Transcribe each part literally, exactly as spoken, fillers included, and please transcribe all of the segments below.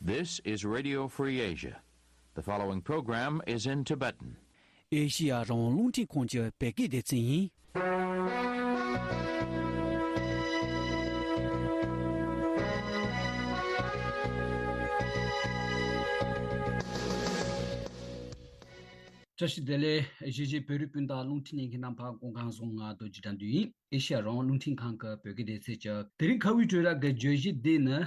This is Radio Free Asia. The following program is in Tibetan. ཨེ་ཤི་ཡ་རང་དབང་རླུང་འཕྲིན་ཁང་གི་བོད་སྐད་སྡེ་ཚན་ཡིན། བཀྲ་ཤིས་བདེ་ལེགས། གཞིས་བྱེས་བོད་རིགས་སྤུན་ཟླ་རླུང་འཕྲིན་ཉན་མཁན་རྣམ་པ་སྐུ་ཁམས་བཟང་། ང་རྡོ་རྗེ་དགྲ་འདུལ་ཡིན། ཨེ་ཤི་ཡ་རང་དབང་རླུང་འཕྲིན་ཁང་གི་བོད་སྐད་སྡེ་ཚན་གྱི་དེ་རིང་ཁ་བའི་དྲོད་ར་གི་བརྗོད་གཞི་འདི་ནི།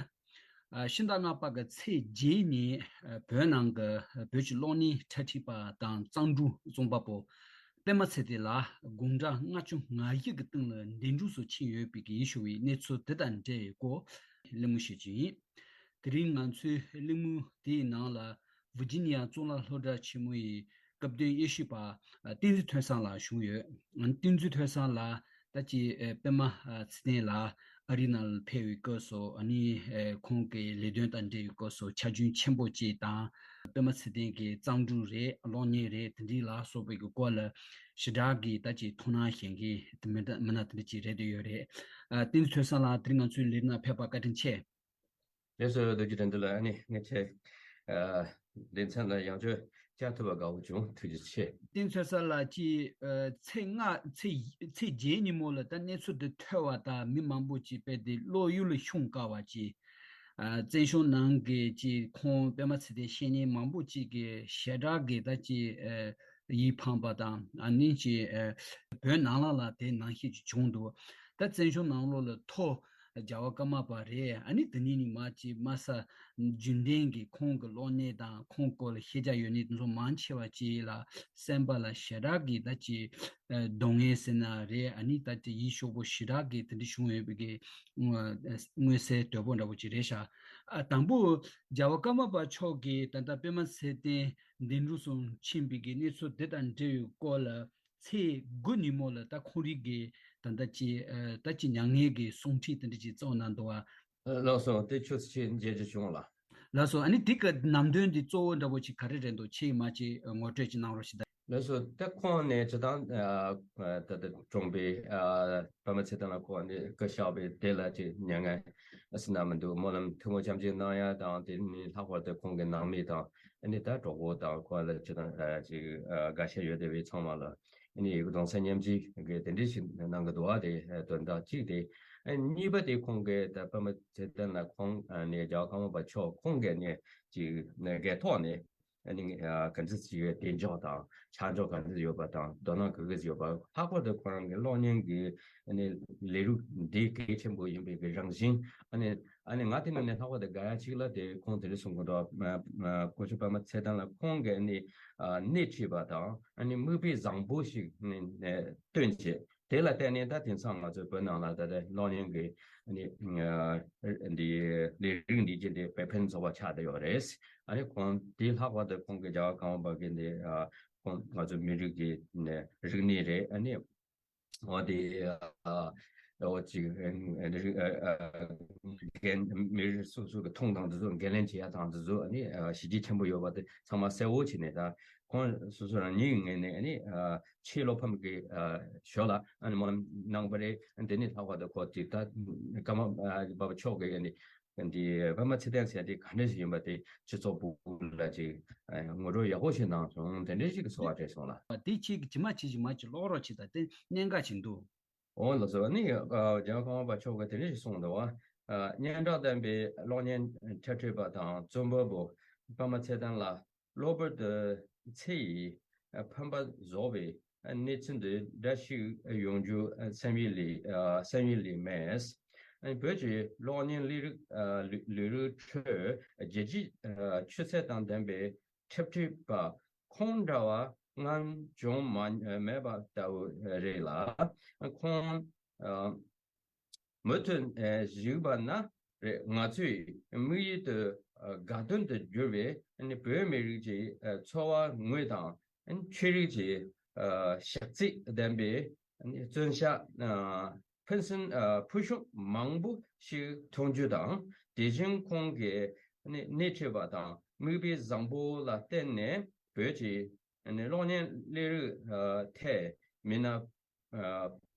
ཨ། ཕྱི་ཟླ་ལྔ་པ་གི་ཚེས་བརྒྱད་ཉིན། ཨ། བོད་ནང་གི་བོད་ཀྱི་གློག་བརྙན་འཁྲབ་ཁྲིད་པ་དང་གཙང་སྦྲུལ་རྩོམ་པ་པོ་པད་མ་ཚེ་བརྟན་ལགས་དགུང་གྲངས་ལྔ་བཅུ་ང་བཞི་གི་སྟེང་ལ་འདས་འགྲོ་སོ་ཕྱིན་ཡོད་པའི་གི་ཡིད་སྐྱོ་བའི་གནས་ཚུལ་དེ་དང་འབྲེལ་བའི་སྐོར་གླེང་མོལ་ཞུ་རྒྱུ་ཡིན། དེ་རིང་ང་ཚོའི་གླེང་མོལ་དེའི་ནང་ལ་ཝི་ཇི་ནི་ཡ་གཙུག་ལག་སློབ་གྲྭ་ཆེན་མོ་ཡི་སྐབས་བསྟུན་དབྱེ་ཞིབ་པ་བསྟན་འཛིན་ཐོས་བསམ་ལགས་བྱུང་ཡོད། བསྟན་འཛིན་ཐོས་བསམ་ལགས་ད་ཅི་པད་མ་ཚེ་བརྟན་ལགས་ཨ་རི་ནང་ལ་ཕེབས་པའི་སྐབས་སུ། ཨ་ནི་ཁོང་གི་ལས་དོན་དང་འབྲེལ་བའི་སྐབས་སུ་ཆ་རྒྱུས་ཆེན་པོ་ཅིག་དང་། པད་མ་ཚེ་བརྟན་གྱི་གཙང་སྦྲུལ་རེད། གློག་བརྙན་རེད། དེ་འདྲ་ལ་སོགས་པའི་གི་སྐོར་ལ་ཞེ་དྲག་གི་ད་ཅི་དོ་སྣང་བྱེད་མཁན་དེ་མི་འདྲ་མི་སྣ་དེ་འདྲ་ཅིག་རེད་དེ་ཡོད་རེད། བསྟན་འཛིན་ཐོས་བསམ་ལགས་དེ་རིང་ང་ཚོའི་ལས་རིམ་ནང་ཕེབས་པར་བཀའ་དྲིན་ཆེ། ལགས་སོ། རྡོ་རྗེ་དགྲ་འདུལ་ལགས། ཨ་ནི་ངས་ཁྱེད་ཨ་ལེ་ཚན་ལ་ཡང་བསྐྱར་བཅར་ཐུབ་པ་དགའ་བོ་བྱུང་། ཐུགས་རྗེ་ཆེ། བསྟན་འཛིན་ཐོས་བསམ་ལགས་ཀྱིས་ཨ་ཚེས་ལྔ་ཚེས་ཚེས་བརྒྱད་ཉིན་མོ་ལ་ད་གནས་ཚུལ་འདི་ཐོས་པ་དང་མི་མང་པོ་ཅིག་དཔེ་དེ་བློ་ཡུལ་ལ་ཤོང་དཀའ་བ་ཅིག་ཨ་བཙན་བྱོལ་ནང་གི་ཅིག་ཁོང་པད་མ་ཚེ་བརྟན་བཤེས་གཉེན་མང་པོ་ཅིག་གིས་ཞེ་དྲག་གི་ད་ཅིག་ཨ་ཡིད་ཕངས་པ་དང་། ཨ་ནི་ཅིག་ཨ་བོད་ནང་ལ་ལ་དེ་ནང་བཞིན་ཅིག་བྱུང་འདུག་ད་བཙན་བྱོལ་ནང་ལོགས་ལ་ཐོ་རྒྱལ་བ་ཀརྨ་པ་རེད། ཨ་ནི་དེ་ནས་ནི་མ་ཅིག་མ་ས་རྒྱུན་ལྡན་གྱི་ཁོང་གི་གློག་བརྙན་དང་ཁོང་སྐོར་ལ་ཤེས་བྱ་ཡོད་ནི་དེ་ཚོ་མང་ཆེ་བ་ཅིག་ལ་སེམས་པ་ལ་ཞེ་དྲག་གི་ད་ཅིག་ཨ་སྡུག་བསྔལ་ཟེར་ན་རེད། ཨ་ནི་ད་ཅིག་ཡིད་སྐྱོ་པོ་ཞེ་དྲག་གི་དེ་འདྲ་བྱུང་ཡོད་པའི་གི་མངོན་གསལ་དོད་པོ་འདྲ་པོ་ཅིག་རེད་ཤག་ཨ་དང་པོ་རྒྱལ་བ་ཀརྨ་པ་མཆོག་གིས་ད་ལྟ་པད་མ་ཚེ་བརྟན་འདས་འགྲོ་སོང་ཕྱིན་པའི་གི་གནས་ཚུལ་དེ་དང་འབྲེལ་བའི་སྐོར་ལ་ཚེས་དགུ་ཉིན་མོ་ལ་ད་ཁོང་རིགས་ཀྱི་ད་ལྟ་ཅི་ཨ་ད་ཅི་མྱ་ངན་གྱི་གསུང་འཕྲིན་དེ་འདྲ་ཅིག་བསྩལ་གནང་འདུག་བ། ལགས་སོ། དེ་ཆུ་ཚོད་ཕྱེད་མཇལ་རྒྱུ་བྱུང་ལ། ལགས་སོ། ཨ་ནི་དེ་གི་ནང་དོན་འདི་གཙོ་བོ་འདྲ་པོ་ཅིག་ག་རེ་རེད་འདུག་ཕྱིས་མ་ཅིག་ངོ་སྤྲོད་ཅིག་གནང་རོགས་ཞུ་ད། ལགས་སོ། ད་ཁོང་ནས་སྤྱིར་བཏང་ཨ་ད་ལྟ་གྲོངས་པའི་ཨ་པད་མ་ཚེ་བརྟན་ལགས་ཁོང་ནས་སྐུ་གཤེགས་པའི་དེ་ལ་ཅིག་མྱ་ངན་ཟེར་ན་མི་འདུག་སྨོན་ལམ་ཐུགས་སྨོན་སྐྱབས་འཇུག་གནང་ཡ་དང་། དེ་ནི་ལྷག་པར་དུ་ཁོང་གི་ནང་མི་དང་། ཨ་ནི་ད་གྲོགས་པོ་དང་ཁོང་ལ་སྤྱིར་བཏང་ཨ་ཅིག་ཨ་དགའ་ཤོས་ཡོད་བསྡད་པའི་ཚང་མ་ལ་ཨ་ནི་གདུང་སེམས་མཉམ་སྐྱེད་གི་དེ་འདྲ་ཞིག་གནང་གི་འདུག་བ། དེ་དོན་དག་གཅིག་དེ། ཨ་གཉིས་པ་དེ་ཁོང་གིས་ད་པད་མ་ཚེ་བརྟན་ལགས་ཁོང་ཨ་ནི་རྒྱལ་བ་ཀརྨ་པ་མཆོག་ཁོང་གིས་ནི་ཅིག་ནས་སྒེར་ཐོག་ནས་ཨ་ནི་ཨ་ག་འདྲ་ཞིག་གདེང་འཇོག་དང་ཆ་འཇོག་ག་འདྲ་ཡོད་པ་དང་དོ་སྣང་ག་འདྲ་ཡོད་པ། ལྷག་པར་དུ་ཁོ་རང་གི་གློག་བརྙན་གྱི་ཨ་ནི་ལས་རིགས་འདི་གལ་ཆེན་པོ་ཡིན་པའི་གི་རང་བཞིན། ཨ་ནི་ཨ་ནི་ང་དེ་ནང་ནས་ལྷག་པར་དུ་དགའ་ཡ་གཅིག་ལ་དེ་ཁོང་དེ་རིང་གསུང་གི་འདུག་ཨ་ཨ་སྐུ་ཞབས་པད་མ་ཚེ་བརྟན་ལགས་ཁོང་གིས་ཨ་ནི་ཨ་སྣེ་ཁྲིད་པ་དང་ཨ་ནི་མིག་དཔེ་བཟང་པོ་ཞིག་ནི་ནས་སྟོན་བྱས། དེ་ལ་བརྟེན་ནས་ད་དེང་སང་ང་ཚོའི་བོད་ནང་ལ་ད་ལྟ་གློག་བརྙན་གྱི་ཨ་ནི་ཨ་འདི་ལས་རིགས་འདི་གྱི་འདི་དཔེ་ཕན་ཚོགས་པ་ཆགས་བསྡད་ཡོད་རེད། ཨ་ནི་ཁོང་དེ་ལྷག་པར་དུ་ཁོང་གི་རྒྱལ་བ་ཀརྨ་པ་གི་འདི་ཨ་ཁོང་ང་ཚོ་མི་རིགས་ཀྱི་ནས་རིག་གནས་རེད། ཨ་ནི་འོ་དེ་ཨ་འོ་ཅིག་ཨ་རིག་ཨ་ཨ་རྒན་མི་རིགས་སོ་སོ་གི་མཐོང་སྟངས་དེ་ཚོ་འགན་ལེན་བྱེད་ཡ་དང་དེ་ཚོ་ཨ་ནི་ཨ་གཞི་རྒྱ་ཆེན་པོ་ཡོད་པ་དེ་ཚང་མ་གསལ་བོ་བྱས་ནས། ད་ཁོང་སོ་སོ་རང་ཉིད་ངོས་ནས་ཨ་ནི་ཨ་ཆེས་བློ་ཕམ་གྱི་ཨ་ཞོར་ལ་ཨ་ནི་སྨོན་ལམ་གནང་བ་རེད། དེ་ནི་ལྷག་པར་དུ་ཁོ་ཅིག་ད་ཀརྨ་ཨ་པ་མཆོག་གི་ཨ་ནི་འདི་པད་མ་ཚེ་བརྟན་ཟེར་དེ་ག་འདྲ་ཞིག་ཡིན་པ་དེ་སྤྱི་ཚོགས་ཕུགས་ལ་ཅིག་ཨ་ངོ་སྤྲོད་ཡག་པོ་ཞིག་གནང་སོང་། དེ་འདྲ་ཞིག་གི་ཚོར་བ་སྤྲད་སོང་ལ། དེ་ཁྱེད་ཀྱིས་ཇི་མ་ཇི་བཞིན་མ་ཅིག་ཀློག་རོགས་བྱེད་དང་། དེ་གནད་འགག་ཅིག་འདུག་འོ་ལགས་སོ། ཨ་ནི་ཨ་རྒྱལ་བ་ཀརྨ་པ་མཆོག་གིས་དེ་འདྲ་ཞིག་གསུངས་འདུག་བ། ཨ་སྙན་གྲགས་ལྡན་པའི་གློག་བརྙན་འཁྲབ་ཁྲིད་པ་དང་རྩོམ་པ་པོ་པད་མ་ཚེ་བརྟན་ལགས་གློ་བུར་དུ་ཚེ་ཡི་ཕན་པ་རྫོགས་པའི་གནས་ཚུལ་འདི་འདྲ་ཞིག་ཡོང་རྒྱུ་སེམས་ཡིད་ལས་སེམས་ཡིད་ལས་མེད། བོད་ཀྱི་གློག་བརྙན་ལས་རིགས་ལས་རིགས་ཁྲོད་རྒྱལ་སྤྱིའི་ཆུ་ཚད་དང་ལྡན་པའི་འཁྲབ་ཁྲིད་པ་ཁོང་འདྲ་བ་སྔར་བྱུང་མ་མེད་པ་ལྟ་བུ་རེད་ལ། ཁོང་མུ་མཐུད་བཞུགས་པ་ན་རེ་ང་ཚོས་དམིགས་ཡུལ་དུ་དགའ་སྟོན་དུ་གྱུར་བའི་བོད་མི་རིགས་ཀྱི་འཚོ་བ་དངོས་དང་ཆོས་རིག་གི་ཤག་རྩིས་ལྡན་པའི་བརྩོན་བྱ་ཕུན་སུམ་ཕུལ་བྱུང་མང་པོ་ཞིག་མཐོང་རྒྱུ་དང་། དེ་བཞིན་ཁོང་གིས་སྣེ་ཁྲིད་པ་དང་མིག་དཔེ་བཟང་པོ་ལ་བརྟེན་ནས་བོད་ཀྱི་གློག་བརྙན་ལས་རིགས་ཐད་མི་སྣ་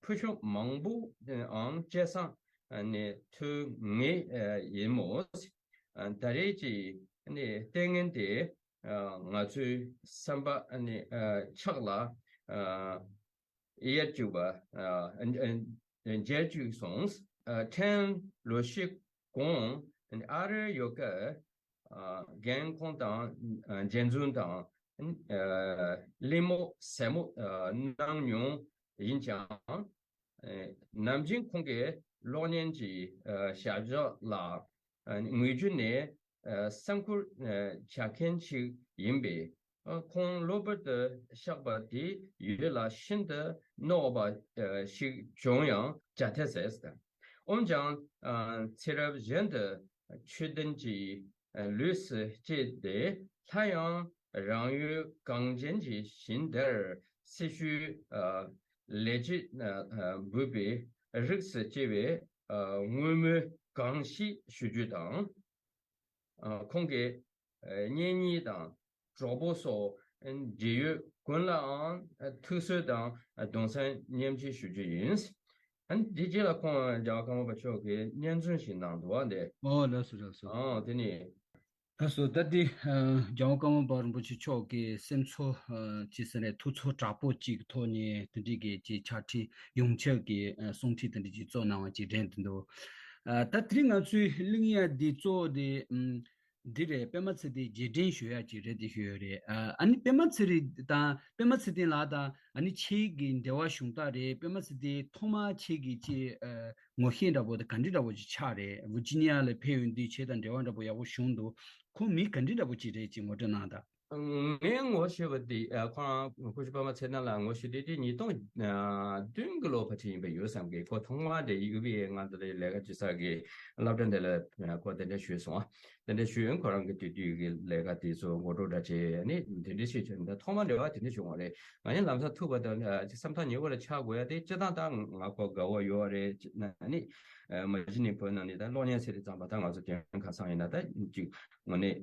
ཕུལ་བྱུང་མང་པོའང་སྐྱེད་སྲིང་ནས་ཐོན་ངེས་ཡིན་མོད། ད་རེས་ཀྱི་ནི་ལྟས་ངན་དེ་ང་ཚོའི་བསམ་པ་ནི་ཕྱག་ལ་ཡར་བཅུག་པ་མཇལ་བཅུག་སོང་། ཕྲན་ལོ་ཤས་གོང་ཨ་རིར་ཡོད་སྐབས་རྒན་ཁོང་དང་མཇལ་འཛོམས་དང་གླེང་མོལ་ཟབ་མོ་གནང་མྱོང་ཡིན་ཀྱང་། ནམ་རྒྱུན་ཁོང་གི་གློག་བརྙན་གྱི་ཞབས་ཞུ་ལ་ངོས་བརྒྱུད་ནས་སེམས་ཁུར་བྱ་མཁན་ཞིག་ཡིན་པས། ཁོང་གློ་བུར་དུ་གཤེགས་པ་དེ་ཡུལ་ལ་ཤིན་ཏུ་གནོད་པ་ཞིག་བྱུང་ཡང་བྱ་ཐལ་ཟེར། འོན་ཀྱང་ཚེ་རབས་གཞན་དུ་ཆོས་ལྡན་གྱི་ལུས་སུ་སྐྱེས་ཏེ། སླར་ཡང་རང་ཡུལ་གངས་ཅན་གྱི་ཞིང་འདིར་སྲི་ཞུའི་ལས་བྱེད་འབུལ་བའི་རིགས་སུ་སྐྱེ་བའི་བསྔོ་སྨོན་གང་ཞིག་ཞུ་རྒྱུ་དང་། ཁོང་གི་གཉེན་ཉེ་དང་གྲོགས་པོ་སོགས་འབྲེལ་ཡོད་ཀུན་ལའང་ཐུགས་གསོ་དང་གདུང་སེམས་མཉམ་སྐྱེད་ཞུ་རྒྱུ་ཡིན། ཨ་ནི་དེ་རྗེས་ལ་ཁོང་རྒྱལ་བ་ཀརྨ་པ་མཆོག་གིས་སྙན་སེང་ཞིག་གནང་འདུག་བ་འདི། ཨོ་ལགས་སོ་ལགས་སོ། ཨང་དེ་ནི། ལགས་སོ། ད་ལྟའི་རྒྱལ་བ་ཀརྨ་པ་རིན་པོ་ཆེ་མཆོག་གི་སེམས་ཚོར་ཅི་ཟེར་ནས་ཐུགས་ཚོར་དྲག་པོ་ཅིག་ཐོག་ནས་དེ་འདྲའི་གི་ཅིག་ཕྱག་བྲིས་ཡོངས་ཁྱབ་ཀྱི་གསུང་ཁྲིད་དེ་འདྲ་ཅིག་བསྩལ་གནང་བ་ཅིག་དྲན་དུ་འདུག་ད་དེ་རིང་ང་ཚོའི་གླེང་ཡ་འདི་གཙོ་བོ་དེ་འདི་རེད། པད་མ་ཚེ་བརྟན་རྗེས་དྲན་ཞུ་ཡ་ཅིག་རེད་དེ་ཞུ་ཡ་རེད། ཨ་ནི་པད་མ་ཚེ་རིང་དང་པད་མ་ཚེ་བརྟན་ལགས་དང་ཨ་ནི་ཁྱེད་ཀྱི་འབྲེལ་བ་གཞུང་དག་རེད། པད་མ་ཚེ་བརྟན་ཐོག་མ་ཁྱེད་ཀྱི་ཅིག་ངོ་ཤེས་འདྲ་པོ་དང་ག་འདྲ་འདྲ་པོ་ཅིག་ཆགས་རེད། ཝར་ཇི་ནི་ཡ་ལ་ཕེབས་ཡོང་དུས་ཁྱེད་དང་འབྲེལ་བ་འདྲ་པོ་ཡག་པོ་བྱུང་འདུག་ཁོང་མི་ག་འདྲ་འདྲ་པོ་ཅིག་རེད་ཅིག་ངོ་སྤྲོད་གནང་དང་། ངས་ངོ་ཤེས་པ་དེ་ཁོ་རང་སྐུ་ཞབས་པད་མ་ཚེ་བརྟན་ལགས་ངོ་ཤེས་དེ་དེ་ཉིས་སྟོང་བདུན་གྱི་ལོ་ཕལ་ཆེར་ཡིན་པ་ཡོད་བསམ་གི། ཁོ་ཐོག་མར་དེ་ཡུ་བི་ཨེ་ང་ཚོ་ལ་ལས་ཀ་བྱེད་ས་གི་སློབ་གྲྭ་འདི་ལ་ཁོ་གདན་འདྲེན་ཞུས་སོང་། དེ་འདྲ་ཞུས། ཁོ་རང་གི་དུས་དུས་ཀྱི་ལས་ཀ་དེ་ཚོ་ངོ་སྤྲོད་འདྲ་བྱས་ནས་དེ་འདྲ་ཞིག་བྱས། ད་ཐོག་མ་འབྲེལ་བ་དེ་འདྲ་བྱུང་བ་རེད། ང་ཡང་ལམ་སང་ཐུག་པ་དང་བསམ་ཐག་ཉེ་བོ་ལ་ཆགས་དགོས་ཡ་དེ་སྤྱིར་བཏང་ད་ང་ཁོ་དགའ་བོ་ཡོད་རེད། ནི་མ་གཞི་ནས་བོད་ནང་ནས་ད་གློག་བརྙན་ཟེར་དུས་ཙམ་པ་ད་ང་ཚོ་དེ་ཁ་སང་ཡིན་ན་ད་ཅིག་ངོ་ནས་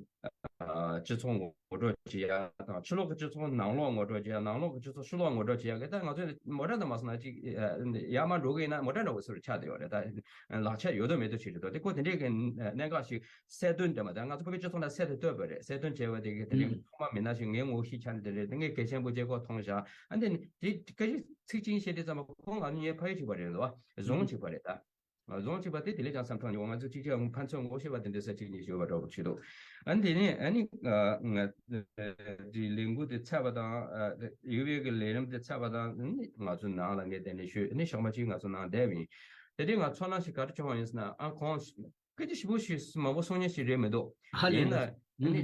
སྤྱི་ཚོགས་ངོ་སྤྲོད་བྱེད་ཡ་དང་། ཕྱི་ལོགས་ཀྱི་སྤྱི་ཚོགས་ནང་ལོགས་ངོ་སྤྲོད་བྱེད་ཡ། ནང་ལོགས་ཀྱི་སྤྱི་ཚོགས་ཕྱི་ལོགས་ངོ་སྤྲོད་བྱེད་ཡ་གི་ད་ང་ཚོ་མོ་ཊ་དང་མ་སོང་ན་ཅིག་ཡར་མར་འགྲོ་གི་ཡིན་ན་མོ་ཊ་འདྲ་བོ་ཟེར་ཆགས་བསྡད་ཡོད་རེད། ད་ལག་ཆ་ཡོད་དོ་མེད་དོ་ཞིག་རེད་དོ། དེ་ཁོ་དེ་འདྲའི་གི་གནད་འགག་ཞིག་གསལ་སྟོན་དེ་མ་ད་ང་ཚོ་བོད་པའི་སྤྱི་ཚོགས་ནང་གསལ་དུ་བཏོད་པ་རེད། གསལ་སྟོན་བྱས་པ་དེ་གི་དེ་རིང་ཐོག་མ་མི་སྣ་ཞིག་ངའི་ངོ་ཤེས་ཆ་ནས་དེ་རེད། དེ་ངས་གལ་ཆེན་པོ་བྱས་ཁོ་མཐོང་བཞག་ཨ་འདི་ནི་དེ་སྐད་ཆ་ཚིག་གཅིག་བཤད་དུས་ཙམ་པ་ཁོང་ང་ཚོ་ངའི་ཕ་ཡུལ་གཅིག་པ་རེད་འདུག་བ། རྫོང་གཅིག་པ་རེད་ད། རྫོང་གཅིག་པ་དེ་དེ་ལས་ཀྱང་བསམ་ཐོག་ཉོ་ང་ཚོ་གཅིག་གཅིག་ཕན་ཚུན་ངོ་ཤེས་པ་དེ་འདྲ་ས་གཅིག་གཉིས་ཡོད་པ་འདྲ་བོ་ཆེ་འདུག་ཨ་འདི་ནི་ཨ་ནི་ང་དེ་ལས་འགུལ་དེ་ཚར་བ་དང་ཡུ་བི་གི་ལས་རིམ་དེ་ཚར་བ་དང་ནི་ང་ཚོ་ནང་ལ་ངས་དེ་ནས་ཞུས་ནི་ཞག་མ་གཅིག་ང་ཚོ་ནང་བསྡད་པ་ཡིན། དེ་དུས་ང་ཚོར་སྣང་ཞིག་ག་རེ་བྱུང་བ་ཡིན་ཟེར་ན། ཨ་ཁོང་སྐད་ཆ་ཞིབ་པོ་ཞིག་མང་པོ་གསུང་མཁན་ཞིག་རེད་མི་འདུག་ཧ་ལས་ཡིན་ན་ལས་ཨ་ནི་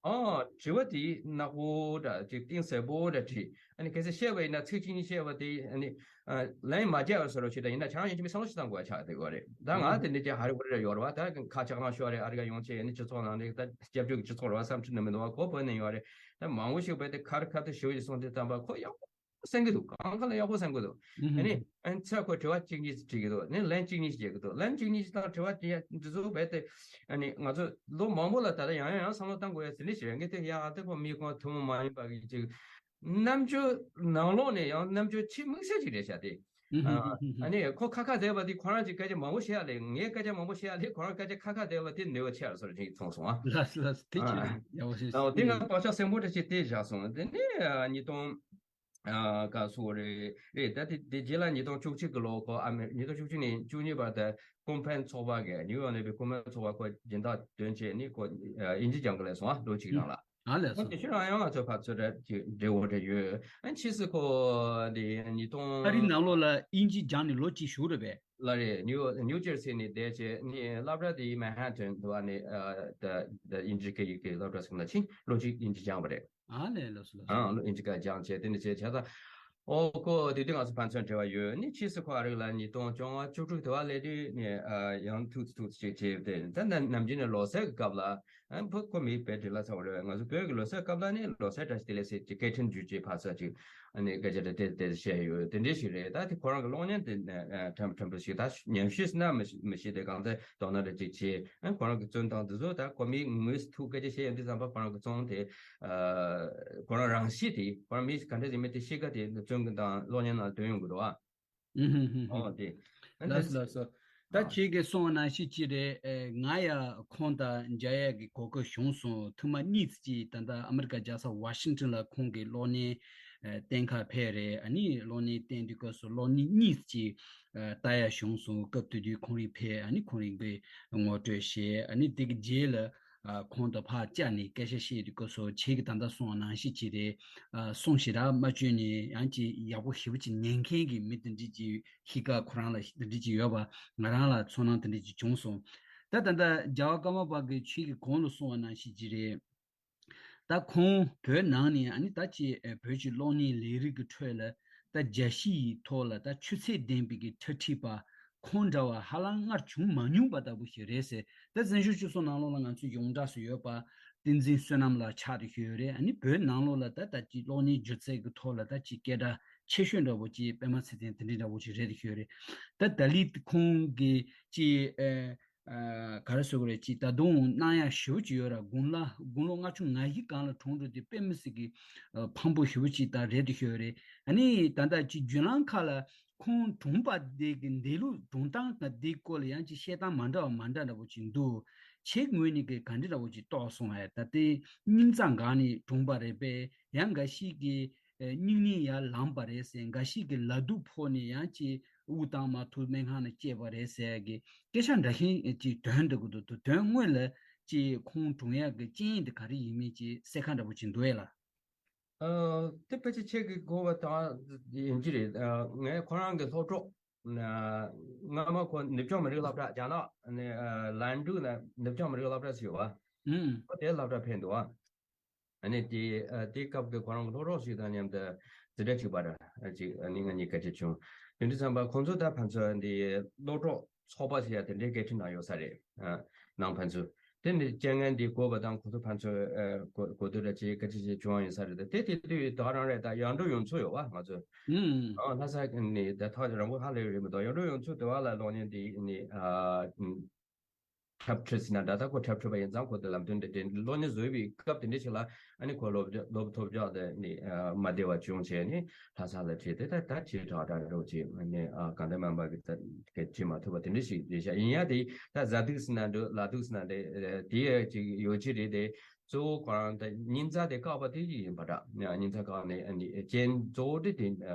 ཨ་དྲི་བ་དེ་ནག་པོ་འདྲ་ཅིག་གཏིང་ཟབ་པོ་འདྲ་དྲིས། ཨ་ནི་གལ་སྲིད་བཤད་པ་ཡིན་ན་ཚིག་གཅིག་གཉིས་བཤད་པ་དེ་ཨ་ནི་ལན་མ་རྒྱག་པ་བཟོ་འདྲ་ཞིག་དང་། ཡིན་ན་ཁྱེད་རང་ཡིན་གཅིག་མིན་བསམ་བློ་ཞིག་བཏང་དགོས་ཡ་ཆགས་བསྡད་ཡོད་རེད། ད་ང་དེ་འདྲ་ཅིག་ཧ་རི་ཧུ་རི་རེ་ཡོད་རེད་བ། ད་ཁ་ཆག་ནང་ཤོར་རེད། ཨ་རི་ཀ་ཡོང་ཆེད་ཨ་ནི་སྤྱི་ཚོགས་ནང་ནས་ད་སྐྱབས་བཅོལ་གྱི་སྤྱི་ཚོགས་རེད་བ། བསམ་ཚུལ་འདི་མི་འདུག་བ། གོ་བོད་ནས་ཡོད་རེད། ད་མང་པོ་ཞིག་བས་དེ་ཁ་རི་ཁ་ཐུག་ཞུ་ཡི་སོང་དུས་ཙམ་པ་ཁོ་ཡག་པོ་གསན་གྱི་འདུག་གང་ག་ལ་ཡག་པོ་གསན་གྱི་འདུག་ཨ་ནི་ཨ་ནི་ཚེ་ཁོ་དྲི་བ་གཅིག་གཉིས་དྲིས་ཀྱི་འདུག་ཨ་ནི་ལན་གཅིག་གཉིས་རྒྱག་གི་འདུག་ལན་གཅིག་གཉིས་དང་དྲི་བ་དེ་འདི་ཚོ་རྦད་དེ་ཨ་ནི་ང་ཚོ་ལོ་མང་པོ་ལ་ད་ལྟ་ཡང་ཡང་ཡང་བསམ་བློ་བཏང་དགོས་ཡ་ཟེར་ནི་ཞིག་རེད། ངས་དེ་ཡ་ཨ་ཏི་ཁོ་མི་ཁོང་ཐུན་མོང་མ་ཡིན་པ་གི་ཅིག་རྣམ་དཔྱོད་ནང་ལོགས་ནས་ཡང་རྣམ་དཔྱོད་ཆེས་དམིགས་བསལ་ཅིག་རེད་ཤག་དེ། ཨ་ནི་ཁོ་ཁ་ཁ་བསྡད་པ་དེ་ཁོ་རང་གི་སྐད་ཆ་མང་པོ་བཤད་ཡ་ལས་ངའི་སྐད་ཆ་མང་པོ་བཤད་ཡ་ལས་ཁོ་རང་སྐད་ཆ་ཁ་ཁ་བསྡད་པ་དེ་ནུས་པ་ཆེ་བ་བཟོ་འདྲ་ཅིག་མཐོང་སོང་ཨ། ལགས་སོ་ལགས་སོ། དེ་ཅི་ཡག་པོ་ཞིག་དེ་ང་བག་ཆགས་སེམས་པོ་འདྲ་ཅིག་དེ་བཞག་སོང་། དེ་ནས་ཉིས་སྟོང་ཨ་ག་སུ་རེད་རེད། ད་དེ་དེ་རྗེས་ལ་ཉིས་སྟོང་བཅུ་གཅིག་གི་ལོ་ཁོ་ཨ་མེ་ཉིས་སྟོང་བཅུ་གཅིག་ནས་བཅུ་གཉིས་བར་དུ་ཀུན་ཕན་ཚོགས་པ་གི་ནིའུ་ཡོག་ནས་པའི་ཀུན་ཕན་ཚོགས་པ་ཁོ་སྦྱིན་བདག་དོན་བྱས་ནས་ཁོ་ཨ་དབྱིན་ཇི་སྦྱང་གི་ལས་སོང་ཨ་ལོ་གཅིག་རང་ལ། ཨ་ལས་ཁོ་སོ། དེ་ཤུལ་རང་ཡང་ང་ཚོ་ཕར་ཚུར་རེ་ཅིག་འབྲེལ་བ་རེ་ཡོད། ཨ་ཕྱིས་སུ་ཁོ་དེ་ཉིས་སྟོང་ཨ་རིའི་ནང་ལོགས་ལ་དབྱིན་ཇི་སྦྱང་ནས་ལོ་གཅིག་བཞུགས་རེད་པས། ལ་རེད། ཉིའུ་ཉིའུ་ཇར་སི་ནས་བསྡད་བྱས་ནས་སློབ་གྲྭ་དེ་མན་ཧ་ཊན་དུ་བ་ནས་ཨ་ད་ད་དབྱིན་ཇི་སྐད་ཡིག་གི་སློབ་གྲྭ་ཟེར་ན་ཕྱིན་ལོ་གཅིག་དབྱིན་ཇི་སྦྱངས་པ་རེད། ཨ་ལས་ལགས་སོ་ལགས་སོ། ཨ་ལོ་དབྱིན་ཇི་སྐད་སྦྱངས་བྱས་དེ་ནས་བྱས་བྱས་ད་ཨོ་ཁོ་དེ་དུས་ང་ཚོ་ཕན་ཚུན་འབྲེལ་བ་ཡོད། ནི་ཕྱིས་སུ་ཁོ་ཨ་རི་ལ་ཉིས་སྟོང་བཅོ་ལྔ་བཅུ་དྲུག་དུ་བ་སླེབས་དུས་ནས་ཨ་ཡང་ཐུག་ཐུག་ཅིག་བྱས་ཏེ་ད་ནམ་རྒྱུན་ནས་ལོ་སར་གྱི་སྐབས་ལ་ཨ་ཁོ་ཁོ་མི་བོད་འབྲེལ་ལ་ཚ་བ་རེད། ང་ཚོ་བོད་ཀྱི་ལོ་སར་སྐབས་ལ་ནི་ལོ་སར་འདྲ་ཞིག་དེ་ལས་སེ་ཅིག་སྐད་འཕྲིན་བརྒྱུད་ཅིག་ཕར་ཚུར་ཅིག་ཨ་ནི་སྐད་ཆ་དེ་དེ་དེ་བཤད་ཡོད། དེ་འདྲ་ཞིག་རེད། ད་དེ་ཁོ་རང་གི་གློག་བརྙན་དེ་ཁྲམ་ཁྲམ་པོ་ཞིག་ད་ཉམས་ཞིབ་ན་མི་མི་ཤེས་དེ་གང་ཚེ་དོ་སྣང་རེ་ཅིག་བྱས། ཨ་ཁོ་རང་གི་བཙོན་ཐང་དེ་ཚོ་ད་ཁོ་མི་ངོས་ཐུག་སྐད་ཆ་བཤད་ཡོད་དུས་ཙམ་པ་ཁོ་རང་གི་བཙོན་དེ་ཁོ་རང་རང་གཤིས་དེ་ཁོ་རང་མི་ག་འདྲ་ཞིག་མི་དེ་གཤིས་ཀ་དེ་བཙོན་གི་དང་གློག་བརྙན་ནང་དོན་ཡོང་གི་འདུག་ཨ། ཨོ་དེ། ལགས་སོ་ལགས་སོ། ད་ཁྱེད་ཀྱིས་གསུངས་པ་ནང་བཞིན་ཅིག་རེད། ཨེ། ང་ཡང་ཁོང་དང་མཇལ་ཡག་གི་གོ་སྐབས་བྱུང་སོང་། ཐེངས་མ་གཉིས་ཅིག་ད་ལྟ་ཨ་མི་རི་ཀ་རྒྱལ་ས་ཝ་ཤིང་ཊོན་ལ་ཁོང་གི་གློག་བརྙན་ཨེ། བསྟན་ཁ་ཕེབས་རེད། ཨ་ནི་གློག་བརྙན་བསྟན་དུས་སྐབས་སུ་གློག་བརྙན་གཉིས་ཅིག་ཨེ། ལྟ་ཡག་བྱུང་སོང་། སྐབས་དེ་དུས་ཁོང་རང་ཕེབས། ཨ་ནི་ཁོང་རང་གིས་ངོ་སྤྲོད་བྱས། ཨ་ནི་དེ་གི་རྗེས་ལ་ཨ། ཁོང་དང་ཕར་བཅར་ནས་སྐད་ཆ་བཤད་དུས་སྐབས་སུ་ཁྱེད་ཀྱིས་ད་ལྟ་གསུངས་པ་ནང་བཞིན་ཅིག་རེད། ཨ། གསུང་ཞེ་དྲག་མ་བྱོས་ནས་ཡང་ཅིག་ཡག་པོ་ཞེ་པོ་ཅིག་ཉན་མཁན་གྱི་མི་དེ་འདྲ་ཅིག་གཤིས་ཀ་ཁོ་རང་ལ་དེ་འདྲ་ཅིག་ཡོད་པ་ང་རང་ལ་ཚོར་སྣང་དེ་འདྲ་ཅིག་བྱུང་སོང་། ད་ད་ལྟ་རྒྱལ་བ་ཀརྨ་པ་གིས་ཁྱེད་ཀྱིས་གོང་ལ་གསུངས་པ་ནང་བཞིན་ཅིག་རེད། ད་ཁོང་བོད་ནང་ནས་ཨ་ནི་ད་ཅིག་ཨེ། བོད་ཀྱི་གློག་བརྙན་ལས་རིགས་ཀྱི་ཁྲོད་ལ་ད་རྒྱལ་སྤྱི་ཡི་ཐོག་ལ་ད་ཆུ་ཚད་ལྡན་པའི་གི་འཁྲབ་ཁྲིད་པ་ཁོང་འདྲ་བ་ཧ་ལམ་སྔར་བྱུང་མ་མྱོང་པ་ལྟ་བུ་ཞིག་རེད་ཟེར། ད་བཙན་བྱོལ་སྤྱི་ཚོགས་ནང་ལོགས་ལ་ང་ཚོ་ཡོངས་གྲགས་སུ་ཡོད་པ་བསྟན་འཛིན་བསོད་ནམས་ལགས་ཆགས་བསྡད་ཡོད་རེད། ཨ་ནི་བོད་ནང་ལོགས་ལ་ད་ད་ཅིག་གློག་བརྙན་སྒྱུ་རྩལ་གྱི་ཐོག་ལ་ད་ཅིག་སྐད་གྲགས་ཆེ་ཤོས་འདྲ་བོ་ཅིག་པད་མ་ཚེ་བརྟན་དེ་འདྲ་འདྲ་བོ་ཅིག་རེད་བསྡད་ཡོད་རེད། ད་ད་ལི་ཁོང་གིས་ཅིག་ཨེ། ཨ། ག་རེ་ཟེར་དགོས་རེད། ཅིག་ད་དུང་གནང་ཡག་ཞེ་པོ་ཅིག་ཡོད་ར། དགུང་ལོ་དགུང་ལོ་ལྔ་བཅུ་ང་བཞི་སྒང་ལ་གྲོངས་འགྲོ་དུས་དཔེ་མི་སྲིད་ཀྱི་ཨ། ཕངས་པོ་ཞེ་པོ་ཅིག་ད་རེད་བསྡད་ཡོད་རེད། ཨ་ནི་ད་ལྟ་ཅིག་བརྒྱུད་ལམ་ཁག་ལ་ཁོང་གྲོངས་པ་དེ་གི་འདས་ལུགས་གྲོངས་སྟངས་དང་དེའི་སྐོར་ལ་ཡང་ཅིག་བཤད་སྟངས་མ་འདྲ་བ་མ་འདྲ་འདྲ་བོ་ཅིག་འདུག་ཁྱེད་ངོས་ནས་གི་ག་འདྲ་འདྲ་བོ་ཅིག་རྟོགས་སོང་ཨེ། ད་ལྟའི་སྙིང་རྩ་འགག་ནས་གྲོངས་པ་རེད་པས། ཡང་འགའ་ཞིག་གིས་ཨེ། སྙིང་ནད་ཡར་ལངས་པ་རེད་ཟེར། འགའ་ཞིག་གིས་ལ་དུག་ཕོག་ནས་ཡང་ཅིག་དབུགས་བཏང་མ་ཐུབ་སྨན་ཁང་ནང་སྐྱེས་པ་རེད་ཟེར་གི་སྐད་ཆ་འདྲ་བཞིན་ཅིག་ཐོན་འདུག་གི་འདུག་དོན་དངོས་ལ་ཅིག་ཁོང་གྲོངས་ཡག་གི་རྐྱེན་དེ་ག་རེ་ཡིན་མིན་ཅིག་གསལ་ཁ་འདྲ་བོ་ཅིག་འདུག་ཨེ་ལགས། ཨ། དེ་ཕལ་ཆེར་ཁྱེད་ཀྱིས་གོ་བ་དང་ཡིན་གྱི་རེད། ཨ། ངས་ཁོ་རང་གི་སློབ་གྲོགས་ཨ། སྔ་མ་ཁོ་ནུབ་བྱང་མི་རིགས་སློབ་གྲྭ། རྒྱ་ནག་ནས་ཨ། ལན་ཀྲུའུ་ནས་ནུབ་བྱང་མི་རིགས་སློབ་གྲྭ་ཞིག་ཡོད་པ། ཨུམ། ཁོ་དེ་སློབ་གྲྭ་ཕེབས་འདུག་ཨ། ཨ་ནི་དེ་ཨ། དེའི་སྐབས་ཀྱི་ཁོ་རང་གི་སློབ་གྲོགས་ཤིག་དང་མཉམ་དུ་འཛིན་གྲྭ་གཅིག་པ་ར་ཅིག་ཨ་ནི་ང་གཉིས་སྐད་ཆ་བྱུང་། དེ་འདྲ་བསམ་པ་ཁོང་ཚོ་ད་ཕན་ཚུན་འདི་སློབ་གྲོགས་ཚོགས་པ་ཟེར་ཡ་དེ་འདྲའི་སྐད་འཕྲིན་ནང་ཡོད་ས་རེད། ཨ། ནང་ཕན་ཚུན་དེ་ནི་རྐྱེན་ངན་འདི་གོ་བ་དང་ཁོང་ཚོ་ཕན་ཚུན་ཨ། གོ་གོ་བསྡུར་ར་ཅིག་སྐད་ཆ་ཅིག་བྱུང་བ་ཡིན་ས་རེད། དེ་དེ་དུས་ད་ག་རང་རེད། ད་ཡར་འབྲོག་ཡོངས་ཚོགས་ཡོད་པ་ང་ཚོ། ཨུམ། ཨ། ལྷ་ས་ནི་ད་ཐག་རིང་པོ་ཧ་ལས་རེད་མི་འདུག་ཡར་འབྲོག་ཡོངས་ཚོགས་དེ་བ་ལ་གློག་བརྙན་འདི་ནི་ཨ། འཁྲབ་ཁྲིད་ཟེར་ན་འདྲ། ད་ཁོ་འཁྲབ་ཁྲིད་པ་ཡིན་ཙང་ཁོ་དེ་ལམ་སྟོན་དེ་དེ་གློག་བརྙན་བཟོས་པའི་སྐབས་དེ་འདྲ་ཞིག་ལ་ཨ་ནི་ཁོ་སློབ་སློབ་ཐོབ་རྒྱག་དེ་ནི་ཨ། མ་བདེ་བ་བྱུང་བྱས་ནི་ལྷ་ས་ལ་ཁྲིད་དེ་ད་ད་ཁྲིད་དྲག་དྲག་རོགས་བྱས་ནི་ཨ། གང་ལྟར་མ་འབབ་ཀྱི་ད་གས་ཁྲིད་མ་ཐུབ་པ་དེ་འདྲ་ཞིག་རེད་ཤག་ཡིན་ཡང་དེ་ད་གཟའ་དུས་ཟེར་ན་འདྲ་ལ་དུས་ཟེར་ན་འདྲ་དེ་ཅིག་ཡོད་ཀྱི་རེད་དེ། གཙོ་བོ་ཁོ་རང་ད་སྙིང་རྩ་དེ་བཀག་པ་དེ་ཡིན་པ་འདྲ། སྙིང་རྩ་བཀག་ནས་ཨ་ནི་རྐྱེན་གཙོ་བོ་དེ་དེ་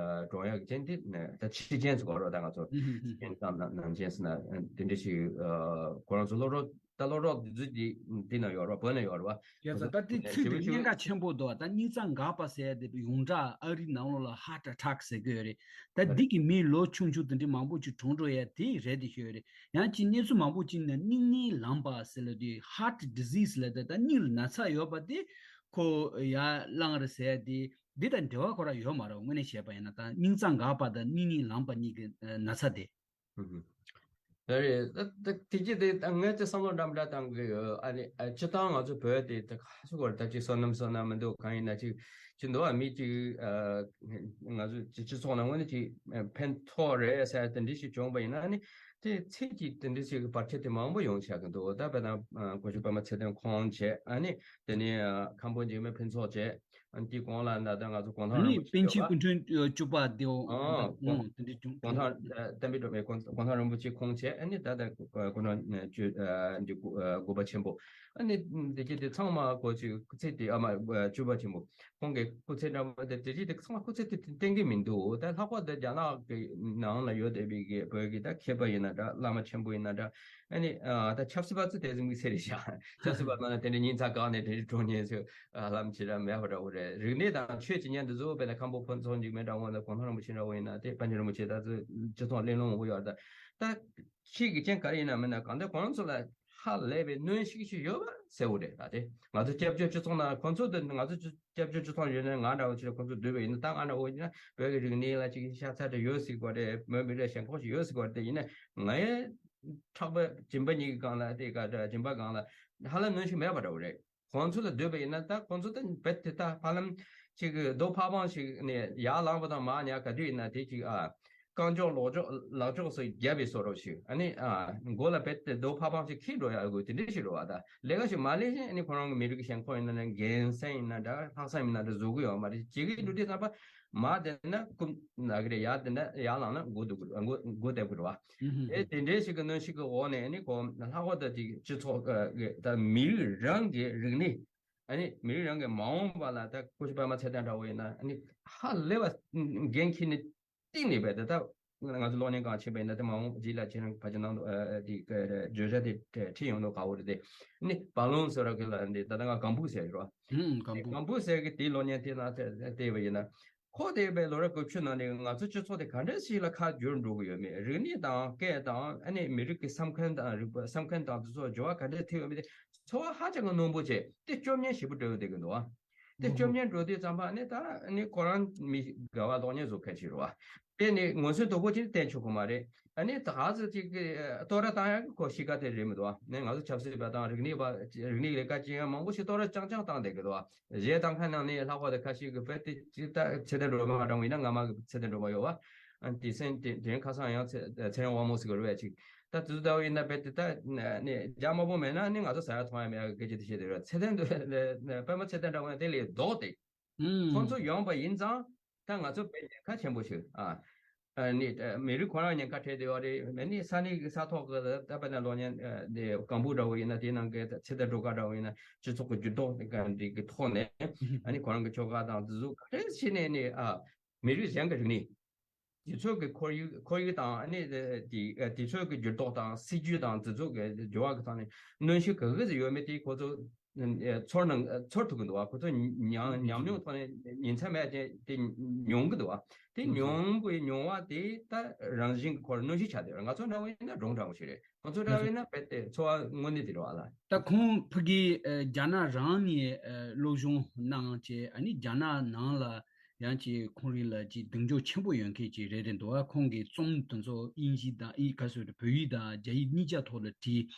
གྲོངས་ཡག་གི་རྐྱེན་དེ་ད་འཆི་རྐྱེན་ཟེར་དགོས་རེད། ད་ང་ཚོ་རྐྱེན་དང་ནང་རྐྱེན་ཟེར་ན་དེ་འདྲ་ཞིག་ཁོ་རང་ཚོ་སློབ་གྲོགས་ད་སློབ་གྲོགས་དེ་ཚོ་དེ་དེ་ན་ཡོད་རེད་བ། བོད་ན་ཡོད་རེད་བ། ཁྱེད་ཚོ་ད་དེ་ཚིག་དེ་སྙན་ཁ་ཆེན་པོ་འདུག་ད་སྙིང་རྩ་འགག་པ་ཟེར་ཡ་དེ་ཡོངས་གྲགས་ཨ་རི་ནང་ལོགས་ལ་heart attack ཟེར་གི་ཡོད་རེད། ད་འདི་གི་མི་ལོ་ཆུང་ཆུང་དེ་འདྲ་མང་པོ་ཅིག་གྲོངས་འགྲོ་ཡ་དེ་རེད་དེ་ཤོད་རེད། ཡང་ཅིག་གནས་ཚུལ་མང་པོ་ཅིག་ནས་སྙིང་ནད་ལངས་པ་ཟེར་ལབ་དུས་heart disease ལབ་དུས་ད་སྙིང་ལ་ན་ཚ་ཡོད་པ་དེ་ཁོ་ཡར་ལངས་རེད་ཟེར་དེ་འདི་དང་འབྲེལ་བ་ཁོ་རང་ཡོད་མ་རེད། དངོས་གནས་བཤད་པ་ཡིན་ན་ད་སྙིང་རྩ་འགག་པ་དང་སྙིང་ནད་ལངས་པ་གཉིས་ཀྱི་ན་ཚ་དེ། ཨུ་ཧུ། ད་རེད། ད་ད་དེ་གཅིག་དེ་ད་ངས་དེ་བསམ་བློ་འདྲ་མི་འདྲ་བཏང་གི་ཡོད། ཨ་ནི་ཨ། སྤྱིར་བཏང་ང་ཚོ་བོད་དེ་ད་ག་ཚོད་གོ་རེད། ད་ཅིག་བསོད་ནམས་བསོད་ནམས་མི་འདུག་གང་ཡིན་ན་ཅིག་ཅིག་འདུག་ཨ། མི་ཅིག་ཨ། ང་ཚོ་སྤྱི་སྤྱི་ཚོགས་ནང་ངོས་ནས་ཅིག་ཕན་ཐོགས་རེད་ཟེར་དེ་འདྲ་ཞིག་བྱུང་བ་ཡིན་ན་ཨ་ནི། དེ་ཚིག་གི་དེ་འདྲ་ཞིག་གི་བར་ཆད་དེ་མང་པོ་ཡོང་བཞག་གི་འདུག་ད་དཔེར་ན་ཨ། གོང་ཞུ་པད་མ་ཚེ་བརྟན་ཁོང་བྱས། ཨ་ནི་དེ་ནས་ཨ། མཁན་པོ་འཇིགས་མེད་ཕུན་ཚོགས་བྱས། ཨ་ནི་དེའི་གོང་ལ་ད་ལྟ་ང་ཚོ་གུང་ཐང་ཨ་ནི་རིན་པོ་ཆེ་པཎ་ཆེན་ཡོད་པ། སྐུ་ཕྲེང་བཅུ་པ་དེའོ། ཨ། ཨ། གུང་དེ་འདྲ་བྱུང་། གུང་ཐང་ཨ། བསྟན་པའི་སྒྲོན་མེ་གུང་གུང་ཐང་རིན་པོ་ཆེ་ཁོང་བྱས། ཨ་ནི་ད་ལྟ་གུང་ཐང་བཅུ་ཨ། འདི་དགུ་ཨ། དགུ་པ་ཆེན་པོ། ཨ་ནི་དེ་གྱད་དེ་ཚང་མ་གོ་ཅིག་སྐུ་ཚེ་དེ་ཨ་མ་ཨ། བཅུ་པ་ཆེན་པོ། ཁོང་གི་སྐུ་ཚེ་འདྲ་མོ་དེ་དེ་རིགས་དེ་ཚང་མ་སྐུ་ཚེ་དེ་བརྟན་གྱི་མི་འདུག་ད་ལྷག་པར་དུ་རྒྱ་ནག་གི་ནང་ལ་ཡོད་བསྡད་པའི་གི་བོད་ཀྱི་ད་མཁས་པ་ཡིན་ན་འདྲ། བླ་མ་ཆེན་པོ་ཡིན་ན་འདྲ། ཨ་ནི་ཨ། ད་ཆབ་སྲིད་པ་ཚོ་དེ་ཚོ་དམིགས་བསལ་རེད་ཤག་ཆབ་སྲིད་པ་ཚོ་ན་དེ་འདྲའི་སྙིང་རྩ་འགག་ནས་དེ་འདྲའི་གྲོངས་མཁན་ཚོ་ཨ། ལམ་ཅི་འདྲ་མེད་པ་འདྲ་བོ་རེད། རིག་གནས་དང་ཆོས་ཀྱི་ཉན་དུ་བཟོ་བས་ན་མཁན་པོ་ཕུན་ཚོགས་འཇིགས་མེད་འདྲ་བོ་ན། གུང་ཐང་རིན་པོ་ཆེ་འདྲ་བོ་ཡིན་ན། དེ་པཎ་ཆེན་རིན་པོ་ཆེ་ད་ཚོ་སྤྱི་ཚོགས་གླེང་སློང་མང་པོ་ཡོད་རེད། ད་ད་ཆོས་ཀྱི་རྐྱེན་ག་རེ་ཡིན་ན་མིན་ན་གང་ལྟར་ཁོང་ཚོ་ལ་ཧ་ལས་པའི་གནོན་ཤུགས་ཤིག་ཡོད་པ་གསལ་བོ་རེད། ད་དེ་ང་ཚོ་སྐྱབས་བཅོལ་སྤྱི་ཚོགས་ནང་ཁོང་ཚོ་དེ་ང་ཚོ་སྐྱབས་བཅོལ་སྤྱི་ཚོགས་ཡོད་ན་ང་འདྲ་བོ་ཅིག་ལ་ཁོང་ཚོ་སྡོད་པ་ཡིན་ན། ད་ང་འདྲ་བོ་ཡིན་ན་བོད་ཀྱི་རིག་གནས་ལ་ཅིག་ཤ་ཚ་དེ་ཡོད་སྲིད་པ་རེད། མོས་མི་རེད། ཞེན་ཁོག་ཞིག་ཡོད་སྲིད་པ་རེད། དེ་ཡིན་ན་ང་ཡི་ཕྲག་པ་སྦྱིན་པ་གཉིས་ཀྱི་སྒང་ལ་དེ་ག་སྦྱིན་པ་སྒང་ལ་ཧ་ལམ་གནོན་ཤུགས་མེད་པ་འདྲ་བོ་རེད། ཁོང་ཚོ་ལ་སྡོད་པ་ཡིན་ན་ད་ཁོང་ཚོ་ད་རྦད་དེ་ད་ཧ་ལམ་ཅིག་རྡོ་ཕ་བང་ཞིག་ནས་ཡར་ལངས་པ་དང་མར་ཉལ་ག་དུས་ཡིན་ན་དེ་ཅིག་ཨ། རྐང་ལྕོག་ལག་ལྕོག་ལག་ལྕོག་སོགས་རྒྱབ་པའི་བཟོ་འདྲ་ཞིག་ཨ་ནི་ཨ་མགོ་ལ་རྦད་དེ་རྡོ་ཕག་ཕག་ཅིག་འཁྱེར་འགྲོ་ཡག་དགོས་དེ་འདྲ་ཞིག་རེད་བ། ད་ལས་ཀ་ཞིག་མ་ལས་ཤིང་ཨ་ནི་ཁོ་རང་གི་མི་རིགས་ཀྱི་ཞེན་ཁོག་ཡིན་ན་ན་རྒྱལ་མཚན་ཡིན་ན་འདྲ་ལྷག་བསམ་ཡིན་ན་འདྲ་བཟོ་གི་ཡོད་མ་རེད། བྱེད་ཀྱི་འདུག་དུས་ཙམ་པ་མར་བསྡད་ན་རྐུབ་ན་གི་རེད། ཡར་བསྡད་ན་ཡར་ལངས་ན་མགོ་སྡུག་གི་རེད། མགོ་མགོ་བསྡད་གི་རེད་བ། ཨེ་དེ་འདྲའི་ཞིག་གི་གནོན་ཤུགས་ཀྱི་འོག་ནས་ཨ་ནི་ཁོ་ལྷག་པར་དུ་ཅིག་སྤྱི་ཚོགས་ཀྱི་ད་མི་རིགས་རང་གི་རིག་གནས། ཨ་ནི་མི་རིགས་རང་གི་མ་འོངས་པ་ལ་ད་སྐུ་ཞབས་པད་མ་ཚེ་བརྟན་འདྲ་བོ་ཡིན་ན་ཨ་ནི་ཧ་ལས་པ་འགན་འཁྱེར་ནས་གཏིང་ནས་བས་ད་ལྟ་ང་ཚོ་གློག་བརྙན་སྒང་ཕྱིན་པ་ཡིན་ན་ད་མ་འོངས་རྗེས་ལ་ཁྱེད་རང་ཕལ་ཆེར་ནང་དུ་ཨ་དེ་བརྗོད་བྱ་དེ་ཁྲིད་ཡོང་དུས་དགའ་བོ་རེད་དེ། ཨ་ནི་བ་ལུན་ཟེར་ར་གི་ལ་འདི་ད་ལྟ་ང་གམ་བུ་ཟེར་རོ། ཨུམ། གམ་བུ། གམ་བུ་ཟེར་གི་དེའི་གློག་བརྙན་དེ་ནང་བལྟས་པ་ཡིན་ན། ཁོ་དེ་བས་ལོ་རབས་དགུ་བཅུ་ནང་ནས་ང་ཚོ་སྤྱི་ཚོགས་དེ་ག་འདྲ་ཞིག་ལ་ཁ་བསྒྱུར་འགྲོ་གི་ཡོད་མེད། རིག་གནས་དང་སྐད་དང་ཨ་ནི་མི་རིགས་ཀྱི་བསམ་མཁན་དང་རིག་པ་བསམ་མཁན་དང་དེ་ཚོ་འགྱུར་བ་ག་འདྲ་ཐེབས་ཡོད་མེད་དེ་ཚོར་བ་ཧ་ཅང་གི་རྣོན་པོ་བྱས་དེ་སྐྱོ་ཉེན་ཞེ་པོ་འགྲོ་ཡོང་བསྡད་ཀྱི་འདུག་ཨ། དེ་སྐྱོ་ཉེན་འགྲོ་དུས་ཙམ་པ་ཨ་ནི་ད་ཨ་ནི་ཁོ་རང་མི་དགའ་བ་གློག་བརྙན་བཟོ་མཁན་ཞིག་རེད་བ། དེ་ནི་ངོ་སོ་དོད་པོ་ཅིག་བསྟན་ཆོག་གི་མ་རེད། ཨ་ནི་ད་ག་ཚོད་ཅིག་གི་བསྟོད་ར་བཏང་ཡག་གི་ཁོ་གཤིས་ཀ་དེ་རེད་མི་འདུག་ཨ། ནས་ང་ཚོ་ཆབ་སྲིད་པ་དང་རིག་གནས་པ་རིག་གནས་ལས་ཀ་བྱེད་མཁན་མང་པོ་ཞིག་བསྟོད་ར་རྐྱང་རྐྱང་བཏང་བསྡད་ཀྱི་འདུག་ཨ། གཞས་བཏང་མཁན་ནང་ནས་ལྷག་པར་དུ་ཁ་ཤས་ཀྱིས་རྦད་དེ་ཅིག་ད་ཚེ་བརྟན་སྒྲོལ་མ་འདྲ་བོ་ཡིན་ན་སྔ་མ་གི་ཚེ་བརྟན་སྒྲོལ་མ་ཡོད་བ། ཨ་དེ་སེམས་དེ་དེ་རིང་ཁ་སང་ཡང་ཚེ་ཚེ་རིང་དབང་མོ་ཟེར་གི་རེད་བ་ཅིག་ད་དེ་ཚོ་ལྟ་བུ་ཡིན་ན་རྦད་དེ་ད་ནས་རྒྱ་དམར་པོ་མེད་ན་ནི་ང་ཚོ་ཟ་ཡག་འཐུང་ཡག་མེད་ཡག་གི་སྐད་ཆ་དེ་བཤད་བསྡད་རེད། ཚེ་བརྟན་དུ་པད་མ་ཚེ་བརྟན་འདྲ་བོ་ཡང་དེ་ལས་ལྡོག་སྟེ། ཁོང་ཚོ་ཡོང་པ་ཡིན་ཙང་ད་ང་ཚོ་དཔེ་ཉེན་ཁ་ཆེན་པོ་ཞིག་ཨ། ཨ་ནི་ཨ་མི་རིགས་ཁོ་རང་ཉེན་ཁ་འཕྲད་བསྡད་ཡོད་རེད། མ་ནི་ས་གནས་ཀྱི་ས་ཐོག་གི་ད་དཔེར་ན་གློག་བརྙན་ཨ་དེ་གམ་བུ་འདྲ་བོ་ཡིན་ན་དེའི་ནང་གི་ཚེ་བརྟན་སྒྲོལ་དཀར་འདྲ་བོ་ཡིན་ན་སྤྱི་ཚོགས་ཀྱི་འགྱུར་ལྡོག་དེ་ག་འདྲ་གི་ཐོག་ནས་ཨ་ནི་ཁོ་རང་གི་ཁྱོ་ག་དང་དེ་ཚོ་ག་རེ་བྱས་ནས་ནི་ཨ་མི་རིགས་གཞན་གྱི་རིག་གནས། དེ་ཚོ་གི་ཁོར་ཡུག་ཁོར་ཡུག་དང་ཨ་ནི་དེ་དེ་ཚོ་གི་འགྱུར་ལྡོག་དང་སྲིད་ཇུས་དང་དེ་ཚོ་གི་འགྱུར་བ་གི་ཐོག་ནས་གནོན་ཤུགས་ག་གི་ཟིག་ཡོད་མེད་དེ་ཁོ་ཚོ་ཚོར་སྣང་ཚོར་ཐུབ་ཀྱི་འདུག་བ། ཁོ་ཚོ་ཉམས་ཉམས་མྱོང་ཐོག་ནས་ཉིན་མཚན་མེད་ཅིག་དེ་མྱོང་གི་འདུག་བ། དེ་མྱོང་གི་མྱོང་བ་དེ་ད་རང་བཞིན་གྱི་ཁོར་གནོན་ཤུགས་ཆགས་བསྡད་ཡོད་རེད། ང་ཚོ་འདྲ་བོ་ཡིན་ན་འབྲོང་འདྲ་བོ་ཞིག་རེད། ཁོ་ཚོ་འདྲ་བོ་ཡིན་ན་རྦད་དེ་ཚོར་བ་དངོས་གནས་དེ་རེད་བ་ལ། ད་ཁོང་ཕ་གི་ཨ་རྒྱ་ནག་རང་ནས་ཨ་སློབ་སྦྱོང་གནང་བྱས་ཨ་ནི་རྒྱ་ནག་ནང་ལ་ཡང་ཅིག་ཁོང་རང་ལ་ཅིག་གདེང་འཇོག་ཆེན་པོ་ཡོད་མཁན་ཅིག་རེད་རེད་འདུག་ཨ། ཁོང་གི་རྩོམ་དེ་ཚོ་དབྱིན་ཇི་དང་ཨི་ག་སོ་རེད་བོད་ཡིག་དང་རྒྱ་ཡིག་གཉིས་ཆ་ཐོག་ལ་བྲིས།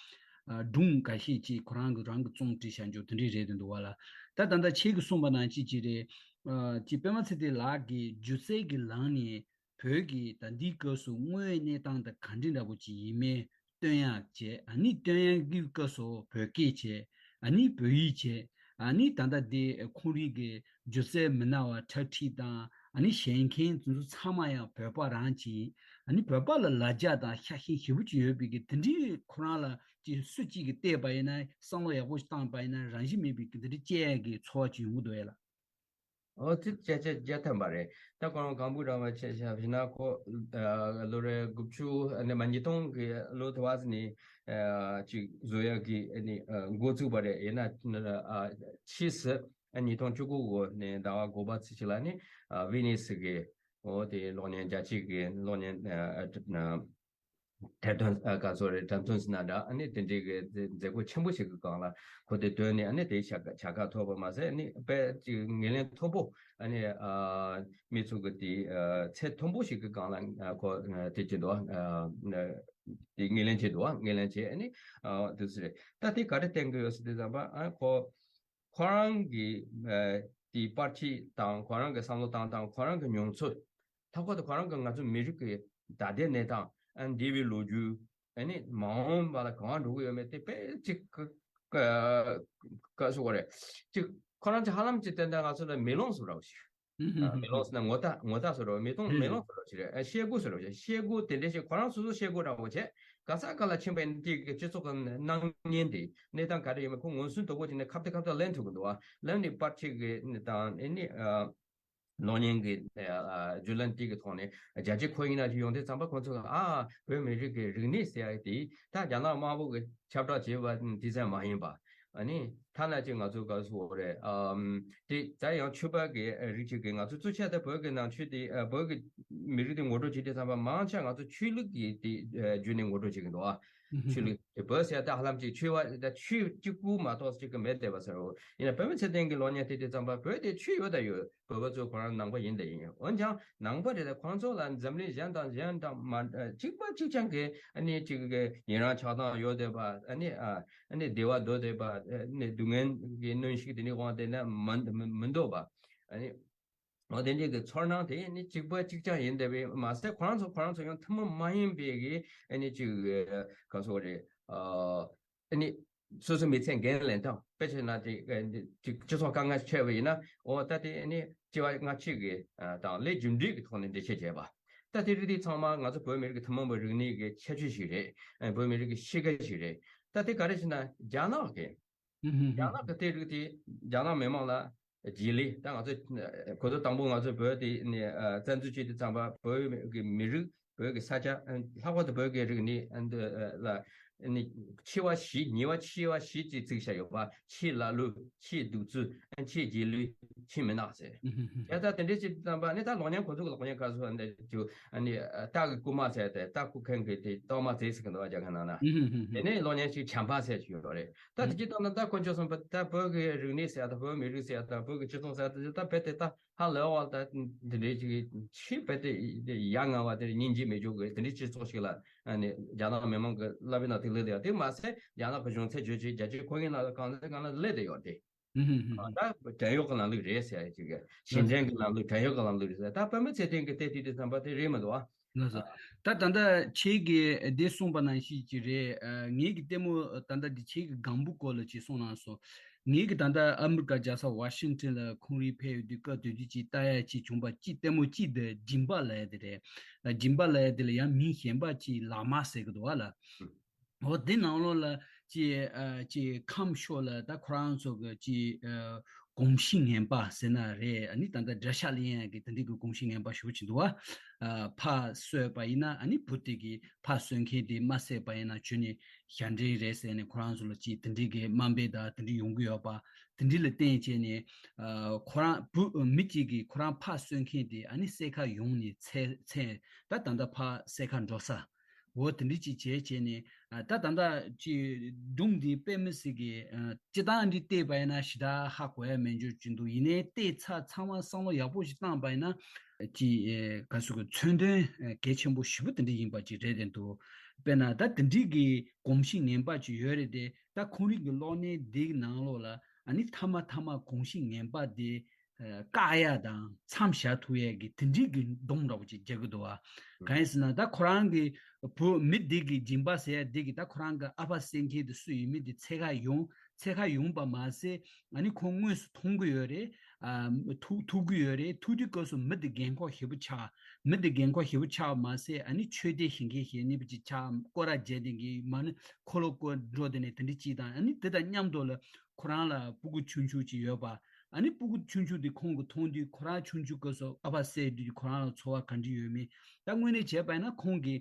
ཨ་སྒྲུང་འགའ་ཤས་ཅིག་ཁོ་རང་གི་རང་གི་རྩོམ་བྲིས་བཞག་འཇོག་དེ་འདྲས་རེད་རེད་འདུག་བ་ལ། ད་ད་ལྟ་ཁྱེད་ཀྱིས་གསུངས་པ་ནང་བཞིན་ཅིག་རེད། ཨ་ཅིག་པད་མ་ཚེ་བརྟན་ལགས་ཀྱིས་སྒྱུ་རྩལ་གྱི་ལམ་ནས་བོད་ཀྱི་ད་ལྟའི་སྐབས་སུ་དངོས་ཡོད་གནས་སྟངས་དང་ག་འདྲ་འདྲ་པོ་ཅིག་ཡིན་མིན་སྟོན་ཡག་བྱས། ཨ་ནི་སྟོན་ཡག་གི་སྐབས་སུ་བོད་སྐད་བྱས། ཨ་ནི་བོད་ཡིག་བྱས། ཨ་ནི་ད་ལྟ་དེ་ཁོང་རང་གི་སྒྱུ་རྩལ་མི་སྣ་བ་འཁྲབ་ཁྲིད་དང་ཨ་ནི་གཞན་མཁན་དེ་ཚོ་ཚང་མ་ཡང་བོད་པ་རང་ཅིག་ཨ་ནི་བོད་པ་ལ་ལ་རྒྱ་དང་ཤ་ཞེན་ཞེ་པོ་ཅིག་ཡོད་པའི་གི་དེ་འདྲའི་ཁོ་རང་ལ་ཅིག་སུ་གཅིག་གིས་བལྟས་པ་ཡིན་ན་བསམ་བློ་ཡག་པོ་ཞིག་བཏང་པ་ཡིན་ན་རང་བཞིན་མེད་པའི་གི་དེ་འདྲའི་སྐྱེ་ཡག་གི་ཚོར་བ་ཅིག་ཡོང་གི་འདུག་ཨེ་ལགས། ཨོ་ཙི་ཅེ་ཅེ་ཅེ་ཐོན་པ་རེད། ད་ཁོ་རང་གང་པོ་འདྲ་བ་ཆེ་ཤ་ཕྱིན་ན་ཁོ་ལོ་རེ་དགུ་བཅུ་ནས་མ་ཉིས་སྟོང་གི་ལོ་དུ་བ་ཟི་ནས་ཅིག་བཟོ་ཡག་གི་ནི་འགོ་བཙུགས་པ་རེད། ཡིན་ན་ཕྱིས་སུ་ཉིས་སྟོང་བཅུ་དགུ་གོ་ནས་ཟླ་བ་དགུ་པ་ཚེ་ཆེ་ལ་ནི་ཝི་ནི་སི་གི་ཨོ་དེ་གློག་བརྙན་རྒྱ་ཆེ་གི་གློག་བརྙན། འཁྲབ་སྟོན་ཨ་ག་ཚོད་རེད། འཁྲབ་སྟོན་ཟེར་ན་འདྲ། ཨ་ནི་དེ་འདྲའི་གི་མཛད་མཛད་སྒོ་ཆེན་པོ་ཞིག་གི་སྒང་ལ་ཁོ་དེ་བཏོན་ནས་ཨ་ནི་དེའི་བྱ་དགའ་བྱ་དགའ་ཐོབ་པ་མ་ཟད་ཨ་ནི་དཔེ་ཅིག་ངོས་ལེན་མཐོན་པོ་ཨ་ནི་ཨ་མི་ཚོ་གི་དེ་ཨ་ཚད་མཐོན་པོ་ཞིག་གི་སྒང་ལ་ཨ་ཁོ་ཨ་དེ་བྱེད་འདུག་ཨ་དེ་ངོས་ལེན་བྱེད་འདུག་ཨ་ངོས་ལེན་བྱེད། ཨ་ནི་ཨ་དེ་ཚོ་རེད། ད་དེ་ག་རེ་བསྟན་གི་ཡོད་ཟེར་དུས་ཙམ་པ་ཨ་ཁོ་ཁོ་རང་གི་ཨ་དེ་པར་ཊི་དང་ཁོ་རང་གི་བསམ་བློ་བཏང་སྟངས་ཁོ་རང་གི་མྱོང་ཚོར། ལྷག་པར་དུ་ཁོ་རང་གི་ང་ཚོ་མི་རིགས་ཀྱི་ད་ལྟའི་གནས་སྟངས་ཨ་འདས་པའི་ལོ་རྒྱུས་ཨ་ནི་མ་འོངས་པ་ལ་གང་འགྲོ་གི་ཡོད་མེད་དེ་དཔེ་ཅིག་ཀ་ཀ་ཀ་ཟེར་དགོས་རེད། ཅིག་ཁོ་རང་ཅིག་ཧ་ལམ་ཅིག་བསྟན་དང་ང་ཚོ་ལ་མེ་ལོང་བཟོ་འདྲ་བོ་ཞིག་ཨ་མེ་ལོང་ཟེར་ན་ངོ་རྟགས་ངོ་རྟགས་བཟོ་འདྲ་བོ། མེ་ཏོང་མེ་ལོང་བཟོ་འདྲ་བོ་ཞིག་རེད། ཨ་ཤེལ་སྒོ་བཟོ་འདྲ་བོ་ཞིག་ཤེལ་སྒོ་དེ་འདྲ་ཞིག་ཁོ་རང་སོ་སོ་ཤེལ་སྒོ་འདྲ་བོ་བྱས། ག་ས་ག་ལ་ཕྱིན་པ་ཡིན་ན་དེ་གི་སྤྱི་ཚོགས་ཀྱི་སྣང་བརྙན་དེ་གནས་སྟངས་ག་རེ་ཡོད་མེད་ཁོ་མངོན་སུམ་དོད་པོ་བྱས་ནས་ཁ་བརྡ་ཁ་བརྡ་ལེན་ཐུབ་ཀྱི་འདུག་བ། ལམ་ནས་པར་ཆས་ཀྱི་དང་ཨེ་ནི་ཨ་གློག་བརྙན་གྱི་ཨ་བརྒྱུད་ལམ་དེ་གི་ཐོག་ནས་རྒྱ་ཆེ་ཁོ་ཡིན་ན་ཞིག་ཡོང་དུས་ཙམ་པ་ཁོ་ཚོ་གི་ཨ་བོད་མི་རིགས་ཀྱི་རིག་གནས་ཟེར་ཡ་དེ་ད་རྒྱ་ནག་དམར་པོ་གི་ཁྱབ་བསྒྲགས་བྱས་པ་དེ་ཙམ་མ་ཡིན་པ། ཨ་ནི་ཐ་ན་ཅིག་ང་ཚོ་ག་ཟེར་དགོས་རེད། ཨམ་དེ་ད་ཡང་ཆོས་པ་གི་རིགས་ཅིག་གི་ང་ཚོ་གཙོ་ཆེ་ད་བོད་ཀྱི་ནང་ཆོས་དེ་ཨ་བོད་ཀྱི་མི་རིགས་དེ་ངོ་སྤྲོད་བྱེད་དུས་ཙམ་པ་མང་ཆེ་ང་ཚོ་ཆོས་ལུགས་ཀྱི་དེ་ཨ་བརྒྱུད་ནས་ངོ་སྤྲོད་བྱེད་ཀྱི་འདུག་ཨ། ཆོས་ལུགས་དེ་བོད་ཟེར་ད་ཧ་ལམ་ཅིག་ཆོས་པ་ད་ཆོས་གཅིག་པུ་མ་གཏོགས་ཅིག་གི་མེད་བསྡད་པ་ཟེར་རོ། ཡིན་ན་པད་མ་ཚེ་བརྟན་གྱི་གློག་བརྙན་དེ་དེ་ཙམ་པ་བོད་དེ་ཆོས་ཡོད་ད་ཡོད། བོད་པ་ཚོ་ཁོ་རང་ནང་པ་ཡིན་དེ་ཡིན། འོན་ཀྱང་ནང་པ་རེད་ད་ཁོང་ཚོ་ལ་འཛམ་གླིང་གཞན་དང་གཞན་དང་མ་གཅིག་པ་གཅིག་རྐྱང་གི་ཨ་ནི་གཅིག་གི་ཡི་རང་ཆགས་སྡང་ཡོད་བསྡད་པ། ཨ་ནི་ཨ་ཨ་ནི་བདེ་བ་འདོད་བསྡད་པ། ཨ་ནི་སྡུག་བསྔལ་གྱི་གནོན་ཤུགས་དེ་ནི་དབང་དེ་ན་མ་མི་མི་འདོད་པ། ཨ་ནི་ འོ་དེ་འདྲའི་གི་ཚོར་སྣང་དེ་ནི་གཅིག་པ་གཅིག་རྐྱང་ཡིན་བསྡད་པས་མ་ཟད། ཁོ་རང་ཚོ་ཁོ་རང་ཚོ་ཡང་ཐུན་མོང་མ་ཡིན་པའི་གི་ཨ་ནི་ཅིག་ག་སོགས་རེད། ཨ་ནི་སོ་སོ་མི་ཚེ་འགན་ལེན་སྟངས། དཔེ་བྱས་ན་དེ་ཅིག་སྤྱི་ཚོགས་དཀའ་ངལ་འཕྲད་པ་ཡིན་ན། འོ་ད་དེ་ནི་སྐྱེ་བ་སྔ་ཕྱི་གི་དང་ལས་རྒྱུ་འབྲས་ཀྱི་ཐོག་ནས་འགྲེལ་བཤད་བྱས་པ། ད་དེ་རིགས་དེ་ཚང་མ་ང་ཚོ་བོད་མི་རིགས་ཀྱི་ཐུན་མོང་གི་རིག་གནས་ཀྱི་ཁྱད་ཆོས་ཤིག་རེད། བོད་མི་རིགས་ཀྱི་གཤིས་ཀ་ཞིག་རེད། ད་དེ་ག་རེ་ཞེ་ན་རྒྱ་ནག་གི་ཧུམ་ཧུམ་ཧུམ། རྒྱ་ནག་གི་དེ་རིགས་དེ་རྒྱ་ནག་མི་མང་ལ་རྗེས་ལུས། ད་ང་ཚོ་གོ་ཐོས་དང་པོ་ང་ཚོ་བོད་དེ་ནས་བཙན་འཛུལ་བྱས་དུས་ཙམ་པ། བོད་ཀྱི་མི་རིགས། བོད་ཀྱི་ས་ཆ། ལྷག་པར་དུ་བོད་ཀྱི་རིག་གནས་འདི་ལ་ནི་འཆི་བ་བཞི། ཉེས་པ་འཆི་བ་བཞི་ཅེས་བརྩིས་བཞག་ཡོད་པ། འཆི་ལ་ལུ། འཆི་གདུག་རྩུབ། འཆི་རྗེས་ལུས། འཆི་མུན་ནག་ཟེར། ཧུམ་ཧུམ་ཧུམ། ཡ་ད་དེ་འདྲའི་ཅིག་ཙམ་པ་ནི། ད་གློག་བརྙན་ཁོ་ཚོ་གི་གློག་བརྙན་སྐབས་སུ་འདི་ཅུ་ཨ་ནི་རྟ་གི་རྐུན་མ་ཟེར་ཏེ། རྟ་རྐུ་མཁན་གྱི་དེ་གཏོར་མ་བརྩིགས་ཟེར་གི་འདུག་བ། རྒྱ་གར་ནང་ན། ཧུམ་ཧུམ་ཧུམ། དེ་ནས་གློག་བརྙན་ཞིག་བྱམས་པ་ཟེར་ཞིག་ཡོད་རེད། ད་དེ་ཅི་ལྟར་ན་ད་དཀོན་མཆོག་གསུམ་པོ། ད་བོད་ཀྱི་རིག་གནས་ཟེར་ཡ་དང་། བོད་མི་རིགས་ཟེར་ཡ་དང་། བོད་ཀྱི་སྤྱི་ཚོགས་ཟེར་ཡ་དང་། ད་བོད་དེ་ད་ཧ་ལས་པ། ད་འདི་འདྲའི་ཅིག་ཆེས་བོད་དེ་ཡ་ང་བ་དེ་སྙིང་རྗེ་མེད་འཇོག་གི་དེ་འདྲའི་སྤྱི་ཚོགས་ཤིག་ལ་ཨ་ནི་རྒྱ་ནག་མི་མང་གི་བསླབ་པའི་ནང་དུ་སླེབས་ཡོད། དེ་མ་ཟད་རྒྱ་ནག་གི་གཞུང་ཚབ་བྱས་བྱས་རྒྱ་ཆེའི་ཁོར་ཡུག་ནང་གང་ལ་གང་ལ་སླེབས་བསྡད་ཡོད་དེ། ཧུམ་ཧུམ་ཧུམ། ད་བྲན་གཡོག་གི་ལམ་ལུགས་རེད་ཟེར་ཡ་ཅིག་གི། ཞིང་བྲན་གྱི་ལམ་ལུགས། བྲན་གཡོག་གི་ལམ་ལུགས་རེད་ཟེར། ད་བོད་མི་ཚེ་བརྟན་གྱི་ལྟས་དེ་དུས་ཙམ་པ་དེ་རེད་མི་འདུག་ཨ། ལགས་སོ། ད་ད་ལྟ་ཁྱེད་ཀྱིས་འདི་གསུངས་པ་ནང་བཞིན་ཅིག་རེད། ཨ། ངེད་ཀྱི་ལྟད་མོ་ད་ལྟ་འདི་ཁྱེད་ཀྱི་སྒམ་པོ་སྐོར་ལ་ཅིག་གསུངས་གནང་སོང་། ངེད་ཀྱི་ད་ལྟ་ཨ་མི་རི་ཀ་རྒྱལ་ས་ཝ་ཤིང་ཊོན་ལ་ཁོང་རང་ཕེབས་ཡོད་དུས་སྐབས་དེ་དུས་ཅིག་ལྟ་ཡ་ཅིག་བྱུང་བ། ཅིག་ལྟད་མོ་ཅིག་འདི་སྦྱིན་པ་ལབ་ཡ་དེ་རེད། ཨ། སྦྱིན་པ་ལབ་ཡ་དེ་ལ་ཡང་མིང་གཞན་པ་ཅིག་ལག་དམར་ཟེར་གི་འདུག་ཨ་ལ། འོ་དེ་ནང་ལོགས་ལ་ཅིག་ཨ་ཅིག་ཁམས་ཕྱོགས་ལ་ད་ཁོ་རང་ཚོ་གི་ཅིག་ཨ་གོམས་གཤིས་ངན་པ་ཟེར་ན་རེད། ཨ་ནི་ད་ལྟ་འདྲ་ཤག་ལེན་ཡ་གི་དེ་འདྲའི་གི་གོམས་གཤིས་ངན་པ་ཞེ་པོ་ཅིག་འདུག་བ། ཨ་ཕ་གསོས་པ་ཡིན་ན་ཨ་ནི་བུ་དེ་གི་ཕ་གསོས་མཁན་དེ་མ་བསད་པ་ཡིན་ན་ཁྱོད་ནི་ཞ་འདྲེ་རེད་ཟེར་ནས། ཁོ་རང་ཚོ་ལ་ཅིག་དེ་འདྲའི་གི་དམའ་འབེབས་དང་དེ་འདྲའི་ཡོང་གི་ཡོད་པ། དེ་འདྲའི་ལ་བརྟེན་བྱས་ནས་ཨ་ཁོ་རང་བུ་མི་གཅིག་གིས་ཁོ་རང་ཕ་གསོས་མཁན་དེ་ཨ་ནི་སྲས་མཁར་ཡོང་ནས་འཚོལ་འཚོལ། ད་ད་ལྟ་ཕ་སྲས་མཁར་འགྲོ་ས། འོ་དེ་འདྲ་ཅིག་བྱས་བྱས་ནས། ཨ། ད་ད་ལྟ་ཅིག་སྒྲུང་འདི་དཔེ་མི་སྲིད་ཀྱི། ཨ། སྤྱིར་བཏང་འདི་བལྟས་པ་ཡིན་ན་ཞེ་དྲག་ཧ་གོ་ཡ་མེད་འགྱུར་གྱི་འདུག་ཡིན་ནའི་བལྟས་ཚར་ཚང་མ་བསམ་བློ་ཡག་པོ་ཞིག་བཏང་པ་ཡིན་ན། ཅིག་ཨེ། ག་ཟེར་དགོས། མཚོན་དོན་ཨེ་གལ་ཆེན་པོ་ཞེ་པོ་དེ་འདྲ་ཡིན་པ་ཅིག་རེད་དེ་འདུག་དཔེར་ན་ད་དེ་འདྲའི་གི་གོམས་གཤིས་ངན་པ་ཅིག་ཡོད་རེད་དེ། ད་ཁོང་རང་གི་གློག་བརྙན་འདིའི་ནང་ལོགས་ལ་ཨ་ནི་མཐའ་མ་མཐའ་མ་གོམས་གཤིས་ངན་པ་དེ་ཨ། བཀག་ཡ་དང་མཚམས་བཞག་ཐུབ་ཡ་གི་དེ་འདྲའི་གི་སྡོམ་འདྲ་པོ་ཅིག་རྒྱག་གི་འདུག་བ། གང་ཡིན་ཟེར་ན་ད་ཁོ་རང་གི་བུ་མི་འདི་གི་སྦྱིན་པ་ཟེར་ཡ་འདི་གི་ད་ཁོ་རང་གི་ཨ་ཕ་གསོས་མཁན་དེ་སུ་ཡིན་མིན་དེ་འཚོལ་ག་ཡོང་འཚོལ་ག་ཡོང་པ་མ་ཟད། ཨ་ནི་ཁོང་དངོས་སུ་མཐོང་གི་ཡོད་རེད། ཨ། ཐུག་ཐུག་གི་ཡོད་རེད། ཐུག་དུས་སྐབས་སུ་མི་དེ་རྒན་འཁོགས་ཞེ་པོ་ཆགས། མི་དེ་རྒན་འཁོགས་ཞེ་པོ་ཆགས་པ་མ་ཟད། ཨ་ནི་ཆོས་དད་བྱེད་མཁན་ཞེ་ནི་པ་ཅིག་ཆགས། སྐོར་ར་བརྒྱབ་དེ་གི་མ་ནི་འཁོར་ལོ་བསྐོར་འགྲོ་དེ་ནས་དེ་འདྲ་ཅིག་དང་། ཨ་ནི་དེ་དང་མཉམ་དུ་ལ་ཁོ་རང་ལ་སྤུ་གུ་ཆུང་ཆུང་ཅིག་ཡོད་པ། ཨ་ནི་སྤུ་གུ་ཆུང་ཆུང་དེ་ཁོང་གིས་མཐོང་དུས། ཁོ་རང་ཆུང་ཆུང་སྐབས་སུ་ཨ་ཕ་བསད་དུས་ཁོ་རང་ལ་ཚོར་བ་ག་འདྲ་ཡོད་མེད། ད་དངོས་གནས་བྱས་པ་ཡིན་ན་ཁོང་གིས་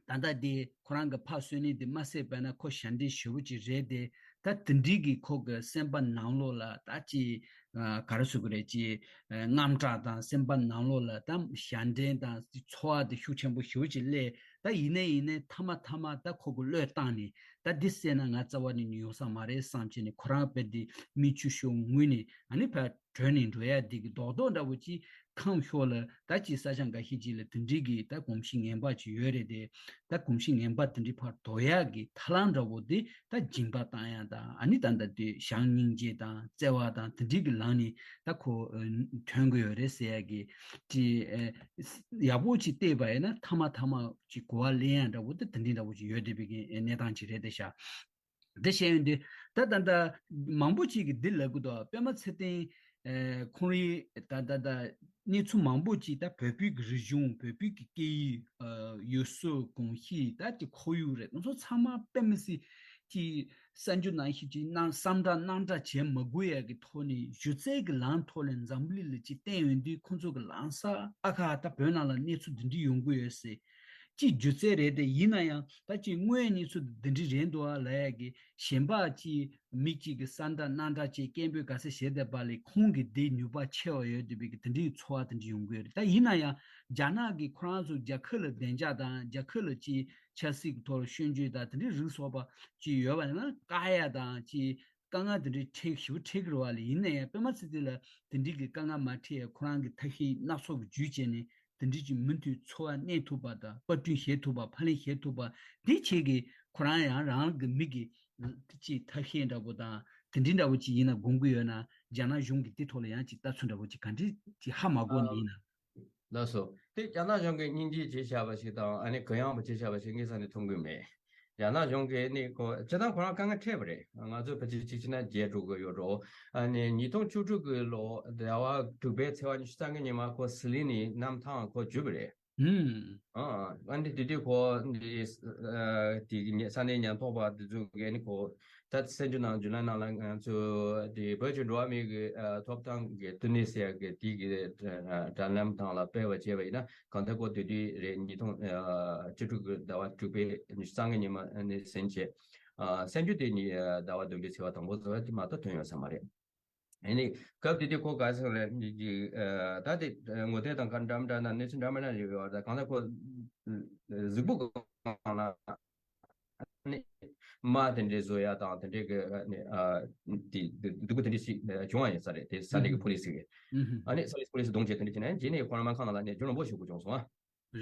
ད་ལྟ་དེ་ཁོ་རང་གི་ཕ་གསོས་ནི་དེ་མ་བསད་པ་ཡིན་ན་ཁོ་ཞ་འདྲེ་ཞེ་པོ་ཅིག་རེད་དེ། ད་དེ་འདྲའི་གི་ཁོ་གི་སེམས་པ་ནང་ལོགས་ལ་ད་ཅིག་ཨ། ག་རེ་ཟེར་དགོས་རེད། ཅིག་ཨ། དངངས་སྐྲག་དང་སེམས་པ་ནང་ལོགས་ལ་ད་ཞ་འདྲེ་དང་ཚོར་བ་དེ་ཤུགས་ཆེན་པོ་ཞེ་པོ་ཅིག་སླེབས། ད་ཡིན་ནའི་ཡིན་ནའི་མཐའ་མ་མཐའ་མ་ད་ཁོ་གི་བློས་བཏང་ནས། ད་འདི་བསད་ན་ང་རྩ་བ་ནས་ཡོང་ས་མ་རེད་བསམ་བྱས་ནས། ཁོ་རང་དཔེ་འདི་མིག་ཆུ་ཤོར་ངུས་ནས། ཨ་ནི་ཕར་བྲོས་ནས་འགྲོ་ཡ་འདི་གི་རྡོག་རྡོག་འདྲ་པོ་ཅིག་ཁམས་ཕྱོགས་ལ་ད་ཅིག་ས་ཆ་འགའ་ཤས་ཅིག་ལ་དེ་འདྲའི་གི་ད་གོམས་གཤིས་ངན་པ་ཅིག་ཡོད་རེད་དེ། ད་གོམས་གཤིས་ངན་པ་དེ་འདྲའི་ཕར་དོར་ཡ་གི་ཐབས་ལམ་འདྲ་པོ་དེ་ད་སྦྱིན་པ་བཏང་ཡ་དང་། ཨ་ནི་ད་ལྟ་དེ་བྱམས་སྙིང་རྗེ་དང་བརྩེ་བ་དང་དེ་འདྲའི་གི་ལམ་ནས་ད་ཁོ་ཨ། ཐོན་གི་ཡོད་རེད་ཟེར་ཡ་གི་ཅིག་ཨ། ཡག་པོ་ཅིག་བལྟས་པ་ཡིན་ན་མཐའ་མ་མཐའ་མ་ཅིག་གོ་བ་ལེན་ཡ་འདྲ་པོ་དེ་དེ་འདྲའི་འདྲ་པོ་ཅིག་ཡོད་བསྡད་པའི་གི་གནས་སྟངས་ཅིག་རེད་དེ་ཤག་དེ་བཤད་ཡོང་དུས་ད་ད་ལྟ་མང་པོ་ཅིག་གིས་འདི་ལབ་གི་འདུག་པད་མ་ཚེ་བརྟན། ཨེ། ཁོང་རང་ད་ད་ད་གནས་ཚུལ་མང་པོ་ཅིག་ད་བོད་པའི་གི་རིག་གཞུང་། བོད་པའི་གི་སྐད་ཡིག་ཨ། ཡུལ་སྲོལ་གོམས་གཤིས། ད་ཀྱི་ཁོར་ཡུག་རེད། དེ་ཚོ་ཚང་མ་དཔེ་མི་སྲིད་ཀྱི་གསར་འགྱུར་ནང་བཞིན་ཅིག་ནང་བསམ་བསྒྲགས་གནང་བསྒྲགས་བྱེད་མ་དགོས་ཡ་གི་ཐོག་ནས། སྒྱུ་རྩལ་གི་ལམ་ཐོག་ནས་འཛམ་བུ་གླིང་ལ་ཅིག་བསྟན་ཡོང་དུས། ཁོང་ཚོ་གི་ལམ་སང་ཨ་ཁ། ད་བོད་ནང་ལ་གནས་ཚུལ་འདི་འདྲ་ཡོང་གི་ཡོད་ཟེར། གཅིག་སྒྱུ་རྩལ་རེད་དེ། ཡིན་ན་ཡང་ད་ཅིག་དངོས་གནས་ཚུལ་འདི་འདྲ་རེད་འདུག་ཨ་ལབ་ཡ་གི་གཞན་པ་ཅིག་མི་གཅིག་གིས་གསར་བརྗེ་གནང་འདྲ་ཅིག་སྐད་འབོད་ག་ས་བྱས་བསྡད་པ་ལས། ཁོང་གིས་དེའི་ནུས་པ་ཆེ་བ་ཡོད་བསྡད་པའི་གི་དེ་འདྲའི་ཚོར་བ་དེ་འདྲ་ཡོང་གི་ཡོད་རེད། ད་ཡིན་ན་ཡང་རྒྱ་ནག་གིས་ཁོ་རང་ཚོ་རྒྱ་གར་ལ་བདེ་འཇགས་དང་། རྒྱ་གར་ལ་ཅིག་ཆབ་སྲིད་ཀྱི་ཐོག་ལ་སྐྱོན་བརྗོད་དང་དེ་འདྲའི་རིགས་སོགས་པ་ཅིག་ཡོད་པ་ཡིན་ན་བཀག་ཡ་དང་། ཅིག་དཀའ་ངལ་དེ་འདྲའི་འཕྲད་ཞེ་པོ་འཕྲད་ཀྱི་རེད་པ་ལས། ཡིན་ན་ཡང་པད་མ་ཚེ་བརྟན་ལ་དེ་འདྲའི་གི་དཀའ་ངལ་མ་འཕྲད་ཡ་ཁོ་རང་གིས་ཐབས་ཤེས་སྣ་ཚོགས་ཀྱི་བརྒྱུད་བྱས་ནས། དེ་འདྲའི་ཅིག་མུ་མཐུད་འཚོ་བ་གནས་ཐུབ་པ་དང་། པར་སྐྲུན་བྱེད་ཐུབ་པ། ཕབ་ལེན་བྱེད་ཐུབ་པ། དེ་ཆེད་ཀྱི་ཁོ་རང་ཡང་རང་གི་མི་གི་ཅིག་ཐབས་ཤེས་འདྲ་པོ་དང་ དེ་འདྲའི་འདྲ་བོ་ཅིག་ཡིན་ན་དགོངས་ཀྱི་ཡོད་ན། རྒྱ་ནག་གཞུང་གིས་དེ་ཐོག་ལ་ཡང་ཅིག་ལྟ་ཚུལ་འདྲ་བོ་ཅིག་ག་འདྲ་ཅིག་ཧ་མ་གོ་ནི་ཡིན་ན། ལགས་སོ། དེ་རྒྱ་ནག་གཞུང་གིས་སྙིང་རྗེ་བྱས་བཞག་པ་ཞིག་དང་ཨ་ནི་གུ་ཡངས་པ་བྱས་བཞག་པ་ཞིག་ངའི་ས་ནས་མཐོང་གི་མེད། རྒྱ་ནག་གཞུང་གིས་ནི་ཁོ་སྤྱིར་བཏང་ཁོ་རང་དཀའ་ངལ་འཕྲད་པ་རེད། ང་ཚོ་ཕལ་ཆེར་གཅིག་བྱས་ན་རྒྱལ་འགྲོ་གི་ཡོད་འགྲོ། ཨ་ནི་ཉིས་སྟོང་བཅུ་དྲུག་གི་ལོ་ཟླ་བ་དྲུག་པའི་ཚེས་པ་ཉི་ཤུ་རྩ་ལྔ་ཉིན་མ་ཁོ་ཟི་ལིང་ནས་གནམ་ཐང་ཁོ་འཛུལ་བ་རེད། ཨང་། ཨ་ནི་དེ་དུས་ཁོ་འདི་ཨ་དེ་གི་ཉེ་ས་གནས་ཉེན་རྟོག་པ་དེ་ཚོ་གིས་ནི་ཁོ་ད་གསར་འགྱུར་ནང་ཇུ་ལེ་ནང་ལ་ང་ཚོ་དེ་བོད་ཀྱི་འགྲོ་བ་མིའི་གི་ཨ་ཐོབ་ཐང་གི་ཏུ་ནི་སི་ཡ་གི་དེ་གི་ཨ་དྲ་ལམ་ཐང་ལ་སྤེལ་བ་བྱས་པ་ཡིན་ན་གང་ལྟར་ཁོ་དེ་དུས་རེད། ཉིས་སྟོང་ཨ་བཅུ་དྲུག་གི་ཟླ་བ་དྲུག་པའི་ཉི་ཤུ་རྩ་ལྔ་ཉིན་མ་ནི་ཟིན་བྱས། ཨ་གསར་འགྱུར་དེ་ཉིད་ཨ་ཟླ་བ་བདུན་པའི་ཚེས་པ་དང་པོ་ཚོ་དེ་མ་གཏོགས་ཐོན་ཡོད་ས་མ་རེད། ཨ་ནི་སྐབས་དེ་དུས་ཁོ་ག་ཟེར་རེད། འདི་གི་ཨ་ད་དེ་ཨ་ངོ་དེབ་དང་ག་འདྲ་མི་འདྲ་ན་གནས་ཚུལ་འདྲ་མི་འདྲ་ཡོད་ཡོད་རེད། གང་ལྟར་ཁོ་གཟུགས་པོ་གང་ལ་ཨ་ནི་རྨ་དེ་འདྲའི་བཟོ་ཡ་དང་དེ་འདྲའི་གི་ཨ་ནི་ཨ་དེ་སྡུག་པོ་དེ་འདྲ་ཞིག་བྱུང་བ་ཡིན་ས་རེད། དེ་ས་གནས་ཀྱི་ཕོ་ལིས་ཀྱིས་ཨ་ནི་ས་གནས་ཕོ་ལིས་རྡུང་བྱས་དེ་འདྲ་བྱས་ནས་རྗེས་ནས་ཁོ་རང་སྨན་ཁང་ནང་ལ་ནས་རྒྱུན་རིང་པོ་ཞིག་དགོས་བྱུང་སོང་ཨ།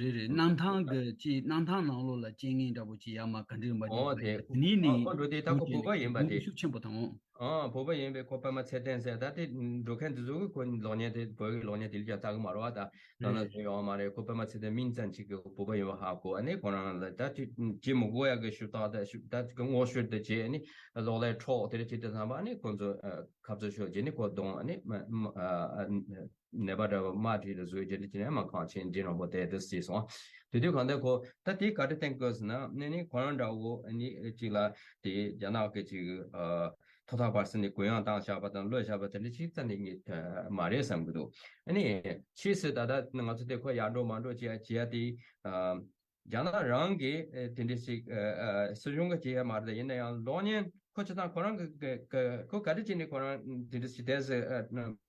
རེད་རེད། གནམ་ཐང་གི་ཅིག་གནམ་ཐང་ནང་ལོགས་ལ་རྐྱེན་ངན་འདྲ་པོ་ཅིག་ཡར་མར་ག་འདྲ་ཡིན་པ་ཨོ་དེ་ཨོ་ནི་ཨོ་འགྲོ་དེ་ད་ཁོ་བོད་པ་ཡིན་པ་དེ་ཤུགས་ཆེན་པོ་དང་། ཨོ་བོད་པ་ཡིན་པས་ཁོ་པད་མ་ཚེ་བརྟན་ཟེར། ད་དེ་འགྲོ་མཁན་དེ་ཚོ་གིས་ཁོ་གློག་བརྙན་དེ་བོད་ཀྱི་གློག་བརྙན་དེ་ལ་ཀྱང་ལྟ་གི་མ་རེད་བ། ད་ད་ནང་བཟོས་ཡོང་བ་མ་རེད། ཁོ་པད་མ་ཚེ་བརྟན་མིང་ཙམ་ཅིག་གིས་བོད་པ་ཡིན་པ་ཧ་གོ། ཨ་ནི་ཁོ་རང་ལ་ད་དེ་བྱེད་མི་དགོས་ཡག་གི་ཞུ་དག་ད་ཞུ་ད་ཅིག་ངོ་ཤེས་དེ་བྱས། ཨ་ནི་གློག་ཀླད་འཕྲོག་དེ་འདྲ་བྱེད་དུས་ཙམ་པ་ཨ་ནི་ཁོ་ཚོ་ཁ་རྩོད་ཤོར་རྗེས་ནི་ཁོ་གདོང་ཨ་ནི་མ་མ་ཨ། ནད་པ་འདྲ་བ་དམར་ཁྲིད་དུ་བཟོས་རྗེས་དེ་ཅི་ནས་མ་གང་ཆེན་འདྲི་རང་པོ་དེ་དུ་སྲིད་སོང་། དེ་དུས་གང་ལྟར་ཁོ་ད་དེ་ག་རེ་བསྟན་དགོས་ཟེར་ན་ནི་ནི་ཁོ་རང་འདྲ་བོ་ནི་གཅིག་ལ་དེ་རྒྱ་ནག་གི་ཅིག་ཨ་ཐོག་མཐའ་བར་གསུམ་ནས་གུ་ཡངས་བཏང་བཞག་པ་དང་གློད་བཞག་པ་དེ་འདྲ་ཅིག་རྩ་ནས་ངས་མ་རེད་བསམ་གི་འདུག་ཨ་ནི་ཕྱིས་སུ་ད་ལྟ་ང་ཚོ་དེ་ཁོ་ཡར་འགྲོ་མར་འགྲོ་བྱེད་ཡ་བྱེད་ཡ་དེ་ཨ། རྒྱ་ནག་རང་གིས་ཨེ་དེ་འདྲ་ཞིག་ཨེ་ཨེ་སྲིད་གཞུང་གིས་བྱེད་ཡ་མ་རེད། ཡིན་ན་ཡང་གློག་བརྙན་ཁོ་ཅི་ཙང་ཁོ་རང་གི་གི་གི་ཁོ་ག་རེ་བྱས་ནས་ཁོ་རང་དེ་འདྲ་ཞིག་དེ་ཟེར་ཨེ་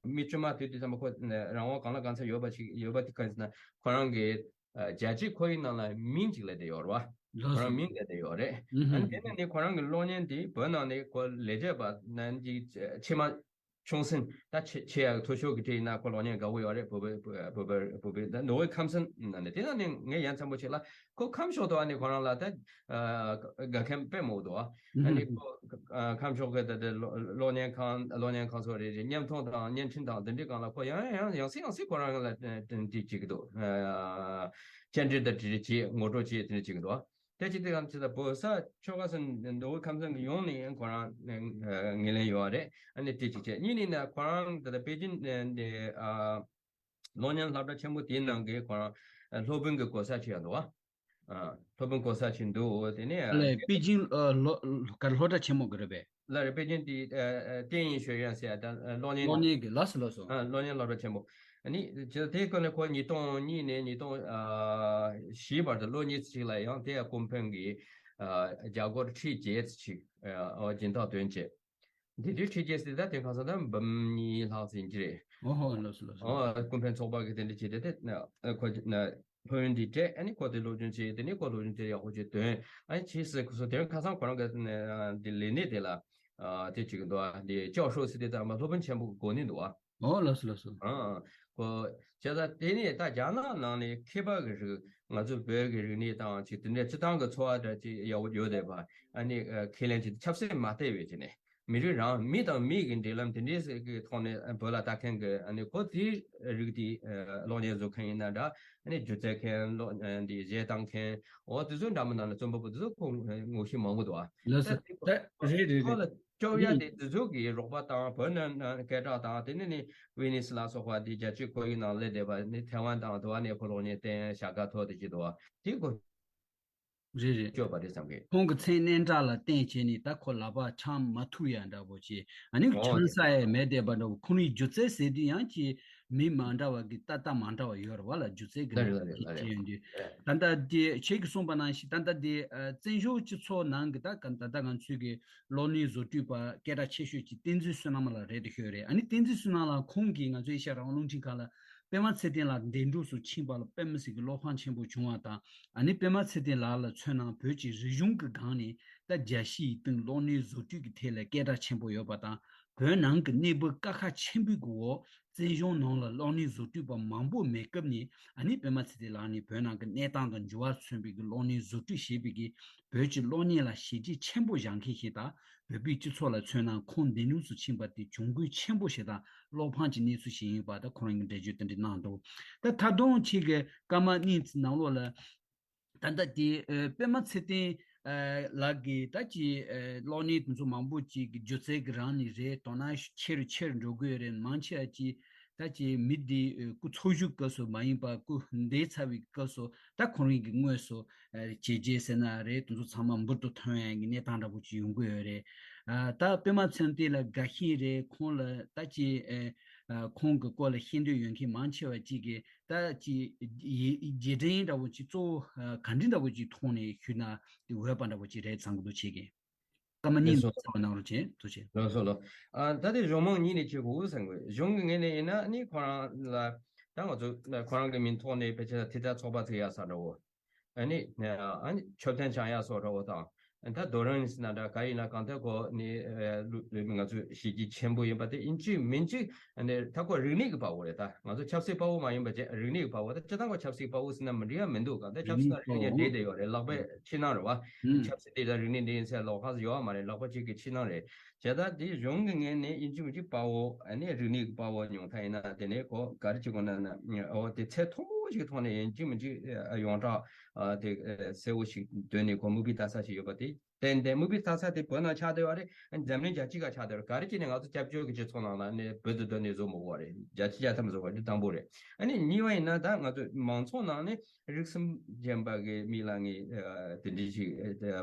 མི་དཀྱུས་མ་དུས་དུས་ཙམ་པ་ཁོ་རང་དབང་གང་ལ་གང་འཚམ་ཡོད་པ་ཞིག་ཡོད་པ་དེ་ག་ཟེར་ན་ཁོ་རང་གི་ཨེ་རྒྱལ་སྤྱིའི་ཁོར་ཡུག་ནང་ལ་མིང་ཅིག་སླེབས་བསྡད་ཡོད་རེད་བ། ལགས་ཁོ་རང་སོ། མིང་སླེབས་བསྡད་ཡོད་རེད། ཨ་ནི་དེ་ནས་ནི་ཁོ་རང་གི་གློག་བརྙན་དེ་བོད་ནང་ནས་ཁོ་ལས་བྱེད་པ་ནང་གི་ཆེས་མ། ཆུང་སྲིད་ད་ཆེ་ཆེ་ཡག་མཐོ་ཤོས་ཀྱི་གྲས་ཡིན་ན་ཁོ་གློག་བརྙན་དགའ་བོ་ཡོད་རེད། བོད་པའི་བོད་པའི་བོད་པའི་ད་ནོར་ཝེ་ཁམས་སྲིད་ནང་ནས་དེ་ནང་ནས་ངས་ཡ་མཚན་པོ་ཆེ་ལ་ཁོ་ཁམས་ཕྱོགས་དུ་ཨ་ནི་ཁོ་རང་ལ་ད་དགའ་མཁན་དཔེ་མང་པོ་འདུག་ཨ་ནི་ཁོ་ཁམས་ཕྱོགས་ཀྱི་ད་ད་གློག་བརྙན་ཁང་གློག་བརྙན་ཁང་སོགས་རེད་རེད། བརྙན་ཐུང་དང་བརྙན་འཕྲིན་དང་དེ་འདྲའི་སྒང་ལ་ཁོ་ཡང་ཡང་ཡང་སེ་ཡང་སེ་ཁོ་རང་ལ་དེ་བྱེད་ཀྱི་འདུག་བཅར་འདྲི་དང་དེ་འདྲ་བྱེད་ངོ་སྤྲོད་བྱེད་དེ་འདྲ་བྱེད་ཀྱི་འདུག་དེ་ཅི་སྟེ་གང་ཅི་ད་བོད་ས་ཆོལ་ཁ་སོ་ནོར་ཝེ་ཁམས་ཚན་གྱི་ཡོངས་ནས་ཁོ་རང་ངོས་ལེན་ཡོད་རེད། ཨ་ནི་དེ་ཅི་བྱས་གཉིས་ནས་ན་ཁོ་རང་ད་ལྟ་པེ་ཅིན་འདི་གློག་བརྙན་སློབ་གྲྭ་ཆེན་པོ་དེའི་ནང་གི་ཁོ་རང་སློབ་དཔོན་གྱི་གོ་ས་ཆེ་ཡང་འདུག་བ། སློབ་དཔོན་གོ་ས་ཆེ་འདུག་དེ་ནས་ཨ་ལས་པེ་ཅིན་ལོ་ག་སློབ་གྲྭ་ཆེན་མོ་གི་རེད་པས། ལ་རེ་པེ་ཅིན་དེ་ཨ་ཨ་电影学院ཟེར་ཡ་ད་ཨ་གློག་བརྙན་གློག་བརྙན་གྱི་ལགས་སོ་ལགས་སོ། ཨ་གློག་བརྙན་སློབ་གྲྭ་ཆེན་པོ། ཨ་ནི་ཅི་དེའི་སྐོར་ནས་ཁོ་ཉིས་སྟོང་གཉིས་ནས་ཉིས་སྟོང་ཨ་བཞི་བར་དུ་ལོ་གཉིས་ཙམ་ཞིག་ལ་ཡང་དེ་ཡང་ཀུན་ཕན་གྱི་ཨ་རྒྱ་སྒོར་ཁྲི་བརྒྱད་ཙམ་ཞིག་ཨ་སྦྱིན་བདག་དོན་བྱས། དེ་དུས་ཁྲི་བརྒྱད་ཟེར་ད་དེ་གང་ཟེར་ན་འབུམ་གཉིས་ལྷག་ཙམ་ཅི་རེད། ཨོ་ཧོ་ལགས་སོ་ལགས་སོ། ཨོ་ཀུན་ཕན་ཚོགས་པ་གི་དེ་འདྲ་བྱས་ཏེ་དེ་ཨ་ཁོ་ཨ། སློབ་ཡོན་འདི་སྤྲད། ཨ་ནི་ཁོ་དེ་སློབ་སྦྱོང་བྱས། དེ་ནས་ཁོ་སློབ་སྦྱོང་དེ་ཡག་པོ་ཅིག་ཐོན། ཨ་ནི་ཕྱིས་སུ་ཁོ་ཚོ་དེ་རིང་ཁ་སང་ཁོ་རང་གི་ཨ་འདི་ལས་གནས་དེ་ལ་ཨ་དེ་ཅིག་འདུག་ཨ་འདི教授ཟེར་དེ་ད་མ་སློབ་དཔོན་ཆེན་པོ་གི་གོ་གནས་འདུག་ཨ། ཨོ་ལགས་སོ་ལགས་སོ། ཨ་ཁོ་བྱས་ཙང་དེ་ནས་ད་རྒྱ་ནག་ནང་ནས་མཁས་པ་གི་རིགས་ང་ཚོ་བོད་ཀྱི་རིག་གནས་དང་ཅིག་དེ་འདྲའི་སྤྱི་བཏང་གི་འཚོ་བ་འདྲ་ཅིག་ཡག་པོ་ཡོད་བསྡད་པ། ཨ་ནི་ཨ་ཁས་ལེན་ཅིག་ཆབ་སྲིད་མ་བལྟས་པའི་ཅིག་ནས། མི་རིགས་རང་མི་དང་མི་གི་འབྲེལ་ལམ་དེ་འདྲའི་ཟེར་གི་ཐོག་ནས་བོད་ལ་ལྟ་མཁན་གི་ཨ་ནི་ཁོ་དེའི་རིགས་དེ་གློག་བརྙན་བཟོ་མཁན་ཡིན་ན་འདྲ། ཨ་ནི་སྒྱུ་རྩལ་མཁན་གློག་འདི་གཞས་བཏང་མཁན་འོ་དེ་ཚོ་འདྲ་མི་འདྲ་ནས་རྩོམ་པ་པོ་དེ་ཚོ་ཁོ་ངོ་ཤེས་མང་པོ་འདུག་ཨ། ལགས་སོ། ད་རེད་རེད་ཁོ་རེད། ལ་སྐྱོབ་ཡ་དེ་དེ་ཚོ་གི་རོགས་པ་དང་བོད་ནང་ནང་སྐད་གྲགས་དང་དེ་ནས་ནི་ཝི་ནི་སི་ལ་སོགས་པ་དེ་རྒྱལ་སྤྱིའི་ཁོར་ཡུག་ནང་སླེབས་བསྡད་པ་ནི་ཐའེ་ཝན་དང་དུ་བ་ནས་ཁོ་གློག་བརྙན་བསྟན་བྱ་དགའ་ཐོབ་དེ་ཅི་འདུག་ཨ་དེ་ཁོ། རེད་རེད། སྐྱོབ་པ་རེད་བསམ་གི། ཁོང་གི་མཚན་སྙན་གྲགས་ལ་བརྟེན་བྱས་ནས་ད་ཁོ་ལག་པ་འཆང་མ་ཐུབ་ཡ་འདྲ་པོ་ཅིག་ཨ་ནི་ཨོ་འཆང་ས་ཡ་མེད་བསྡད་པ་འདྲ་པོ། ཁོང་རང་སྒྱུ་རྩལ་ཟེར་དུས་ཡང་ཅིག་མི་མ་འདྲ་བ་གི་ལྟ་སྟངས་མ་འདྲ་བ་ཡོད་རེད་བ་ལ། སྒྱུ་རྩལ་གི་ལ་རེད་ལ་རེད་ལ་རེད་ལ་རེད། ཡོད་དུས་ད་ལྟ་དེ་ཁྱེད་ཀྱིས་གསུངས་པ་ནང་བཞིན་ད་ལྟ་དེ་བཙན་བྱོལ་སྤྱི་ཚོགས་ནང་གི་ད་ག་ད་ལྟ་ང་ཚོའི་གི་གློག་བརྙན་བཟོ་སྐྲུན་པ་སྐད་གྲགས་ཆེ་ཤོས་ཅིག་བསྟན་འཛིན་བསོད་ནམས་ལགས་རེད་དེ་ཤོད་རེད། ཨ་ནི་བསྟན་འཛིན་བསོད་ནམས་ལགས་ཁོང་གིས་ང་ཚོ་ཨེ་ཤ་ཡ་རང་དབང་རླུང་འཕྲིན་ཁང་ལ་པད་མ་ཚེ་བརྟན་ལགས་འདས་གྲོངས་སུ་ཕྱིན་པ་ལ་དཔེ་མི་སྲིད་ཀྱི་བློ་ཕམ་ཆེན་པོ་བྱུང་བ་དང་། ཨ་ནི་པད་མ་ཚེ་བརྟན་ལགས་ལ་མཚོན་ན་བོད་ཀྱི་རིག་གཞུང་གི་སྒང་ནས་ད་རྒྱལ་སྤྱི་ཡི་སྟེང་གློག་བརྙན་བཟོ་སྐྲུན་གྱི་ཐད་ལ་སྐད་གྲགས་ཆེན་པོ་ཡོད་པ་དང་། བོད་ནང་གི་གནས་བབ་དཀའ་ཁག་ཆེན་པོའི་འོག་བཙན་བྱོལ་ནང་ལ་གློག་བརྙན་བཟོ་སྐྲུན་པ་མང་པོ་མེད་སྐབས་ནས། ཨ་ནི་པད་མ་ཚེ་བརྟན་ལགས་ནས་བོད་ནང་གི་གནས་སྟངས་དང་འགྱུར་བ་མཚོན་པའི་གི་གློག་བརྙན་བཟོ་སྐྲུན་བྱེད་པའི་གི་བོད་ཀྱི་གློག་བརྙན་ལ་བྱས་རྗེས་ཆེན་པོ་བཞག་མཁན་ཞིག་དང་། བོད་པའི་སྤྱི་ཚོགས་ལ་མཚོན་ན་ཁོང་འདི་ནས་སུ་ཕྱིན་པ་དེ་གྱོང་གུན་ཆེན་པོ་ཞིག་དང་བློ་ཕམ་གྱི་གནས་ཚུལ་ཞིག་ཡིན་པ་ད་ཁོ་རང་གིས་འགྲེལ་བརྗོད་དེ་འདྲ་གནང་འདུག་ད་ད་དུང་ཁྱེད་ཀྱི་སྐར་མ་གཉིས་ནང་ལོགས་ལ། ད་ལྟ་དེ་ཨ་པད་མ་ཚེ་བརྟན་ཨ་ལགས་ཀྱིས་ད་ཅི་ཨ་གློག་བརྙན་དེ་ཚོ་མང་པོ་ཅིག་གི་སྒྱུ་རྩལ་གྱི་རང་ནས་རེད། དོ་སྣང་ཆེ་རུ་ཆེ་རུ་འགྲོ་གི་ཡོད་རེད། མང་ཆེ་བ་ཅིག་ད་ཅི་མི་འདི་ཨ་སྐུ་འཚོ་བཞུགས་སྐབས་སུ་མ་ཡིན་པ་སྐུ་འདས་ཚར་བའི་སྐབས་སུ་ད་ཁོང་རང་གི་དངོས་སུ་ཨ་བྱས་རྗེས་ཟེར་ན་རེད། དེ་ཚོ་ཚང་མ་འབུར་དུ་ཐོན་ཡ་གི་གནས་སྟངས་འདྲ་པོ་ཅིག་ཡོང་གི་ཡོད་རེད། ཨ་ད་པད་མ་ཚེ་བརྟན་ལ་དགའ་ཤེས་རེད། ཁོང་ལ་ད་ཅི་ཨ་ཨ་ཁོང་གི་སྐོར་ལ་ཤེས་འདོད་ཡོད་མཁན་མང་ཆེ་བ་ཅིག་གིས་ད་ཅི་ཡི་རྗེས་དྲན་འདྲ་བོ་ཅིག་གཙོ་བོ་ཨ་ག་འདྲ་འདྲ་བོ་ཅིག་ཐོག་ནས་ཞུས་ན་དེ་འོས་པ་འདྲ་བོ་ཅིག་རེད་བསམ་གྱི་འདུག་ཁྱེད་ཀྱིས། སྐར་མ་གཉིས་ལགས་སོ། ཚང་མ་གནང་རོགས་བྱེད། ཐུགས་རྗེ་ཆེ། ལགས་སོ་ལགས། ཨ་ད་དེ་གཞུང་མང་གཉིས་ནས་བྱེད་དགོས་བསམ་གི། གཞུང་གི་ངོས་ནས་ཡིན་ན་ནི་ཁོ་རང་ལ་ད་ང་ཚོ་ཁོ་རང་གི་མིང་ཐོག་ནས་ཕལ་ཆེར་ཐེ་ཐག་ཚོགས་པ་ཚུགས་ཡ་ས་འདྲ་བོ། ཨ་ནི་ཨ་ནི་མཆོད་རྟེན་བཞེངས་ཡ་སོགས་འདྲ་བོ་དང་། ད་རྡོ་རིང་ཟེར་ན་འདྲ་ག་ཡིན་ན་གང་ལྟར་ཁོ་ནི་ཨ་ལུ་ལུ་ང་ཚོས་གཞི་རྒྱ་ཆེན་པོ་ཡིན་པ་དེ་ཡིན་གཅིག་མིན་གཅིག་ཨ་ནི་ད་ཁོ་རིག་གནས་ཀྱི་དཔའ་བོ་རེད། ད་ང་ཚོ་ཆབ་སྲིད་དཔའ་བོ་མ་ཡིན་པ་བྱས་རིག་གནས་ཀྱི་དཔའ་བོ། ད་སྤྱིར་བཏང་ཁོ་ཆབ་སྲིད་དཔའ་བོ་ཟེར་ན་མི་འགྲིག་ཡ་མི་འདུག་གང་ལྟར་ཆབ་སྲིད་དང་རིག་གནས་འབྲེལ་བསྡད་ཡོད་རེད། ལག་པའི་ཕྱི་ནང་རེད་བ། ཆབ་སྲིད་དེ་དང་རིག་གནས་འདི་ཡིན་ཚད་ལོགས་ཁ་ཡོད་མ་རེད། ལག་པ་གཅིག་གི་ཕྱི་ནང་རེད། བྱས་ཙང་དེ་གཞུང་གི་ངོས་ནས་ཡིན་གཅིག་མིན་གཅིག་དཔའ་བོ་ཨ་ནི་རིག་གནས་ཀྱི་དཔའ་བོ་ཉུང་མཐའ་ཡིན་ན་དེ་ནས་ཁོ་ག་རེ་བྱེད་དགོས་ན་ན་འོ་དེ་ཚད་མཐོ་པོ་ཞིག་ཐོག་ནས་ཡིན་གཅིག་མིན་གཅིག་ཡོངས་གྲགས་དེ་གསལ་བོ་ཞིག་བཏོན་ནས་ཁོ་མིག་དཔེ་ལྟ་ས་ཞིག་ཡོད་པ་དེ་ཏན་ཏན་མིག་དཔེ་ལྟ་ས་དེ་བོད་ནང་ཆགས་བསྡད་པ་རེད། འཛམ་གླིང་རྒྱལ་སྤྱི་ཁག་ཆགས་བསྡད་པ་རེད། ག་རེ་བྱས་ནས་ང་ཚོ་སྐྱབས་བཅོལ་གྱི་སྤྱི་ཚོགས་ནང་ལ་ནས་བོད་དུ་སྡོད་ནས་བཟོ་མི་དགོས་པ་རེད། རྒྱ་ཆེ་རྒྱ་ཐམ་བཟོ་བ་འདི་དང་པོ་རེད། ཨ་ནི་གཉིས་པ་ཡིན་ན་ད་ང་ཚོ་མང་ཚོགས་ནང་ནས་རིགས་གསུམ་ལྗོན་པ་གི་མི་ལ་ངས་དེ་འདྲའི་ཞིག་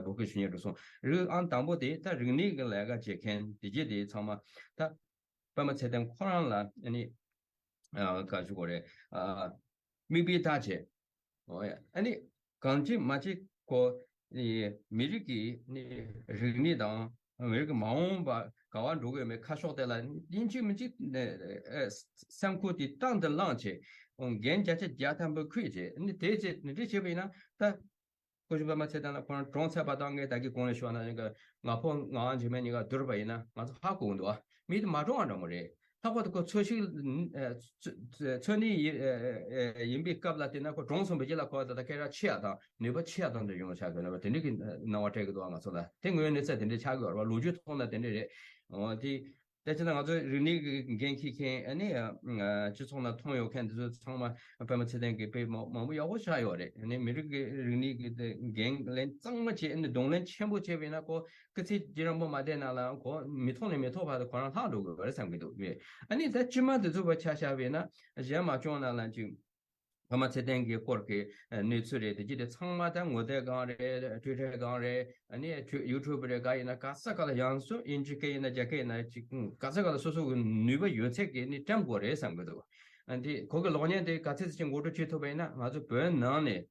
འབོད་སྐུལ་ཞུ་སྙིང་འདོད་སོང་། རིགས་ཨང་དང་པོ་དེ་ད་རིག་གནས་ཀྱི་ལས་ཀ་བྱེད་མཁན་དེ་རྗེས་དེ་ཚང་མ་ད་པད་མ་ཚེ་བརྟན་ཁོ་རང་ལ་ཨ་ནི་ག་ཞུ་དགོས་རེད། མིག་དཔེ་ལྟ་བྱས། ཨ་ནི་གང་བྱེད་མ་བྱེད་ཁོ་མི་རིགས་ཀྱི་རིག་གནས་དང་། མི་རིགས་ཀྱི་མ་འོངས་པ་ག་བ་འགྲོ་གི་ཡོད་མེད་ཁ་ཕྱོགས་དེ་ལ་ཡིན་གཅིག་མིན་གཅིག་ཨ་སེམས་ཁུར་དེ་བཏང་དང་བླངས་བྱས། འགན་བརྒྱ་ཆ་བརྒྱ་ཐམ་པ་འཁུར་བྱས། ཨ་ནི་དེ་བྱས་ནི་འདྲ་བྱས་པ་ཡིན་ན་ད་སྐུ་ཞབས་པད་མ་ཚེ་བརྟན་ལགས་ཁོ་རང་གྲོངས་ཚར་བ་དང་ངས་ད་གིན་གོང་ལ་ཞུས་པ་ནང་བཞིན་གྱི་ང་ཕོ་ང་འཇིགས་མེད་གཉིས་ཀ་བསྡུར་བ་ཡིན་ན་ང་ཚོ་ཧ་གོ་གི་འདུག་ཨ། མི་དེ་མ་གྲོངས་པ་འདྲ་མོ་རེད། ལྷག་པར་དུ་ཁོ་འཚོ་བཞུགས་ཨ་འཚོ་འཚོ་གནས་ཡིན་ཨ་ཡིན་པའི་སྐབས་ལ་བལྟས་ན་ཁོ་གྲོངས་སོང་བའི་རྗེས་ལ་ཁོ་ད་ལྟ་སྐད་གྲགས་ཆེ་ཡ་དང་ནུས་པ་ཆེ་ཡ་དང་དུ་ཡོང་ཆགས་ཀྱི་ཡོད་པ་དེ་འདྲ་གི་སྣང་བ་སྤྲད་ཀྱི་འདུག་ང་ཚོ་ལ་དེ་དངོས་ཡོད་གནས་ཚད་དེ་འདྲ་ཆགས་ཀྱི་ཡོད་རེད་བ། ལོ་རྒྱུས་ཐོག་ན་དེ་འདྲ་རེད། འོ་དེ་ད་ཅི་ད་ང་ཚོ་རིག་གནས་ཀྱི་འགན་འཁྱེར་མཁན་ཨ་ནི་སྤྱི་ཚོགས་ནང་མཐོང་ཡོད་མཁན་དེ་ཚོ་ཚང་མ་པད་མ་ཚེ་བརྟན་གྱི་དཔེ་མང་མང་པོ་ཡག་པོ་ཆགས་ཡོད་རེད། ཨ་ནི་མི་རིགས་ཀྱི་རིག་གནས་ཀྱི་དེ་འགན་ལེན་གཙང་མ་བྱས་ཨ་ནི་གདོང་ལེན་ཆེན་པོ་བྱས་པ་ཡིན་ན་ཁོ། སྐུ་ཚེ་རྗེས་རིང་པོ་མ་བསྡད་ན་ལ་ཁོ་མི་ཐོག་ནས་མི་ཐོག་བར་དུ་ཁོ་རང་ལྷག་འགྲོ་དགོས་པ་རེད་བསམ་གྱི་འདུག་མེད། ཨ་ནི་ད་སྤྱི་དམངས་དེ་ཚོ་བ་ཆ་བཞག་པས་ན་གཞན་མ་བྱུང་ན་ལ་ཅིག་ཕ་མ་ཚེ་བརྟན་གྱི་སྐོར་གྱི་གནས་ཚུལ་རེད། དེ་ཅི་དེ་ཚང་མ་ད་ངོ་དེབ་སྒང་རེད། ཊུའི་ཊར་སྒང་རེད། ཨ་ནི་ཡུ་ཊུབ་རེད། ག་ཡིན་ན་ག་ས་ག་ལ་ཡང་སོ་དབྱིན་ཇི་སྐད་ཡིན་ན་རྒྱ་སྐད་ཡིན་ན་ཅིག་ག་ས་ག་ལ་སོ་སོ་གི་ནུས་པ་ཡོད་ཚད་ཀྱིས་ནི་བཀྲམ་དགོས་རེད་བསམ་གྱི་འདུག་ཨ་ནི་ཁོ་གི་གློག་བརྙན་དེ་ག་ཚད་ཅིག་ངོ་སྤྲོད་བྱེད་ཐུབ་པ་ཡིན་ན་ང་ཚོ་བོད་ནང་ནས།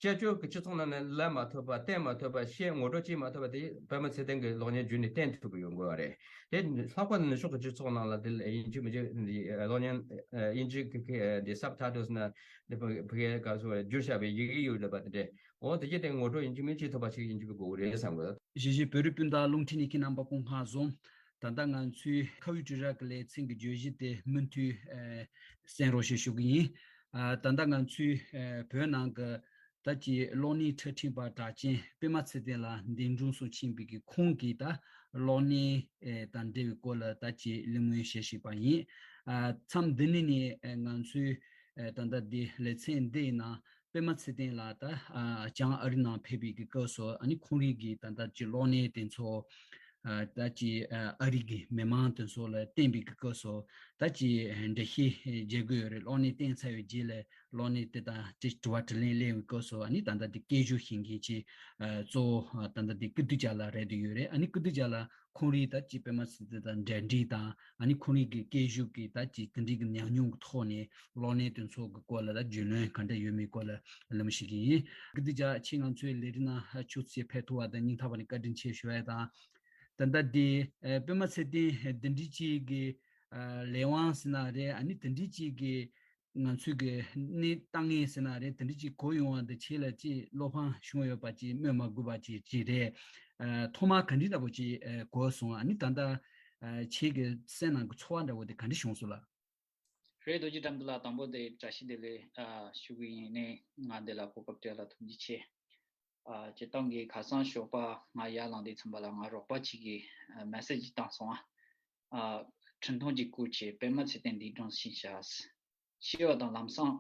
སྐྱབས་བཅོལ་གྱི་སྤྱི་ཚོགས་ནང་ནས་ལབ་མ་ཐུབ་པ་བསྟན་མ་ཐུབ་པ་བཤད་ངོ་སྤྲོད་བྱེད་མ་ཐུབ་པ་དེ་པད་མ་ཚེ་བརྟན་གྱི་གློག་བརྙན་བརྒྱུད་ནས་བསྟན་ཐུབ་ཀྱི་ཡོང་དགོས་པ་རེད། དེ་ལྷག་པར་དུ་ནུབ་ཕྱོགས་ཀྱི་སྤྱི་ཚོགས་ནང་ལ་དེ་ཡིན་གཅིག་མིན་གཅིག་འདི་གློག་བརྙན་ཨིན་ཇི་གི་འདི་སབ་ཊའི་ཊལ་ནང་འདི་བོད་སྐད་ག་སོ་བརྗོད་བྱ་བའི་ཡི་གེ་ཡོད་ལབ་པ་དེ་འདྲས། འོ་དེ་གྱད་དེ་ངོ་སྤྲོད་ཡིན་གཅིག་མིན་གཅིག་ཐུབ་པ་ཞིག་ཡིན་གཅིག་དགོས་ཀྱི་རེད་བསམ་གི། གཞིས་བྱེས་བོད་རིགས་སྤུན་ཟླ་རླུང་འཕྲིན་ནས་ཁྱེད་རྣམ་པ་སྐུ་ཁམས་བཟང་། ད་ལྟ་ང་ཚོའི་ཁ་བའི་དྲིལ་བསྒྲགས་ཀྱི་ལེ་ཚན་གྱི་བརྗོད་གཞི་དེ་མུ་མཐུད་ཨ་གསན་རོགས་ཞེས་ཞུ་གི་ཡིན། ཨ་ད་ལྟ་ང་ཚོའི་ཨ་བོད་ནང་གི་ད་ཀྱི་གློག་བརྙན་འཁྲབ་ཁྲིད་པ་གྲགས་ཅན་པད་མ་ཚེ་བརྟན་ལགས་འདས་གྲོངས་སུ་ཕྱིན་པའི་གི་ཁོང་གིས་ད་གློག་བརྙན་ཨ་དང་འབྲེལ་བའི་སྐོར་ལ་ད་ཀྱི་གླེང་མོལ་བྱེད་བཞིན་པ་ཡིན། ཨ་མཚམས་འདི་ནས་ནས་ཨ་ང་ཚོའི་ཨ་ད་ལྟ་འདི་ལེ་ཚན་འདིའི་ནང་པད་མ་ཚེ་བརྟན་ལགས་ད་ཨ་བྱང་ཨ་རི་ནང་ཕེབས་པའི་གི་སྐབས་སུ་ཨ་ནི་ཁོང་རང་གིས་ད་ལྟ་ཀྱི་གློག་བརྙན་དེ་ཚོ་ཨ་ད་ཀྱི་ཨ་ཨ་རི་གི་མི་མང་དེ་ཚོ་ལ་བསྟན་པའི་གི་སྐབས་སུ་ད་ཀྱི་འགྲེལ་བཤད་བྱེད་དགོས་ཡོད་རེད། གློག་བརྙན་བསྟན་ཚར་བའི་རྗེས་ལ་གློག་བརྙན་དེ་དང་ཀྱི་དྲི་བ་དྲིས་ལན་གླེང་བའི་སྐབས་སུ་ཨ་ནི་ད་ལྟ་དེ་སྐད་ཞུ་བྱེད་མཁན་གྱི་ཨ་གཙོ་བོ་ཨ་ད་ལྟ་དེ་ཀིརྟི་རྒྱལ་ལགས་རེད་འདུག་ཡོད་རེད། ཨ་ནི་ཀིརྟི་རྒྱལ་ལགས་ཁོང་རང་ད་ཀྱི་པད་མ་ཚེ་བརྟན་དང་འབྲེལ་འདྲིས་དང་ཨ་ནི་ཁོང་རང་གི་སྐད་ཞུ་གི་ད་ཀྱི་དེ་འདྲའི་གི་ཉམས་མྱོང་གི་ཐོག་ནས་གློག་བརྙན་དེ་ཚོ་གི་སྐོར་ལ་ད་རྒྱུས་ལོན་ག་འདྲ་ཡོད་མེད་སྐོར་ལ་གླེང་མོལ་བྱེད་ཀྱི་ཡིན། ཀིརྟི་རྒྱལ་ཁྱེད་ང་ཚོའི་ལས་རིམ་ནང་ཕྱོགས་ཆེ་ཕེབས་ཐུབ་པ་དང་སྙིང་ཐག་པ་ནས་བཀའ་དྲིན་ཆེ་ཞུ་ཡ་དང་། ད་ལྟ་དེ་ཨ་པད་མ་ཚེ་བརྟན་དེ་འདྲའི་ཅིག་གི་ཨ་ལས་དབང་ཟེར་ན་རེད། ཨ་ནི་དེ་འདྲའི་ཅིག་གི་ང་ཚོའི་གི་གནས་སྟངས་ངན་ཟེར་ན་རེད། དེ་འདྲའི་ཅིག་གོ་ཡོང་བ་འདི་ཁྱེད་ལ་ཅིག་བློ་ཕམ་བྱུང་ཡོད་པ་ཅིག་སྨོས་མ་དགོས་པ་ཅིག་ཅིག་རེད། ཨ་ཐོག་མར་ག་འདྲ་འདྲ་པོ་ཅིག་ཨ་གོ་སོང་། ཨ་ནི་ད་ལྟ་ ཨ་ཁྱེད་ཀྱི་སེམས་ནང་གི་ཚོར་བ་འདྲ་བོ་དེ་ག་འདྲ་བྱུང་སོང་ལགས། རེད། རྡོ་རྗེ་དགྲ་འདུལ་ལགས། དང་པོ་དེ་བཀྲ་ཤིས་བདེ་ལེགས་ཨ་ཞུ་གི་ཡིན། ནས་ང་འདི་ལ་གོ་སྐབས་སྤྲད་ལ་ཐུགས་རྗེ་ཆེ། ཨ་སྤྱིར་བཏང་གི་ཁ་སང་ཞོགས་པ་ང་ཡར་ལངས་དུས་ཙམ་པ་ལ་ང་རོགས་པ་གཅིག་གིས་ཨ་མེ་སེ་ཇི་བཏང་སོང་ཨ། ཨ་འཕྲིན་ཐུང་གཅིག་བསྐུར་བྱས། པད་མ་ཚེ་བརྟན་འདས་གྲོངས་ཕྱིན་ཤག། ཤི་བ་དང་ལམ་སང་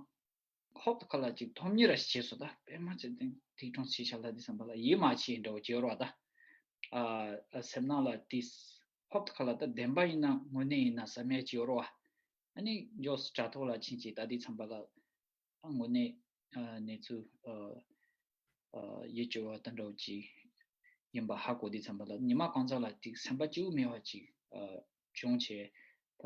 ཧོབ་ཏེ་ཁ་ལ་ཅིག་ཐོམ་ཉེ་ར་ཞིག་བྱས་སོང་། ད་པད་མ་ཚེ་བརྟན་འདས་གྲོངས་ཕྱིན་ཤག་ལབ་དུས་ཙམ་པ་ལ་ཡིད་མ་ཆེས་འདྲ་བོ་བྱེད་རོགས་ད། ཨ་ཨ་སེམས་ནང་ལ་དེ་ཧོབ་ཏེ་ཁ་ལ་ད་བདེན་པ་ཡིན་ན་དངོས་གནས་ཡིན་ན་བསམ་ཡས་བྱེད་རོགས། ཨ་ནི་མགྱོགས་སུ་དྲ་ཐོག་ལ་ཕྱིན་བྱས་ལྟ་དུས་ཙམ་པ་ལ། ཨ་དངོས་གནས་ཨ་གནས་ཚུལ་ཨ་ཨ་ཡིད་སྐྱོ་བ་དེ་འདྲ་བོ་ཅིག་ཡིན་པ་ཧ་གོ་དུས་ཙམ་པ་ལ་ཉི་མ་གང་ཙམ་ལ་ཅིག་སེམས་པ་སྐྱིད་པོ་མེད་པ་ཅིག་ཨ་བྱུང་བྱས། ད་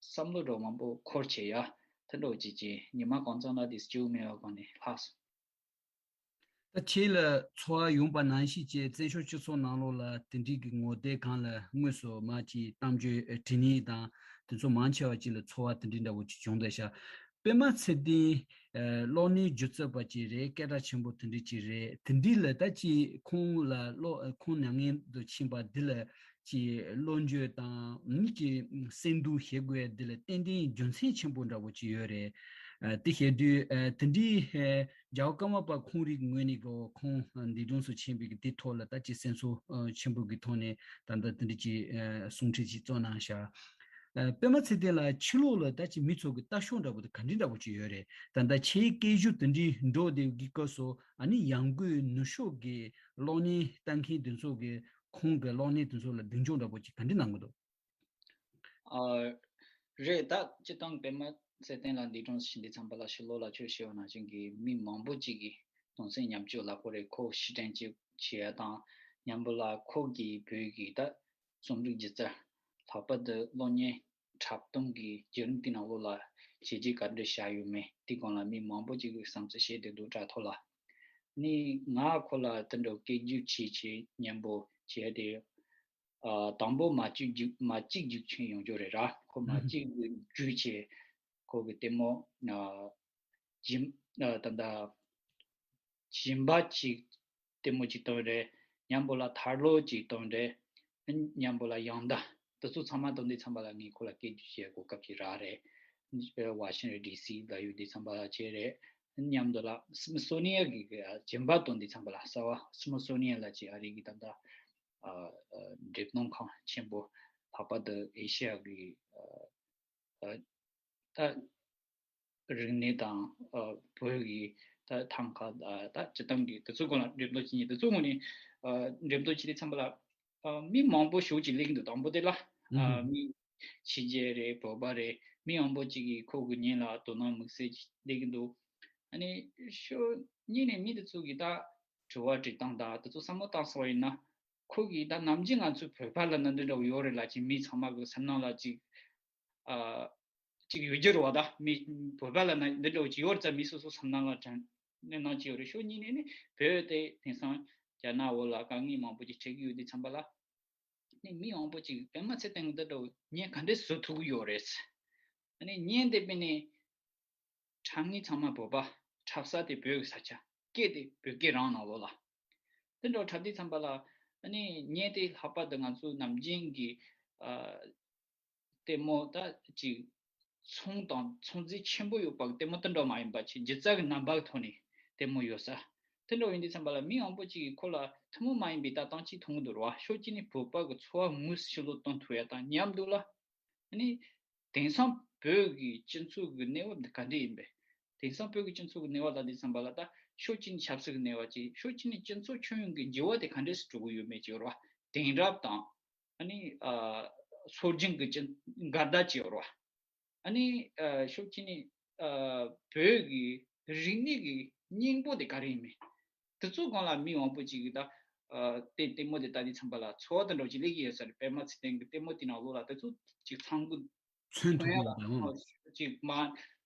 བསམ་བློ་འདྲ་བོ་མང་པོ་འཁོར་བྱས་ཡ་དེ་འདྲ་བོ་ཅིག་བྱས་ཉི་མ་གང་ཙམ་ལ་དེ་སྐྱིད་པོ་མེད་པ་སྒང་ནས་ལྷག་སོང་། ད་ཁྱེད་ལ་ཚོར་བ་ཡོང་པ་ནང་བཞིན་བྱས་བཙན་བྱོལ་སྤྱི་ཚོགས་ནང་ལོགས་ལ་དེ་འདྲའི་གི་ངོ་དེབ་སྒང་ལ་དངོས་སུ་མར་ཅིག་གཏམ་བརྗོད་ཨ་བྲིས་ནས་དང་དེ་ཚོ་མང་ཆེ་བ་ཅིག་ལ་ཚོར་བ་དེ་འདྲའི་འདྲ་བོ་ཅིག་བྱུང་བསྡད་ཤག། པད་མ་ཚེ་བརྟན་ཨ་གློག་བརྙན་སྒྱུ་རྩལ་པ་ཅིག་རེད། སྐད་གྲགས་ཆེན་པོ་དེ་འདྲ་ཅིག་རེད། དེ་འདྲའི་ལ་ད་ཅིག་ཁོང་ལ་གློག་ཁོང་མྱ་ངན་དུ་ཕྱིན་པ་འདི་ལ་ཅིག་བློ་འགྱོད་དང་མི་ཅིག་སེམས་སྡུག་བྱེད་དགོས་འདི་ལ་ཏན་ཏན་རྒྱུ་མཚན་ཆེན་པོ་འདྲ་བོ་ཅིག་ཡོད་རེད། ཨ་དེ་བྱས་དུས་ཨ་དེ་འདྲའི་ཨ་རྒྱལ་བ་ཀརྨ་པ་ཁོང་རིགས་ངོས་ནས་གོ་ཁོང་འདས་གྲོངས་སུ་ཕྱིན་པའི་གི་དེ་ཐོག་ལ་ད་ཅིག་སེམས་ཚོར་ཨ་ཆེན་པོ་གི་ཐོག་ནས་ད་ལྟ་དེ་འདྲ་ཅིག་ཨ་གསུང་འཕྲིན་ཅིག་བསྩལ་གནང་ཤག། ཨ་པད་མ་ཚེ་བརྟན་ལགས་ཕྱི་ལོགས་ལ་ད་ཅིག་མི་ཚོ་གི་ལྟ་ཕྱོགས་འདྲ་པོ་དེ་ག་འདྲ་འདྲ་པོ་ཅིག་ཡོད་རེད། ད་ལྟ་ཁྱེད་སྐད་སྒྱུར་དེ་འདྲའི་འགྲོ་བསྡད་ཀྱི་སྐབས་སུ་ཨ་ནི་ཡང་སྒོས་ནུབ་ཕྱོགས་ཀྱི་གློག་བརྙན་ལྟ་མཁན་དེ་ཚོ་གི་ཁོང་གི་གློག་བརྙན་དེ་ཚོ་ལ་མདུན་སྐྱོད་འདྲ་པོ་ཅིག་ག་འདྲ་གནང་གི་འདུག། ཨ་རེད། ད་སྤྱིར་བཏང་པད་མ་ཚེ་བརྟན་ལགས་འདས་གྲོངས་སུ་ཕྱིན་དུས་ཙམ་པ་ལ་ཕྱི་ལོགས་ལ་ཁྱོད་ཤེས་པ་ནང་བཞིན་གྱི་མི་མང་པོ་ཅིག་གིས་གདུང་སེམས་མཉམ་སྐྱེད་ལ་ཁོ་རེད། ཁོ་ཕྱིར་དྲན་ཅིག་བྱེད་ཡ་དང་མཉམ་པོ་ལ་ཁོ་གིས་བོད་ཀྱི་ད་རྩོམ་རིག་སྒྱུ་རྩལ་ལྷག་པར་དུ་གློག་བརྙན་འཁྲབ་སྟོན་གྱི་བརྒྱུད་རིམ་དེ་ནང་ལོགས་ལ་བྱས་རྗེས་ག་འདྲ་བཞག་ཡོད་མེད་དེ་སྒང་ལ་མི་མང་པོ་ཅིག་གིས་བསམ་ཚུལ་བཤད་བསྡད་འདུག་དྲ་ཐོག་ལ། ནི་ང་ཁོ་ལ་དེ་འདྲ་སྐད་སྒྱུར་བྱེད་བྱེད་མཉམ་པོ་བྱས་ཏེ། ཨ་དང་པོ་མ་གཅིག་རྒྱུག་མ་གཅིག་རྒྱུག་ཆེན་ཡོང་རྒྱུ་རེད་ར། ཁོ་མ་གཅིག་རྒྱུག་བྱས་ཁོ་གི་ལྟད་མོ་ཨ་སྦྱིན་ཨ་ད་ལྟ་སྦྱིན་པ་གཅིག་ལྟད་མོ་གཅིག་སྟོན་རེད། མཉམ་པོ་ལ་ཐར་ལོ་གཅིག་སྟོན་རེད། མཉམ་པོ་ལ་ཡང་ད་དེ་ཚོ་ཚང་མ་སྟོན་དུས་ཙམ་པ་ལ་ངས་ཁོ་ལ་སྐད་སྒྱུར་བྱེད་གོ་སྐབས་ཅིག་རག་རེད། ཝ་ཤིང་ཊོན་ཌི་སི་ལ་ཡོད་དུས་ཙམ་པ་ལ་བྱས་རེད། མཉམ་དུ་ལ་སི་མི་སོ་ནི་ཡ་གི་སྦྱིན་པ་སྟོན་དུས་ཙམ་པ་ལ་གསར་བ་སི་མི་སོ་ནི་ཡ་ལ་ཅིག་ཨ་རི་གི་ད་ལྟ་ཨ་ཨ་འགྲེམས་སྟོན་ཁང་ཆེན་པོ་ལྷག་པར་དུ་ཨེ་ཤི་ཡ་གི་ཨ་ཨ་ད་རིག་གནས་དང་ཨ་བོད་ཀྱི་ད་ཐང་ག་ཨ་ད་སྤྱིར་བཏང་གི་དེ་ཚོ་སྒང་ལ་འགྲེམས་སྟོན་བྱེད་མཁན་དེ་ཚོ་ངོས་ནས་ཨ་འགྲེམས་སྟོན་བྱེད་དུས་ཙམ་པ་ལ་ཨ་མི་མང་པོ་ཞེ་པོ་ཅིག་སླེབས་ཀྱི་འདུག། དང་པོ་དེ་ལ་ཨ་ཨུ་ཧུམ། མི་ཕྱི་རྒྱལ་རེད། བོད་པ་རེད། མི་མང་པོ་ཅིག་གིས་ཁོ་གི་མཉེན་ལ་དོ་སྣང་དམིགས་བསལ་ཅིག་སླེབས་ཀྱི་འདུག། ཨ་ནི་ཕྱོགས་གཉིས་ནས་མི་དེ་ཚོ་གིས་ད་དྲི་བ་དྲི་སྟངས་དང་དེ་ཚོ་བསམ་བློ་བཏང་སོང་བ་ཡིན་ན། ཁོ་གིས་ད་ནམ་རྒྱུན་ང་ཚོའི་བོད་པ་ལབ་ན་འདི་འདྲ་བོ་ཡོད་རེད་ལབ་ཅིག་མི་ཚང་མ་གི་སེམས་ནང་ལ་ཅིག་ཨ་ཅིག་ཡོད་རྒྱུ་རེད་བ། ད་མི་བོད་པ་ལབ་ན་འདི་འདྲ་བོ་ཅིག་ཡོད་རེད་ཙང་མི་སོ་སོ་སེམས་ནང་ལ་དྲན་གནས་སྣང་ཅིག་ཡོད་རེད། ཕྱོགས་གཉིས་ནས་ནི་བོད་དེ་དེང་སང་རྒྱ་ནག་འོག་ལ་དཀའ་ངལ་མང་པོ་ཅིག་འཕྲད་ཀྱི་ཡོད་དུས་ཙམ་པ་ལ་ནི་མི་མང་པོ་ཅིག་པད་མ་ཚེ་བརྟན་འདི་འདྲ་བོ་བརྙན་ག་འདྲས་བཟོ་ཐུབ་ཀྱི་ཡོད་རེད། ཨ་ནི་བརྙན་དེ་དཔེར་ན། འཁྲབ་མཁན་ཚང་མ་བོད་པ། འཁྲབ་ས་དེ་བོད་ཀྱི་ས་ཆ། སྐད་དེ་བོད་སྐད་རང་ནང་ལོགས་ལ། དེ་འདྲ་འཁྲབ་དུས་ཙམ་པ་ལ་ཨ་ནི་བརྙན་དེ་ལྷག་པར་དུ་ང་ཚོ་ནམ་རྒྱུན་གྱི་ཨ་ལྟད་མོ་ད་ཅིག་ཚོང་དང་ཚོང་རྫས་ཆེན་པོ་ཡོད་པ་གི་ལྟད་མོ་དེ་འདྲ་མ་ཡིན་པ་ཅིག་སྒྱུ་རྩལ་གྱི་རྣམ་པ་གི་ཐོག་ནས་ལྟད་མོ་ཡོད་ས། དེ་འདྲ་ཡིན་དུས་ཙམ་པ་ལ་མི་མང་པོ་ཅིག་གིས་ཁོ་ལ་ཐུན་མོང་མ་ཡིན་པའི་ལྟ་སྟངས་ཅིག་མཐོང་གི་འདུག་ར། ཕྱོགས་གཅིག་ནས་བོད་པ་གི་འཚོ་བ་དངོས་སུ་ཕྱི་ལོགས་སྟོན་ཐུབ་ཡ་དང་མཉམ་དུ་ལ། ཨ་ནི། དེང་སང་བོད་ཀྱི་སྤྱི་ཚོགས་ཀྱི་གནས་བབ་འདི་ག་འདྲ་ཡིན་པས། དེང་སང་བོད་ཀྱི་སྤྱི་ཚོགས་ཀྱི་གནས་བབ་ལ་འདི་བསམ་པ་ལ་ད་ཕྱོགས་གཅིག་ནས་ཆབ་སྲིད་ཀྱི་གནས་བབ་ཅིག། ཕྱོགས་གཅིག་ནས་སྤྱི་ཚོགས་ཁྱོན་ཡོངས་ཀྱི་འགྱུར་བ་དེ་ག་འདྲས་སུ་འགྲོ་གི་ཡོད་མེད་ཅིག་ཡོད་རེད་བ། དེང་རབས་དང་། ཨ་ནི། ཨ་སྲོལ་རྒྱུན་གྱི་སྤྱི་འགལ་ཟླ་ཅིག་ཡོད་རེད་བ། ཨ་ནི། ཨ་ཕྱོགས་གཅིག་ནས། ཨ་བོད་ཀྱི་རིག་གནས་ཀྱི་སྙིང་པོ་དེ་ག་རེ་ཡིན་མིན། དེ་ཚོ་སྒང་ལ་མི་མང་པོ་ཅིག་གིས་ད་ཨ་ལྟད་ལྟད་མོ་དེ་ལྟ་དུས་ཙམ་པ་ལ་ཚོར་བ་དེ་འདྲ་ཅིག་སླེབས་ཀྱི་ཡོད་ས་རེད། པད་མ་ཚེ་བརྟན་གྱི་ལྟད་མོ་དེ་ནང་ལོགས་ལ་དེ་ཚོ་ཅིག་ཚང་གི་མཚོན་ཐུབ་ཡོད་པ་དང་། ཅིག་མ་ཨ་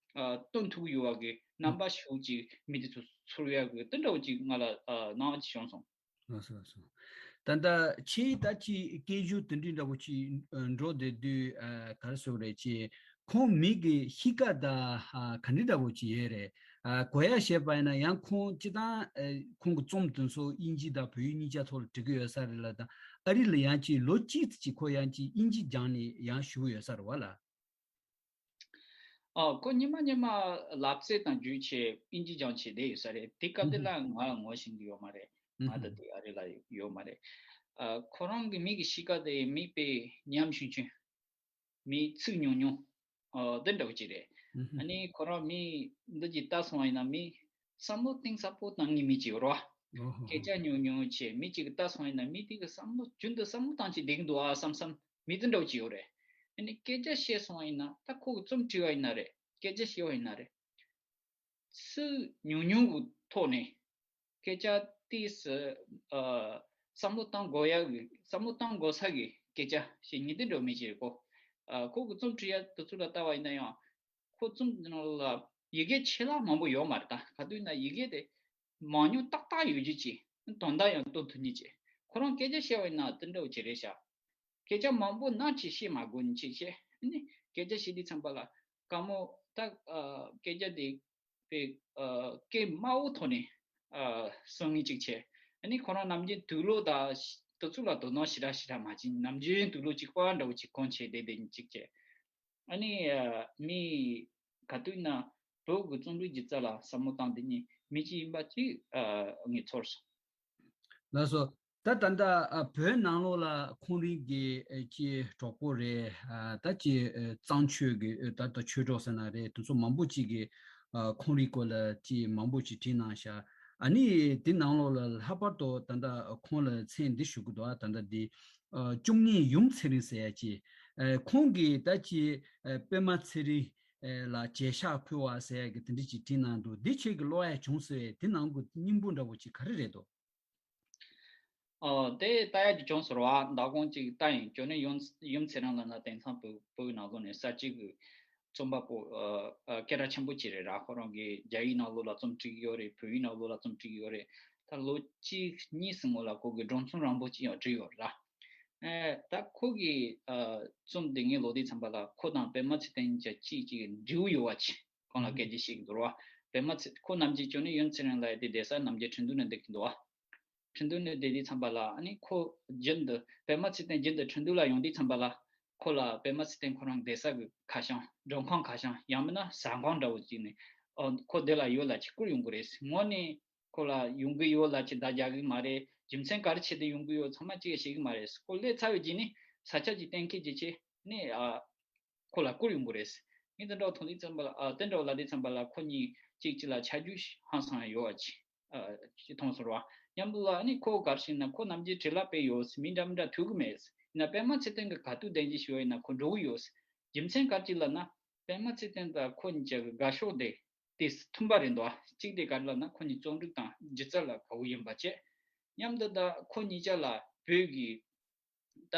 སྟོན་ཐུབ་ཡོད་པ་གི་རྣམ་པ་ཞིག་ཅིག་མི་དེ་ཚོ་ཚོར་ཡག་གི་དེ་འདྲ་བོ་ཅིག་ང་ལ་ཨ་སྣང་བ་ཅིག་བྱུང་སོང་། ལགས་སོ་ལགས་སོ། ད་ལྟ་ཁྱེད་ད་ཅིག་སྐད་སྒྱུར་དེ་འདྲའི་འདྲ་བོ་ཅིག་ཨ་འགྲོ་བསྡད་དུས་ཨ་ག་རེ་ཟེར་དགོས་རེད། ཅིག་ཁོང་མི་གི་གཤིས་ཀ་ད་ཨ་ག་འདྲ་འདྲ་བོ་ཅིག་ཡོད་རེད། ཨ་གོ་ཡག་བཤད་པ་ཡིན་ན་ཡང་ཁོང་སྤྱིར་བཏང་ཨ་ཁོང་གི་རྩོམ་དེ་ཚོ་དབྱིན་ཇི་དང་བོད་ཡིག་གཉིས་ཆ་ཐོག་ལ་འབྲི་གི་ཡོད་ས་རེད་ལ། ད་ཨ་རི་ལ་ཡང་ཅིག་ལོ་གཅིག་ཙམ་ཅིག་ཁོ་ཡང་ཅིག་དབྱིན་ཇི་སྦྱངས་ནས་ཡང་བཞུགས་ཡོད་ས་རེད་བ་ལ། ཨ་ཁོ་སྔོན་མ་སྔོན་མ་ལབ་རྩེ་དང་བརྒྱུད་བྱས་དབྱིན་ཇི་སྦྱངས་བྱས་བསྡད་ཡོད་ས་རེད། དེ་སྐབས་དེ་ལ་ང་ངོ་ཤེས་ཀྱི་ཡོད་མ་རེད། ང་ད་དེ་ཨ་རི་ལ་ཡོད་མ་རེད། ཨ་ཁོ་རང་གི་མི་གི་གཤིས་ཀ་དེ་མི་དཔེ་ཉམ་ཆུང་ཆུང་། མི་ཚིག་ཉུང་ཉུང་། ཨ་དེ་འདྲ་བོ་ཅིག་རེད། ཨ་ནི་ཁོ་རང་མི་འདི་ཅིག་ལྟ་སོང་བ་ཡིན་ན་མི་བསམ་བློ་གཏིང་ཟབ་པོ་བཏང་མཁན་མི་ཅིག་ཡོད་རེད་བ། སྐད་ཆ་ཉུང་ཉུང་བྱས་མི་ཅིག་ལྟ་སོང་ཡིན་ན་མི་དེ་གི་བསམ་བློ་རྒྱུན་དུ་བསམ་བློ་བཏང་བྱས་བསྡད་ཀྱི་འདུག་ཨ་བསམ་བསམ་མི་དེ་འདྲ་བོ་ཅིག་ཡོད་རེད། ཨ་ནི་སྐད་ཆ་བཤད་སོང་བ་ཡིན་ན་ད་ཁོ་གི་རྩོམ་བྲིས་པ་ཡིན་ན་རེད། སྐད་ཆ་བཤད་པ་ཡིན་ན་རེད། ཚིག་ཉུང་ཉུང་གི་ཐོག་ནས་སྐད་ཆ་ཏིས་ཨ་བསམ་བློ་བཏང་དགོས་ཡག་གི་བསམ་བློ་བཏང་དགོས་ས་གི་སྐད་ཆ་ཞིག་ཉིད་དེ་འགྲོ་མི་ཅིག་རེད་ཁོ། ཨ་ཁོ་གི་རྩོམ་བྲིས་ཡ་དེ་ཚོ་ལ་ལྟ་བ་ཡིན་ན་ཡང་ཁོ་རྩོམ་དེ་ནང་ལ་ཡི་གེ་ཆེ་ལ་མང་པོ་ཡོད་མ་རེད། ད་ག་དུས་ན་ཡི་གེ་དེ་མང་ཉུང་ཏག་ཏག་ཡོད་རྒྱུ་ཅིག་དོན་དག་ཡང་སྟོན་ཐུབ་ཉིད་ཅིག་ཁོ་རང་སྐད་ཆ་བཤད་པ་ཡིན་ན་དེ་འདྲ་བོ་ཅིག་རེད་ཤག་སྐད་ཆ་མང་པོ་ནག་ཅིག་བཤད་མ་དགོས་ནི་ཅིག་བཤད། ཨ་ནི་སྐད་ཆ་བཤད་དུས་ཙམ་པ་ལ་དཀའ་མོ་ད་ཨ་སྐད་ཆ་དེ་དཔེ་ཨ་སྐད་དམའ་བོ་ཐོག་ནས་ཨ་གསུང་ངེས་ཅིག་བྱས། ཨ་ནི་ཁོ་རང་ནམ་རྒྱུན་དུག་ལོག་དང་དུ་ཚུགས་ལ་དོ་སྣང་ཞེ་དྲག་ཞེ་དྲག་མ་བྱེད། ནམ་རྒྱུན་དུག་ལོག་གཅིག་པ་འདྲ་བོ་ཅིག་གོན་བྱས་བསྡད་བསྡད་ཅིག་བྱས། ཨ་ནི་ཨ་མི་ག་དུས་ན་བོད་ཀྱི་རྩོམ་རིག་སྒྱུ་རྩལ་ལ་བསམ་བློ་བཏང་བསྡད་མཁན་མི་གཅིག་ཡིན་པ་ཅིག་ཨ་ངས་ཚོར་སོང་། ལགས་སོ། ད་ད་ལྟ་ཨ་བོད་ནང་ལོགས་ལ་ཁོང་རང་གི་ཨ་ཅིག་གྲོགས་པོ་རེད། ཨ་ད་ཅིག་ཨ་གཙང་ཆོས་ཀྱི་ཨ་ད་ལྟ་ཆོས་གྲོགས་ཟེར་ན་རེད། དེ་ཚོ་མང་པོ་ཅིག་གིས་ཨ་ཁོང་རང་སྐོར་ལ་ཅིག་མང་པོ་ཅིག་བྲིས་གནང་ཤག་ཨ་ནི་དེ་ནང་ལོགས་ལ་ལྷག་པར་དུ་ད་ལྟ་ཁོང་ལ་མཚན་འདི་ཞུ་གི་འདུག་ཨ་ད་ལྟ་འདི་ཨ་བཅུ་གཉིས་ཡུམ་ཚེ་རིང་ཟེར་ཡ་ཅིག་ཨ་ཁོང་གིས་ད་ཅིག་ཨ་པད་མ་ཚེ་རིང་ལ་མཇལ་ཕྱག་ཕུལ་བ་ཟེར་ཡ་གི་དེ་འདྲ་ཅིག་བྲིས་གནང་འདུག་འདི་ཁྱེད་ཀྱིས་ཀློག་ཡ་བྱུང་ཟེར་བས་དེ་ནང་གི་སྙིང་པོ་འདྲ་བོ་ཅིག་ག་རེ་རེད་འདུག་ཨོ་དེ་ལྟ་ཡག་གི་བྱུང་ཟེར་བ་མདང་དགོང་ཅིག་ལྟ་ཡིན། ཅོ་ནེ་ཡུམ་ཡུམ་ཚེ་རིང་ལབ་ན་དེང་སང་བོད་བོད་ནང་ལོགས་ནས་གསར་བརྗེ་གི་རྩོམ་པ་པོ་ཨ་ཨ་སྐད་གྲགས་ཆེན་པོ་ཅིག་རེད་ར། ཁོ་རང་གིས་རྒྱ་ཡིག་ནང་ལོགས་ལ་རྩོམ་བྲིས་ཀྱི་ཡོད་རེད། བོད་ཡིག་ནང་ལོགས་ལ་རྩོམ་བྲིས་ཀྱི་ཡོད་རེད། ད་ལོ་གཅིག་གཉིས་སྔོན་ལ་ཁོ་གིས་སྒྲུང་རྩོམ་རིང་པོ་ཅིག་ཡང་བྲིས་ཡོད་རེད་ར། ཨེ་ད་ཁོ་གིས་ཨ་རྩོམ་དེ་ངས་ཀློག་དུས་ཙམ་པ་ལ་ཁོ་དང་པད་མ་ཚེ་བརྟན་གཉིས་ཆ་གཅིག་གཅིག་གི་འབྲས་བུ་ཡོད་པ་ཅིག་ཁོང་ལ་སྐད་ཆ་བཤད་ཀྱི་འདུག་ར། པད་མ་ཚེ་ཁོ་ནམ་རྒྱུན་ཅོ་ནེ་ཡུམ་ཚེ་རིང་ལབ་ཡ་དེ་བསྡད་ས་ནམ་རྒྱུན་ཁྲིན་ཏུའུ་ནས་བསྡད་ཀྱི་འདུག་བ། ཁྲིན་ཏུའུ་ནས་བསྡད་དུས་ཙམ་པ་ལ་ཨ་ནི་ཁོ་རྒྱུན་དུ་པད་མ་ཚེ་བརྟན་རྒྱུན་དུ་ཁྲིན་ཏུའུ་ལ་ཡོང་དུས་ཙམ་པ་ལ་ཁོ་ལ་པད་མ་ཚེ་བརྟན་ཁོ་རང་བསྡད་ས་གི་ཁ་བྱང་མགྲོན་ཁང་ཁ་བྱང་ཡང་མིན་ན་ཟ་ཁང་འདྲ་བོ་ཅིག་ནས་ཨོ་ཁོ་འདི་ལ་ཡོད་ལབ་ཅིག་བསྐུར་ཡོང་གི་རེད། དངོས་གནས་ཁོ་ལ་ཡོང་གི་ཡོད་ལབ་ཅིག་བརྡ་རྒྱག་གི་མ་རེད། རྒྱུ་མཚན་ག་རེ་བྱས་ཏེ་ཡོང་གི་ཡོད་ཚང་མ་གཅིག་ཡང་ཤེས་ཀྱི་མ་རེད། ཁོ་སླེབས་ཚར་བའི་རྗེས་ནས་ས་ཆ་ཅིག་གཏན་འཁེལ་བྱས་བྱས་ནས་ཨ། ཁོ་ལ་བསྐུར་ཡོང་གི་རེད། ངས་དེ་འདྲ་བ་མཐོང་དུས་ཙམ་པ་ལ་ཨ་དེ་འདྲ་བ་ལབ་དུས་ཙམ་པ་ལ་ཁོ་གཉིས་གཅིག་གཅིག་ལ་ཆ་རྒྱུས་ཧང་སང་ཡོད་པ་ཅིག་ཨ་ཅིག་མཐོང་སོང་ར། མཉམ་དུ་ལ་ཨ་ནི་ཁོ་ག་རེ་ཟེར་ན་ཁོ་ནམ་རྒྱུན་བྲེལ་བ་དཔེ་ཡོད། མི་འདྲ་མི་འདྲ་ཐུག་གི་མེད། ཡིན་ན་པད་མ་ཚེ་བརྟན་གྱིས་ག་དུས་བདེན་རྒྱུ་ཞུ་བ་ཡིན་ན་ཁོ་འགྲོ་གི་ཡོད། རྒྱུ་མཚན་ག་རེ་ཅིག་ལབ་ན་པད་མ་ཚེ་བརྟན་དང་ཁོ་གཉིས་ཀྱི་དགའ་ཕྱོགས་དེ་དེ་མཐུན་པ་རེད་འདུག་གཅིག་དེ་ག་རེ་ལབ་ན་ཁོ་གཉིས་རྩོམ་རིག་དང་སྒྱུ་རྩལ་ལ་དགའ་བོ་ཡིན་པ་བཅས། མཉམ་དུ་ད་ཁོ་གཉིས་ཆ་ལ་བོད་ཀྱི་ད་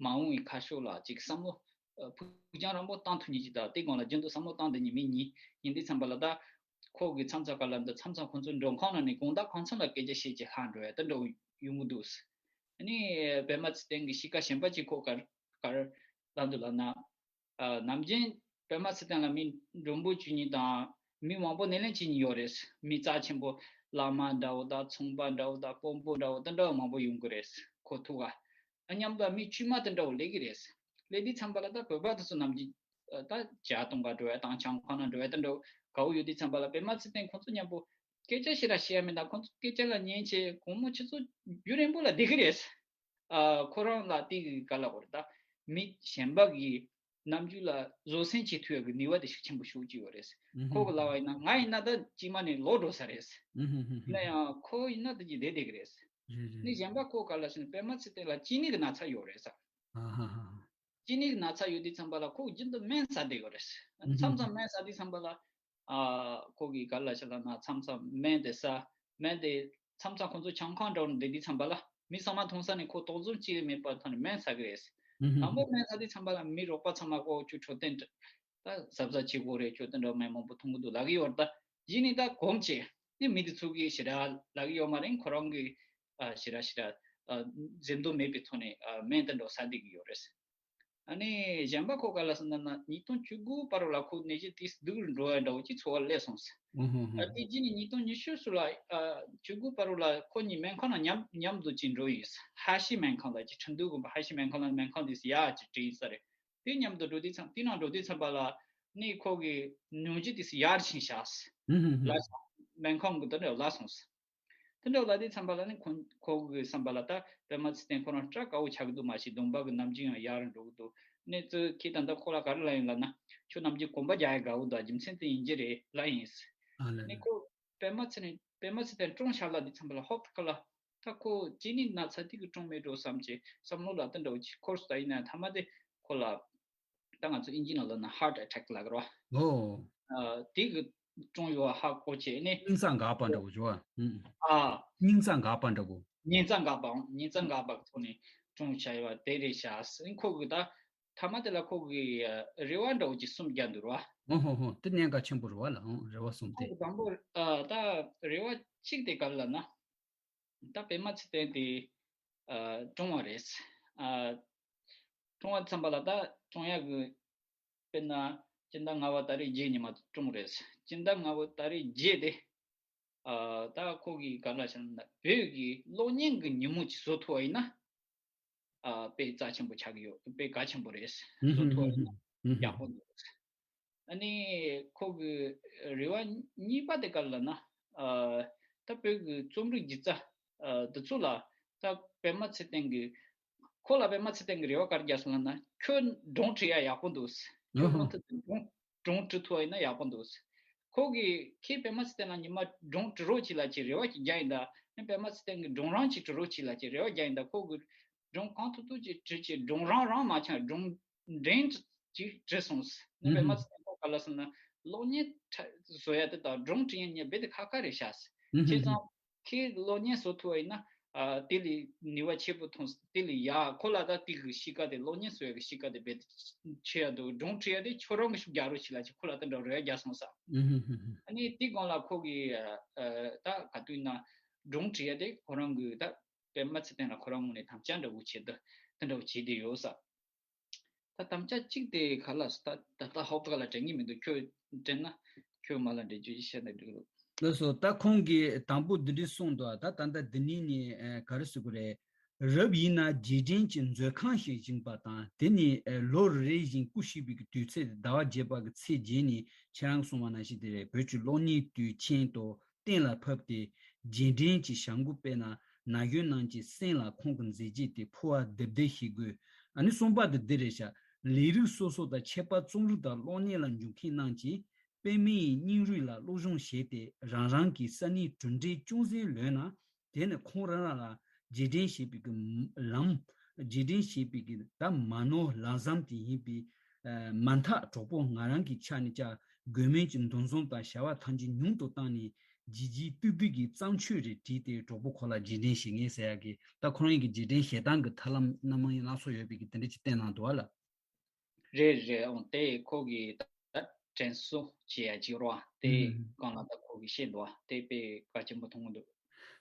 མ་འོངས་པའི་ཁ་ཕྱོགས་ལ་ཅིག་བསམ་བློ་ཨ་ཕུགས་རྒྱང་རིང་པོ་བཏང་ཐུབ་མཁན་ཅིག་དང་དེ་སྒང་ལ་རྒྱུན་དུ་བསམ་བློ་བཏང་བསྡད་མཁན་མི་གཉིས་ཡིན་དུས་ཙམ་པ་ལ་ད་ཁོ་གི་མཚམས་མཚམས་ག་ལ་འདི་མཚམས་མཚམས་ཁོ་ཚོ་མགྲོན་ཁང་ནང་ནས་དགོང་དག་གང་འཚམ་ལ་སྐད་ཆ་བཤད་ཅིག་ལྷག་འགྲོ་ཡ་དེ་འདྲ་བོ་ཡོང་གི་འདུག་ཨ་ནི་པད་མ་ཚེ་བརྟན་གྱི་གཤིས་ཀ་གཞན་པ་ཅིག་ཁོ་ག་ག་རེ་ལབ་འདུག་ལབ་ན། ཨ་ནམ་རྒྱུན་པད་མ་ཚེ་བརྟན་ལ་མི་མགྲོན་པོ་བྱེད་མཁན་དང་མི་མང་པོ་སྣེ་ལེན་བྱེད་མཁན་ཡོད་རེད། མི་རྩ་ཆེན་པོ་བླ་མ་འདྲ་བོ་དང་ཚོང་པ་འདྲ་བོ་དང་དཔོན་པོ་འདྲ་བོ་དང་འདྲ་བོ་མང་པོ་ཡོང་གི་རེད། ཁོ་ཐུག་ག་ཨ་མཉམ་དུ་མི་དཀྱུས་མ་དེ་འདྲ་བོ་སླེབས་ཀྱི་རེད། སླེབས་དུས་ཙམ་པ་ལ་ད་བོད་པ་དེ་ཚོ་ནམ་རྒྱུན་ཨ་ད་ཇ་འཐུང་ག་འགྲོ་ཡ་དང་ཆང་ཁང་ནང་འགྲོ་ཡ་དེ་འདྲ་བོ་དགའ་བོ་ཡོད་དུས་ཙམ་པ་ལ་པད་མ་ཚེ་བརྟན་ཁོ་ཚོ་མཉམ་པོ་སྐད་ཆ་ཞེ་དྲག་བཤད་ཡ་མེད། ད་ཁོ་ཚོ་སྐད་ཆ་ལ་ཉན་བྱས་དགོང་མོ་ཆུ་ཚོད་རྒྱུན་རིང་པོ་ལ་བསྡད་ཀྱི་རེད། ཨ་ཁོ་རང་ལ་དེ་གི་ག་ལ་གོ་རེད། ད་མི་གཞན་པ་གི་རྣམ་འགྱུར་ལ་བཟོད་བསྲན་བྱེད་ཐུབ་ཡག་གི་ནུས་པ་དེ་ཤུགས་ཆེན་པོ་ཤུགས་ཀྱི་ཡོད་རེད། ཨུ་ཧུ། ཁོ་གི་ལབ་པ་ཡིན་ན་ང་ཡིན་ན་ད་དཀྱུས་མ་ནས་ལོག་འགྲོ་ས་རེད། ཨུ་ཧུ་ཧུ་ཧུ། ཡིན་ན་ཡང་ཁོ་ཡིན་ན་དེ་གི་བསྡད་བསྡད་གི་རེད། རེད་རེད་ནི་རེད། གཞན་པ་ཁོ་ག་ལ་ཟེར་ན་པད་མ་ཚེ་བརྟན་ལ་གཅིན་སྙི་གི་ན་ཚ་ཡོད་རེད་ས། ཨ་ཧ་ཧ། གཅིན་སྙི་གི་ན་ཚ་ཡོད་དུས་ཙམ་པ་ལ་ཁོ་རྒྱུན་དུ་སྨན་ཟ་བསྡད་ཡོད་རེད། ཨུ་ཧུ། མཚམས་མཚམས་སྨན་ཟ་དུས་ཙམ་པ་ལ་ཨ་ཁོ་གི་ག་ལ་ཟེར་ལབ་ན་མཚམས་མཚམས་སྨན་དེ་ཟ། སྨན་དེ་མཚམས་མཚམས་ཁོང་ཚོ་ཆང་ཁང་འགྲོ་ནས་བསྡད་དུས་ཙམ་པ་ལ་མི་ཚང་མ་མཐོང་ས་ནས་ཁོ་དོགས་ཟོན་གཅིག་ལས་མེད་པར་ཐོག་ནས་སྨན་ཟ་གི་རེད། ཨུ་ཧུ། དང་པོ་སྨན་ཟ་དུས་ཙམ་པ་ལ་མི་རོགས་པ་ཚང་མ་ཁོ་ཁྱོད་འཕྲོད་བསྟེན་ད་གཟབ་གཟབ་བྱེད་དགོས་རེད། འཕྲོད་བསྟེན་འདྲ་མི་མང་པོ་འཐུང་གི་འདུག་ལབ་ཀྱི་ཡོད་རེད། ད་གཞི་ནས་ད་གོམས་བྱས་ནས་མི་དེ་ཚོ་གིས་ཞེ་དྲག་ལབ་ཀྱི་ཡོད་མ་རེད། ཁོ་རང་གིས་ཨ་ཞེ་དྲག་ཞེ་དྲག་ཨ་འཛེམ་དོགས་མེད་པའི་ཐོག་ནས་ཨ་སྨན་དེ་འདྲ་ཟ་བསྡད་ཀྱི་ཡོད་རེད། ཨ་ནི་གཞན་པ་ཁོ་ག་ལ་སོང་ན་ན་ཉིས་སྟོང་བཅུ་དགུ་བར་ལ་ཁོ་ནད་གཞི་དེ་སྡུག་རུ་འགྲོ་བ་འདྲ་བོ་ཅིག་ཚོར་བ་སླེབས་སོང་ཟེར། ཨ་དེ་རྗེས་ནས་ཉིས་སྟོང་ཉི་ཤུ་སུ་ལ་ཨ་བཅུ་དགུ་བར་ལ་ཁོ་གཉིས་སྨན་ཁང་ནང་མཉམ་མཉམ་དུ་ཅིག་འགྲོ་ཡིན་ཟེར། ཧ་ཤི་སྨན་ཁང་ལ་ཅིག་ཁྲིན་ཏུའུ་དགོན་པ་ཧ་ཤི་སྨན་ཁང་ལ་སྨན་ཁང་དེ་སུ་ཡག་ཅིག་བྲིས་ཡིན་ས་རེད། དེ་མཉམ་དུ་འགྲོ་དུས་ཙམ་དེ་ནང་འགྲོ་དུས་ཙམ་པ་ལ་ནི་ཁོ་གི་ནད་གཞི་དེ་སུ་ཡར་ཕྱིན་ཤག་ཟེར། ལ་སྨན་ཁང་གི་དེ་འདྲ་ལ་སོང་ཟེར། དེ་འདྲ་ལ་དེ་ཙམ་པ་ལ་ནི་ཁོ་ཁོ་གི་བསམ་པ་ལ་ད་པད་མ་ཚེ་བརྟན་ཁོ་རང་སྐྲག་དཀའ་བོ་ཆགས་ཀྱི་འདུག་མ་གཞི་གདོང་པ་གི་ནམ་རྒྱུན་ཡང་ཡར་འགྲོ་གི་འདུག་གནས་ཚུལ་ཁྱེད་ད་ལྟ་ཁོ་ལ་ག་རེ་ལབ་ཡིན་ལབ་ན་ཁྱོད་ནམ་རྒྱུན་གོམ་པ་རྒྱག་ཡ་དགའ་བོ་འདུག་རྒྱུ་མཚན་དེ་ཡིན་གྱི་རེད་ལབ་ཡིན། ཨ་ལ་ནི་ལ། ཁོ་པད་མ་ཚེ་ནི་པད་མ་ཚེ་བརྟན་གྲོངས་ཤག་ལ་དེ་ཙམ་པ་ལ་ཧོབ་ཁ་ལ་ད་ཁོ་ཅི་ནི་ན་ཚ་དེ་གི་གྲོངས་མེད་འགྲོ་བསམ་གྱི་བསམ་བློ་ལ་དེ་འདྲ་བོ་ཅིག་འཁོར་སོང་། ད་ཡིན་ན་ཐ་མ་དེ་ཁོ་ལ་ད་ང་ཚོ་ཨིན་ཇི་ནང་ལ་ན་ཧར་ཊི་ཨེ་ཊེག་ལབ་ཀྱི་རེད་བ། ཨོ། ཨ་དེ་གི་གྲོངས་ཡོད་བ་ཧ་གོ་བྱས་ནས། སྙིང་རྩ་འགག་པ་འདྲ་བོ་བྱུང་བ། ཨ། སྙིང་རྩ་འགག་པ་འདྲ་བོ། སྙིང་རྩ་འགག་པའམ་སྙིང་རྩ་འགག་པ་གི་ཐོག་ནས་གྲོངས་བྱས་ཡོད་བ་དེ་རེད་ཤག་ཁོ་གི་ད་ཐ་མ་དེ་ལ་ཁོ་གི་རེ་བ་འདྲ་བོ་ཅིག་གསུམ་བརྒྱབ་འདུག་རེད་བ། ཨོ་ཧོ་ཧོ། དེ་གནད་འགག་ཆེན་པོ་རེད་བ་ལ། ཨོ། རེ་བ་གསུམ་དེ། ཁོ་གི་དང་པོ་ཨ་ད་རེ་བ་གཅིག་དེ་ག་རེ་ལབ་ན། ད་པད་མ་ཚེ་བརྟན་དེ་ཨ་གྲོངས་པ་རེད། ཨ་གྲོངས་པ་ཙམ་པ་ལ་ད་གྲོངས་ཡག་གི་དཔེར་ན་སྤྱི་ཟླ་ལྔ་པ་ཏ་རིག་བརྒྱད་ཉི་མ་གྲོངས་རེད། སྤྱི་ཟླ་ལྔ་པ་ཏ་རིག་བརྒྱད་དེ་ཨ་ད་ཁོ་གི་ག་ལ་བྱས་ན་བོད་ཀྱི་གློག་བརྙན་གྱི་ཉིན་མོ་ཅིག་བཟོ་ཐུབ་པ་ཡིན་ན། ཨ་དཔེ་རྩ་ཆེན་པོ་ཆགས་ཀྱི་ཡོད། དཔེ་གལ་ཆེན་པོ་རེད། ཧུམ་བཟོ་ཧུམ་ཐུབ་ཧུམ་ཡིན་ན་ཧུམ། ཡག་པོ་འདུག་ཨ་ནི་ཁོ་གི་རེ་བ་གཉིས་པ་དེ་ག་རེ་ལབ་ན། ཨ་ད་བོད་ཀྱི་རྩོམ་རིག་སྒྱུ་རྩལ་ཨ་འདི་ཚོ་ལ་ད་པད་མ་ཚེ་བརྟན་གྱི་ཁོ་ལ་པད་མ་ཚེ་བརྟན་གྱི་རེ་བ་ག་རེ་རྒྱག་སོང་ལབ་ན། ཁྱོད་སྒྲུང་བྲིས་ཡ་ཡག་པོ་འདུག་ཁྱོད་ཧུམ་ཧུམ། གང་ཐུབ་ཐུབ་སྒྲུང་སྒྲུང་བྲི་ཐུབ་པ་ཡིན་ན་ཡག་པོ་འདུག་ཁོ་གིས་ཁྱེད་པད་མ་ཚེ་བརྟན་ལ་ཉི་མ་སྒྲུང་བྲི་རོགས་གྱིས་ལབ་ཀྱི་རེ་བ་ཅིག་རྒྱག་ཡིན་ད། ཨ་ནི་པད་མ་ཚེ་བརྟན་གྱི་སྒྲུང་རང་ཅིག་བྲི་རོགས་གྱིས་ལབ་ཀྱི་རེ་བ་རྒྱག་ཡིན་ད། ཁོ་གིས་སྒྲུང་གང་ཐུབ་ཐུབ་ཅིག་བྲིས་བྱས། སྒྲུང་རང་རང་མ་ཆགས་སྒྲུང་འདྲེན་ཅིག་བྲིས་སོང་ཟེར། ཨ་ནི་པད་མ་ཚེ་བརྟན་ཁོ་ག་ལ་སོང་ན་གློག་བརྙན་བྲི་བཟོ་ཡ་དེ་དང་སྒྲུང་བྲི་ཡ་གཉིས་རྦད་དེ་ཁག་ཁག་རེད་ཤག་ཟེར། བྱས་ཙང་ཁྱེད་གློག་བརྙན་བཟོ་ཐུབ་པ་ཡིན་ན། ཨ་དེ་ལས་ནུས་པ་ཆེ་པོ་ཐོན་ས་དེ་ལས་ཡག་ཁོ་ལ་ད་དེ་གི་གཤིས་ཀ་དེ་གློག་བརྙན་བཟོ་ཡ་གི་གཤིས་ཀ་དེ་རྦད་དེ་ཆེ་ཡ་འདུག་སྒྲུང་བྲི་ཡ་དེ་ཁྱོད་རང་གིས་ཤུགས་རྒྱག་རོགས་གྱིས་ལབ་ཀྱི་ཁོ་ལ་དེ་འདྲ་རེ་བ་རྒྱག་སོང་ཟེར། ཨ་ནི་དེ་སྒང་ལ་ཁོ་གིས་ཨ་ད་ག་དུས་ན་སྒྲུང་བྲི་ཡ་དེ་ཁོ་རང་གི་ད་པད་མ་ཚེ་བརྟན་ལ་ཁོ་རང་ངོས་ནས་དམ་བཅའ་འདྲ་བོ་བྱེད་དུ་དེ་འདྲ་བོ་བྱེད་བསྡད་ཡོད་ས། ད་དམ་བཅའ་གཅིག་དེ་ག་ལ་ད་ད་ལྟ་ཧོབ་ཁ་ལ་དྲན་གྱི་མི་འདུག་ཁྱོད་དྲན་ན་ཁྱོད་མ་ལ་འགྲེལ་བརྗོད་ཅིག་བཤད་ན་འགྲིག་རེད། ལགས་སོ། ད་ཁོང་གིས་དང་པོ་འདི་འདྲ་གསུངས་འདུག་ད་ད་ལྟ་འདི་ནས་ནི་ཨ་ག་རེ་ཟེར་དགོས་རེད། རབ་ཡིན་ན་རྗེས་དྲན་གྱི་མཛོད་ཁང་ཞིག་བཞེངས་པ་དང་། དེ་ནི་ཨ་ལོ་རེ་རེ་བཞིན་སྐུ་གཤེགས་པའི་གི་དུས་ཚེས་ཟླ་བ་བརྒྱད་པ་གི་ཚེས་བརྒྱད་ནི་ཁྱེད་རང་གསུངས་པ་ནང་བཞིན་དེ་རེད། བོད་ཀྱི་གློག་བརྙན་དུས་ཆེན་དུ་གཏན་ལ་ཕབ་སྟེ་རྗེས་དྲན་གྱི་བྱ་འགུལ་སྤེལ་ན། ན་གཞོན་རྣམས་ཀྱི་སེམས་ལ་ཁོང་གི་མཛད་རྗེས་དེ་འཕོ་བ་རྡེབ་རྡེབ་ཞིག་དགོས། ཨ་ནི་གསུམ་པ་དེ་འདི་རེད་ཤག་ལས་རིགས་སོ་སོ་དང་ཁྱད་པར་རྩོམ་རིག་དང་གློག་བརྙན་ལ་འཇུག་མཁན་རྣམས་ཀྱིས་པད་མའི་སྙིང་རུས་ལ་སློབ་སྦྱོང་བྱས་ཏེ། རང་རང་གི་ས་གནས་གྲུབ་འབྲས་ཅུང་ཟད་ལོན་ན། དེ་ནི་ཁོང་རང་རང་ལ་རྗེས་དྲན་བྱེད་པའི་གི་ལམ། རྗེས་དྲན་བྱེད་པའི་གི་ད་མ་ནོར་ལམ་སང་དེ་ཡིན་པས། ཨ་མ་མཐའ་གྲོགས་པོ་ང་རང་གི་ཆ་ནས་ཀྱང་དགོས་མེད་ཀྱི་འདུ་འཛོམས་དང་བྱ་བ་ཐམས་ཅད་ཉུང་དུ་བཏང་ནས། ལྗིད་ལྗིད་ཏིག་ཏིག་གི་བརྩམས་ཆོས་རེ་བྲིས་ཏེ་གྲོགས་པོ་ཁོ་ལ་རྗེས་དྲན་བྱེད་ངེས་ཟེར་ཡག་གི། ད་ཁོ་རང་གི་རྗེས་དྲན་བྱེད་སྟངས་ཀྱི་ཐབས་ལམ་སྣ་མང་སྣ་ཚོགས་ཡོད་པའི་གི་དེ་འདྲ་ཅིག་བསྟན་གནང་འདུག་བ་ལ། རེད་རེད། འོང་དེ་ཁོ་གི་ད་དྲན་གསོ་བྱེད་ཡ་ཅིག་རོ། དེ་ཨུམ། སྒང་ལ་ད་ཁོ་གི་བཤད་འདུག་བ། དེ་དཔེ་གལ་ཆེན་པོ་མཐོང་གི་འདུག་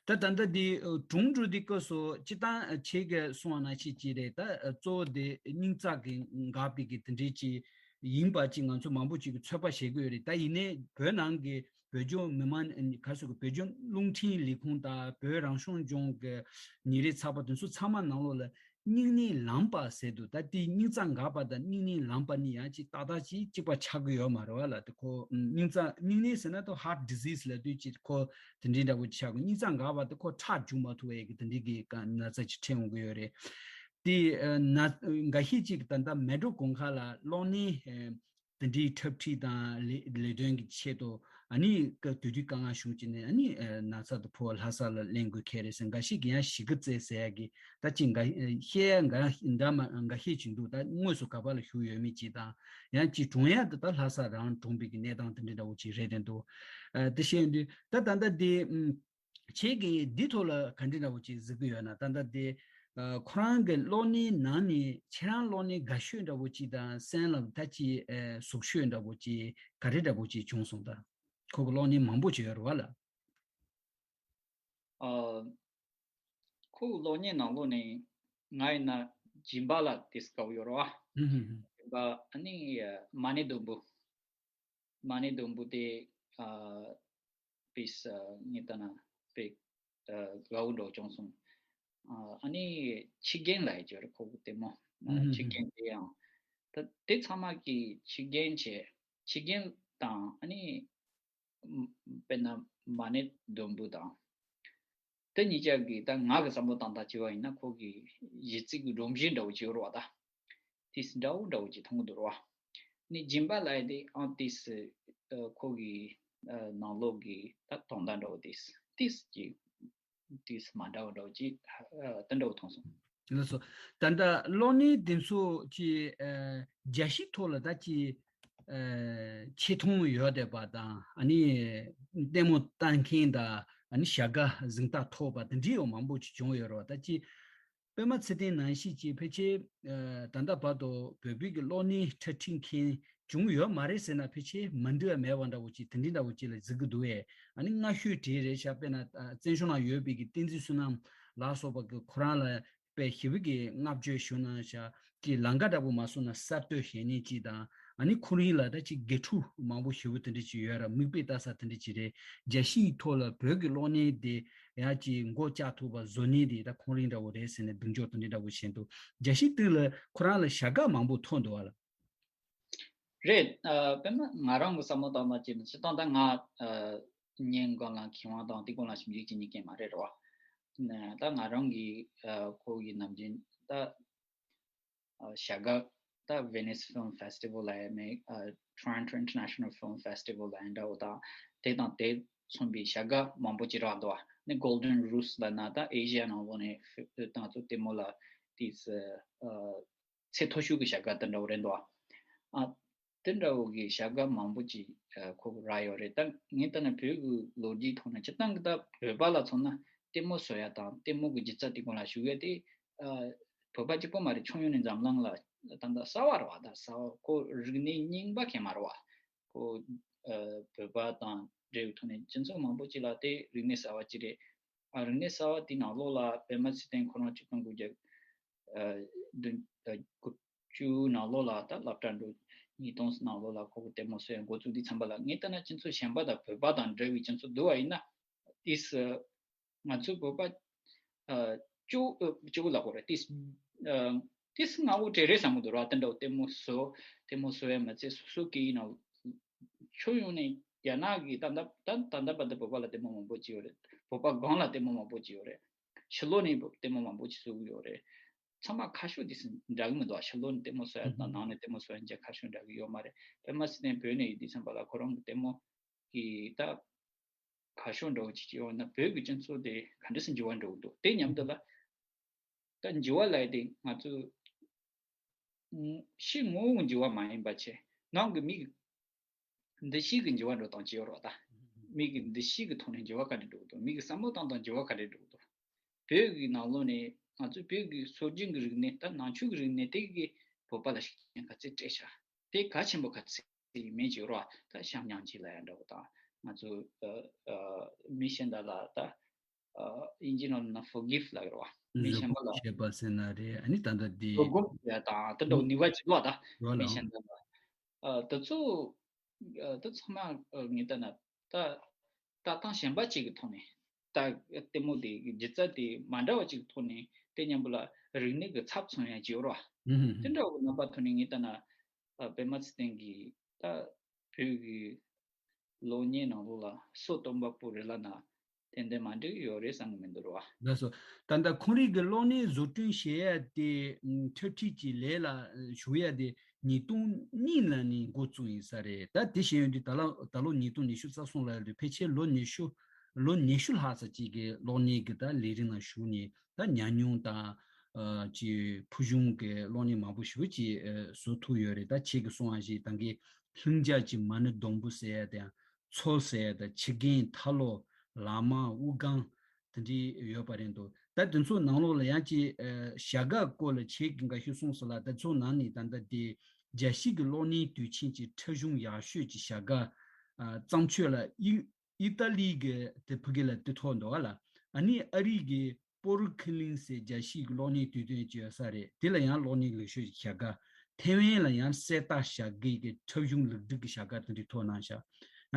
ད་ད་ལྟ་འདི་ཨ་སྒྲུང་འབྲི་དུས་སྐབས་སུ་སྤྱིར་བཏང་ཨ་ཁྱེད་ཀྱིས་གསུངས་པ་ནང་བཞིན་ཅིག་རེད། ད་ཨ་གཙོ་བོ་དེ་སྙིང་རྩ་གི་འགག་པའི་གི་དེ་འདྲའི་ཅིག་ཡིན་པ་ཅིག་ང་ཚོ་མང་པོ་ཅིག་གིས་ཚོད་དཔག་བྱེད་ཀྱི་ཡོད་རེད། ད་ཡིན་ནའི་བོད་ནང་གི་བོད་ལྗོངས་མི་དམངས་ག་ཟེར་གི་བོད་ལྗོངས་རླུང་འཕྲིན་ལས་ཁུངས་དང་བོད་རང་སྐྱོང་ལྗོངས་ཀྱི་ཉིན་རེའི་ཚགས་པར་དེ་ཚོ་ཚང་མ་ནང་ལོགས་ལ། སྙིང་ནད་ལངས་པ་ཟེར་འདུག་ད་དེ་སྙིང་རྩ་འགག་པ་དང་སྙིང་ནད་ལངས་པ་གཉིས་ཡང་ཅིག་ཏག་ཏག་ཅིག་གཅིག་པ་ཆགས་ཀྱི་ཡོད་མ་རེད་བ་ལ། དེ་ཁོ་ཨམ་སྙིང་རྩ་སྙིང་ནད་ཟེར་ན་ད་ཧར་ཊི་ཌི་ཟི་ཛི་ལབ་དུས་ཅིག་ཁོ་དེ་འདྲའི་འདྲ་པོ་ཅིག་ཆགས་དགོས། སྙིང་རྩ་འགག་པ་དེ་ཁོ་ཁྲག་འཇུ་མ་ཐུབ་པའི་གི་དེ་འདྲའི་གི་ན་ཚ་ཅིག་འཕྲད་འོང་གི་ཡོད་རེད། དེ་ཨ་ན་འགའ་ཤས་ཅིག་ད་ལྟ་མལ་གྲོ་གུང་དཀར་ལ་གློག་བརྙན་ཨ་དེ་འདྲའི་འཁྲབ་ཁྲིད་དང་ལས་ལས་དོན་གྱི་ཆེད་དུ་ཨ་ནི་ཀ་དུས་དུས་དཀའ་ངལ་བྱུང་བྱས་ནས་ཨ་ནི་ཨ་ན་ཚ་དང་ཕོ་བ་ལྷ་ས་ལ་ལེན་དགོས་ཁེལ་རེད་ཟེར། འགའ་ཞིག་གིས་ཡང་གཞིས་ཀ་རྩེ་ཟེར་ཡ་གི་ད་ཅིག་འགའ་བཤད་ཡ་འགའ་འདྲ་མ་འགའ་ཤས་ཅིག་འདུག་ད་དངོས་སུ་ག་པ་ལ་བཞུགས་ཡོད་མེད་ཅིག་དང་། ཡང་ཅིག་གྲོངས་ཡ་དེ་ད་ལྷ་ས་རང་གྲོངས་པའི་གི་གནས་སྟངས་དེ་འདྲ་འདྲ་བོ་ཅིག་རེད་དྲན་འདུག་ཨ་དེ་བཤད་ཡོང་དུས་ད་ད་ལྟ་དེ་ཨམ། ཁྱེད་ཀྱིས་འདི་ཐོག་ལ་ག་འདྲ་འདྲ་བོ་ཅིག་གཟིགས་ཀྱི་ཡོད་ན། ད་ལྟ་དེ་ཨ་ཁོ་རང་གི་གློག་བརྙན་ནང་ནས་ཁྱེད་རང་གློག་བརྙན་དགའ་ཤོས་འདྲ་བོ་ཅིག་དང་སེམས་ལ་ད་ཅིག་ཨ་ཟུག་ཤོས་འདྲ་བོ་ཅིག་ག་རེ་འདྲ་བོ་ཅིག་བྱུང་སོང་། ད་ཁོ་གི་གློག་བརྙན་མང་པོ་ཅིག་ཡོད་རེད་བ་ལ། ཨ་ཁོ་གི་གློག་བརྙན་ནང་ལོགས་ནས་ང་ཡིན་ན་ སྦྱིན་པ་ལ་དེ་དགའ་བོ་ཡོད་རེད་བ། སྦྱིན་པ་ཨ་ནི་མ་ཎི་བདུན་པོ། མ་ཎི་བདུན་པོ་དེ་ཨ་པིས་ངས་ལྟ་ན་པེ་དགའ་བོ་འདྲ་བྱུང་སོང་། ཨ་ནི་ཕྱི་རྒྱན་ལ་ཡི་ཅོར་ཁོ་གི་ལྟད་མོ། ཕྱི་རྒྱན་དེ་ཡང་ད་དེ་ཚང་མ་གི་ཕྱི་རྒྱན་བྱས། ཕྱི་རྒྱན་དང་ཨ་ནི་དཔེར་ན་མ་ཎི་བདུན་པོ་དང་། དེ་གཉིས་ཆ་གི་ད་ང་གི་བསམ་བློ་བཏང་སྟངས་བྱས་པ་ཡིན་ན་ཁོ་གི་གཞི་རྩའི་གི་སྒྲོམ་གཞི་འདྲ་བོ་ཅིག་ཡོད་རེད་བ་ད། ཏིས་འདྲ་བོ་འདྲ་བོ་ཅིག་མཐོང་གི་འདུག་རེད་བ། ནི་སྦྱིན་པ་ལ་ཡི་དེ་ཨང་ཏིས་ཁོ་གི་ནང་ལོགས་གི་ད་དོན་དག་འདྲ་བོ་ཏིས་ཏིས་ཀྱི་ཏིས་མ་འདྲ་བོ་འདྲ་བོ་ཅིག་དེ་འདྲ་བོ་མཐོང་སོང་། ལགས་སོ། ད་ལྟ་གློག་བརྙན་དེ་ཚོ་ཅིག་རྒྱལ་སྤྱིའི་ཐོག་ལ་ད་ཅིག་ཆེ་མཐོང་ཡོད་བསྡད་པ་དང་ཨ་ནི་ལྟད་མོ་ལྟ་མཁན་དང་ཨ་ནི་བྱ་དགའ་གཟེངས་རྟགས་ཐོབ་པ་དེ་འདྲའི་ཡང་མང་པོ་ཅིག་བྱུང་ཡོད་རེད་བ། ད་ཅིག་པད་མ་ཚེ་བརྟན་ནང་བཞིན་ཅིག་ཕལ་ཆེར་ད་ལྟ་བར་དུ་བོད་པའི་གི་གློག་བརྙན་འཁྲབ་ཁྲིད་མཁན་བྱུང་ཡོད་མ་རེད་ཟེར་ན་ཕལ་ཆེར་མ་འགྲིག་པ་མེད་པ་འདྲ་བོ་ཅིག་དེ་འདྲའི་འདྲ་བོ་ཅིག་ལ་གཟིགས་ཀྱི་འདུག་བས། ཨ་ནི་སྔ་ཤོས་དེ་རེད་ཤག་དཔེར་ན་བཙན་བྱོལ་ནང་ཡོད་པའི་གི་བསྟན་འཛིན་བསོད་ནམས་ལ་སོགས་པ་གི་ཁོ་རང་ལ་དཔེ་ཞེ་པོ་གི་བསྔགས་བརྗོད་ཞུ་གནང་ཤག་གི་ལམ་ཁ་འདྲ་པོ་མ་སོང་ན་གསར་གཏོད་བྱེད་མཁན་ཅིག་དང་ཨ་ནི་ཁོ་རང་ལ་ད་ཅིག་དགེ་ཕྲུག་མང་པོ་ཞེ་པོ་དེ་འདྲ་ཅིག་ཡོད་ར་མིག་དཔེ་ལྟ་ས་དེ་འདྲ་ཅིག་རེད། རྒྱལ་སྤྱིའི་ཐོག་ལ་བོད་ཀྱི་གློག་བརྙན་དེ་ཡང་ཅིག་མགོ་བཀྱག་ཐུབ་པ་བཟོ་མཁན་དེ་ད་ཁོ་རང་འདྲ་བོ་རེད་ཟེར་ནས་གདེང་འཇོག་དེ་འདྲ་འདྲ་བོ་བྱས་འདུག་རྒྱལ་སྤྱིའི་སྟེང་ལ་ཁོ་རང་ལ་བྱ་དགའ་མང་པོ་ཐོབ་འདུག་བ་ལ། རེད། ཨ་དཔེར་ན་ང་རང་གི་བསམ་བློ་བཏང་ན་ཅིག་སྤྱིར་བཏང་ད་ང་ཨ་ཉིན་གང་ལ་མཁས་དབང་དང་དེ་གང་ལ་ཞིབ་འཇུག་བྱེད་མཁན་མ་རེད་རོ། ནས་ད་ང་རང་གི་ཨ་ཁོ་གི་ནམ་རྒྱུན་ད་ཨ་བྱ་དགའ་ད་Venice Film Festival ལ་ཡ་མེད་ཨ་Toronto International Film Festival ལ་ཡ་འདྲ་བོ་དང་དེ་དང་དེ་མཚུངས་པའི་བྱ་དགའ་མང་པོ་ཅིག་རག་འདུག་བ། ནས་Golden Rose ལབ་ན་ད་ཨེ་ཤི་ཡ་ནང་ལོགས་ནས་ད་ང་ཚོ་ལྟད་མོ་ལ་དེས་ཨ། ཚད་མཐོ་ཤོས་ཀྱི་བྱ་དགའ་དེ་འདྲ་བོ་རེད་འདུག་ཨ། དེ་འདྲ་བོ་གི་བྱ་དགའ་མང་པོ་ཅིག་ཨ་ཁོ་རག་ཡོད་རེད། ད་ངས་ལྟ་ན་བོད་ཀྱི་ལོ་རྒྱུས་ཐོག་ནས་སྤྱིར་བཏང་གི་ད་བོད་པ་ལ་མཚོན་ན་ལྟད་མོ་བཟོ་ཡ་དང་ལྟད་མོ་གི་སྒྱུ་རྩལ་དེ་སྒང་ལ་ཞུགས་ཡ་དེ་ཨ་བོད་པ་གཅིག་པོ་མ་རེད། ཁྱོན་ཡོངས་ནས་འཛམ་གླིང་ལ་ད་ལྟ་གསར་བ་རེད་བ། ད་གསར་བ་ཁོ་རིག་གནས་རྙིང་པ་གང་ཡང་མ་རེད་བ། ཁོ་ཨ་བོད་པ་དང་འབྲེལ་བའི་ཐོག་ནས་སྤྱི་ཚོགས་མང་པོ་ཅིག་ལ་དེ་རིག་གནས་གསར་བ་ཅིག་རེད། ཨ་རིག་གནས་གསར་བ་དེའི་ནང་ལོགས་ལ་པད་མ་ཚེ་བརྟན་ཁོ་རང་ཆིག་སྟོང་དགུ་བརྒྱ་ཨ་བདུན་ཨ་དགུ་བཅུ་ནང་ལོགས་ལ་ད་སློབ་གྲྭ་འགྲོ། ཉིས་སྟོང་ནང་ལོགས་ལ་ཁོ་གི་ལྟད་མོ་བཟོ་ཡ་འགོ་བཙུགས་དུས་ཙམ་པ་ལ་ངས་ལྟ་ན་སྤྱི་ཚོགས་གཞན་པ་དང་བོད་པ་དང་འདྲ་བའི་སྤྱི་ཚོགས་འདུག་བ་ཡིན་ན་ཏིས་ང་ཚོ་བོད་པ་ཨ་གཅིག་པུ་ཨ་གཅིག་པུ་ལ་གོ་རེད། ཏིས་ཨ་ཏིས་ང་འོ་བྲེལ་རེད་བསམ་གི་འདུག་ར། དེ་འདྲ་ལྟད་མོ་བཟོ་ལྟད་མོ་བཟོ་ཡ་མ་ཚད་སོ་སོ་གི་ཡིན་ན། ཕྱོགས་ཡོངས་ནས་རྒྱ་ནག་གི་ད་ལྟ་ད་ད་ལྟ་བར་དུ་བོད་པ་ལ་ལྟད་མོ་མང་པོ་ཅིག་ཡོད་རེད། བོད་པ་སྒང་ལ་ལྟད་མོ་མང་པོ་ཅིག་ཡོད་རེད། ཕྱི་ལོགས་ནས་ལྟད་མོ་མང་པོ་ཅིག་བཟོ་གི་ཡོད་རེད། ཚང་མ་ཁ་ཕྱོགས་དེ་ཚོ་འདྲ་གི་མི་འདུག་ཨ་ཕྱི་ལོགས་ནས་ལྟད་མོ་བཟོ་ཡ་དང་ནང་ནས་ལྟད་མོ་བཟོ་ཡ་གཉིས་ཆ་ཁ་ཕྱོགས་འདྲ་གི་ཡོད་མ་རེད། པད་མ་ཚེ་བརྟན་བོད་ནས་ཡོད་དུས་ཙམ་པ་ལ་ཁོ་རང་གི་ལྟད་མོ་གི་ད་ཁ་ཕྱོགས་འདྲ་བོ་ཅིག་ཅིག་ཡོད་ན་བོད་ཀྱི་སྤྱི་ཚོགས་དེ་ག་འདྲ་སེ་འགྱུར་བ་འགྲོ་གི་འདུག་དེ་མཉམ་དུ་ལ། ད་འགྱུར་བ་ལབ་ཡ་དེ་ང་ཚོ་ཕྱི་ངོ་བོ་འགྱུར་བ་མ་ཡིན་པ་བྱས་ནང་གི་མི་གི་འདུ་ཤེས་ཀྱི་འགྱུར་བ་འགྲོ་སྟངས་ཅིག་ཡོད་རེད་བ། ད་མི་གི་འདུ་ཤེས་ཀྱི་ཐོག་ནས་འགྱུར་བ་ག་འདྲ་འགྲོ་གི་འདུག་མི་གི་བསམ་བློ་བཏང་སྟངས་འགྱུར་བ་ག་འདྲ་འགྲོ་གི་འདུག་བོད་ཀྱི་ནང་ལོགས་ནས་ང་ཚོ་བོད་ཀྱི་སྲོལ་རྒྱུན་གྱི་རིག་གནས་ད་ནང་ཆོས་ཀྱི་རིག་གནས་དེ་གི་བོད་པ་ལ་ཤུགས་རྐྱེན་ག་ཚད་སྤྲད་ཤག་དེ་གལ་ཆེན་པོ་ག་ཚད་ཡིན་མིན་ཅིག་ཡོད་རེད་བ། ད་བྱམས་སྙིང་རྗེ་ལབ་ཡ་འདྲ་བོ་དང་ང་ཚོ་ཨ་ཨ་མི་གཞན་དག་ལ་ད་ཨ་དབྱིན་ཇིའི་ནང་ལ་forgive ལབ་ཡོད་རེད་བ། མི་གཞན་པ་ལ་བཟོད་སྒོམ་བྱེད་པ་ཟེར་ན་རེད། ཨ་ནི་ད་ལྟ་འདི་བཟོད་སྒོམ་བྱེད་ཡ་དང་དེ་འདྲ་བོ་ནུས་པ་ཅིག་ལོག་ད་མི་གཞན་དག་ལ་ཨ་དེ་ཚོ་ཨ་དེ་ཚང་མ་ཨ་ངས་ལྟ་ན་ད་ལྟ་སྟངས་གཞན་པ་ཅིག་གི་ཐོག་ནས་ད་ལྟད་མོ་དེ་སྒྱུ་རྩལ་དེ་མ་འདྲ་བ་ཅིག་གི་ཐོག་ནས་དེ་མཉམ་པོ་ལ་རིག་གནས་ཀྱི་ཚབ་མཚོན་ཡ་ཅིག་ཡོད་རེད་བ། དེ་འདྲ་བོ་རྣམ་པ་ཐོག་ནས་ངས་ལྟ་ན་ཨ་པད་མ་ཚེ་བརྟན་གྱིས་ད་བོད་ཀྱི་གློག་བརྙན་ནང་ལོགས་ལ་སོ་སྟོན་པ་པོ་རེད་ལབ་ན་ཏན་ཏན་མ་འགྲིག་ཡོད་རེད་བསམ་གི་མི་འདུག་ར་བ། ལགས་སོ། ད་ལྟ་ཁོང་རང་གི་གློག་བརྙན་བཟོ་སྐྲུན་བྱེད་ཡ་དེ་འཁྲབ་ཁྲིད་ཀྱི་ལས་ལ་ཞུགས་ཡ་དེ་ཉིས་སྟོང་གཉིས་ལ་ནས་འགོ་བཙུགས་ཡིན་ས་རེད། ད་དེ་བྱས་ཡོང་དུས་ད་ལོ་ད་ལོ་ཉིས་སྟོང་ཉི་ཤུ་རྩ་གསུམ་ལ་ཡོད་དུས་ཕལ་ཆེར་ལོ་ཉི་ཤུ་ལོ་ཉི་ཤུ་ལྷག་ཙམ་ཅིག་གི་གློག་བརྙན་གྱི་ད་ལས་རིགས་ནང་ཞུགས་ནས་ད་ཉམས་མྱོང་དང་ཨ་ཅིག་ཕུལ་བྱུང་གི་གློག་བརྙན་མང་པོ་ཞེ་པོ་ཅིག་ཨ་བཟོ་ཐུབ་ཡོད་རེད། ད་ཁྱེད་ཀྱིས་གསུངས་པ་བཞིན་ད་གིན་ལྷིང་འཇགས་ཀྱི་མ་ཎི་སྡོང་པོ་ཟེར་ཡ་དང་མཚོ་ཟེར་ཡ་དང་ཁྱི་རྒན་ཐ་ལོ་ལ་མ་དབུ་སྒང་དེ་འདྲའི་ཡོད་པ་རེད་འདུག་ད་དེ་ཚོ་ནང་ལོགས་ལ་ཡང་ཅིག་ཨ་བྱ་དགའ་སྐོར་ལ་ཁྱེད་ཀྱིས་འགའ་ཤས་གསུངས་སོང་ལ། དེ་ཚོ་ནང་ནས་ད་ལྟ་དེ་རྒྱལ་སྤྱིའི་གི་གློག་བརྙན་དུས་ཆེན་གྱི་འཁྲབ་གཞུང་ཡག་ཤོས་ཀྱི་བྱ་དགའ་ཨ་བརྩམས་ཆོས་ལ་ཨི་ཨི་ཏཱ་ལི་གི་དེ་ཕ་གི་ལ་དེ་ཐོབ་འདུག་ག་ལ། ཨ་ནི་ཨ་རི་གི་ སྤོ་རུ་ཁི་ལིང་ཟེར་རྒྱལ་སྤྱིའི་གློག་བརྙན་དུས་སྟོན་ཅིག་ཡོད་ས་རེད། དེ་ལ་ཡང་གློག་བརྙན་ལེགས་ཤོས་ཤིག་བྱ་དགའ། ཐེ་ཝན་ལ་ཡང་གསེར་རྟ་ཞྭ་སྒྲ་གི་འཁྲབ་གཞུང་ལེགས་སྒྲིག་གི་བྱ་དགའ་དེ་འདྲ་ཐོབ་གནང་ཤག་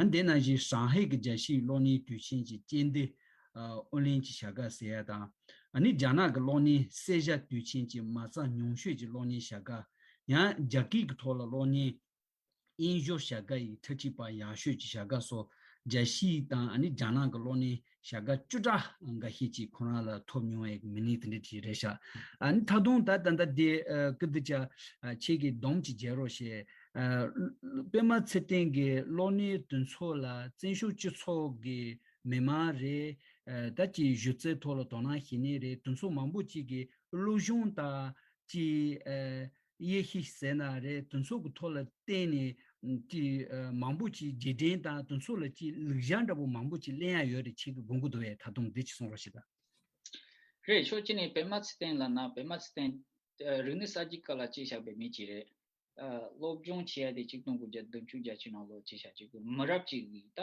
ཡང་དེ་ནང་བཞིན་ཧྲང་ཧའེ་གི་རྒྱལ་སྤྱིའི་གློག་བརྙན་དུས་ཆེན་གྱི་སྤྱན་ལྡན་ཨོ་གླིང་གི་བྱ་དགའ་ཟེར་ཡ་དང་། ཨ་ནི་རྒྱ་ནག་གི་གློག་བརྙན་གསེར་ཞྭ་དུས་ཆེན་གྱི་མ་རྩ་ཉུང་ཤོས་ཀྱི་གློག་བརྙན་བྱ་དགའ། ཡང་རྒྱ་སྐད་ཀྱི་ཐོག་ལ་གློག་བརྙན་དབྱིན་ཞོར་བྱ་དགའ་ཡི་འཁྲབ་ཁྲིད་པ་ཡག་ཤོས་ཀྱི་བྱ་དགའ་སོགས་རྒྱལ་སྤྱིའི་དང་ཨ་ནི་རྒྱ་ནག་གི་གློག་བརྙན་བྱ་དགའ་བཅུ་ཕྲག་འགའ་ཤས་ཅིག་ཁོ་རང་ལ་ཐོབ་མྱོང་བའི་མི་སྣ་དེ་འདྲ་ཅིག་རེད་ཤག་ཨ་ནི་ད་དུང་ད་ད་ལྟ་དེ་ཀི་དི་ཅ་ཁྱེད་ཀྱིས་སྡོམ་ཅིག་བརྒྱབ་རོགས་ཞེས། པད་མ་ཚེ་བརྟན་གྱི་གློག་བརྙན་དེ་ཚོ་ལ་བཙན་བྱོལ་སྤྱི་ཚོགས་ཀྱི་མི་མང་རེད། ད་ཅིག་གཞི་རྩའི་ཐོག་ལ་དོ་སྣང་བྱེད་མཁན་རེད། དེ་ཚོ་མང་པོ་ཅིག་གིས་སློབ་སྦྱོང་དང་ཅིག་དབྱེ་ཞིབ་ཟེར་ན་རེད། དེ་ཚོ་གི་ཐོག་ལ་བརྟེན་ནས་ཅིག་མང་པོ་ཅིག་རྗེས་དྲན་དང་དེ་ཚོ་ལ་ཅིག་ལེགས་ཆ་འདྲ་པོ་མང་པོ་ཅིག་ལེན་ཡ་ཡོད་རེད། ཁྱེད་ཀྱིས་དགོངས་ཀྱི་འདུག་པས། ད་དུང་འདི་ཅིག་གསུང་རོགས་ཞེས་དང་། རེད། ཕྱོགས་གཅིག་ནས་པད་མ་ཚེ་བརྟན་ལབ་ན། པད་མ་ཚེ་བརྟན་རིག་གནས་གསར་བརྗེ་སྐབས་ལ་སྐྱེས་བཞག་པའི་མི་ཅིག་རེད། སློབ་སྦྱོང་བྱེད་ཡ་དེ་ཆིག་སྟོང་དགུ་བརྒྱ་བདུན་ཅུ་བརྒྱད་ཅུ་ནང་ལོགས་བྱས་བཞག་ཅིག་གི་མི་རབས་ཅིག་གི་ད་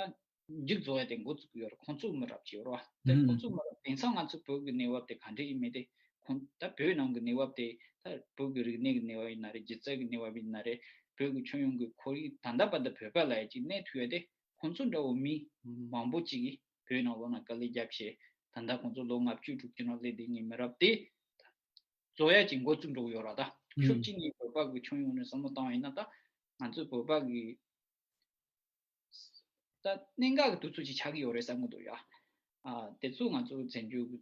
མཇུག་རྫོགས་ཡ་དེ་འགོ་བཙུགས་ཡོད་རེད། ཁོང་ཚོ་མི་རབས་ཅིག་ཡོད་རེད་བ། དེ་ཁོང་ཚོ་མི་རབས་དེང་སང་ང་ཚོ་བོད་ཀྱི་གནས་བབ་དེ་ག་འདྲ་ཡིན་མིན་དེ་ཁོང་ད་བོད་ནང་གི་གནས་བབ་དེ་ད་བོད་ཀྱི་རིག་གནས་ཀྱི་གནས་བབ་ཡིན་ན་རེད། སྒྱུ་རྩལ་གྱི་གནས་བབ་ཡིན་ན་རེད། བོད་ཀྱི་ཁྱོན་ཡོངས་ཀྱི་ཁོར་ཡུག་ད་ལྟ་བར་དུ་བོད་པ་ལ་ཡ་ཅིག་གནས་ཐུབ་ཡ་དེ་ཁོང་ཚོ་འདྲ་བོ་མི་མང་པོ་ཅིག་གིས་བོད་ནང་ལོགས་ན་དཀའ་ལས་བརྒྱབ་བྱས། ད་ལྟ་ཁོང་ཚོ་ལོ་ལྔ་བཅུ་དྲུག་ཅུ་ནང་སླེབས་བསྡད་མཁན་མི་རབས་དེ་རྫོགས་ཡ་ཅིག་འགོ་བཙུགས་འགྲོ་གི་ཡོད་རེད། ད་ཕྱོགས་གཅིག་ནས་བོད་པ་གི་ཁྱོན་ཡོངས་ནས་བསམ་བློ་བཏང་བ་ཡིན་ན། ད་ང་ཚོའི་བོད་པ་གི་ད་གནད་འགག་གི་དུས་ཚོད་ཅིག་ཆགས་ཀྱི་ཡོད་རེད་བསམ་གྱི་འདུག་ཡ། ཨ་དེ་ཚོ་ང་ཚོ་བཙན་བྱོལ་གི་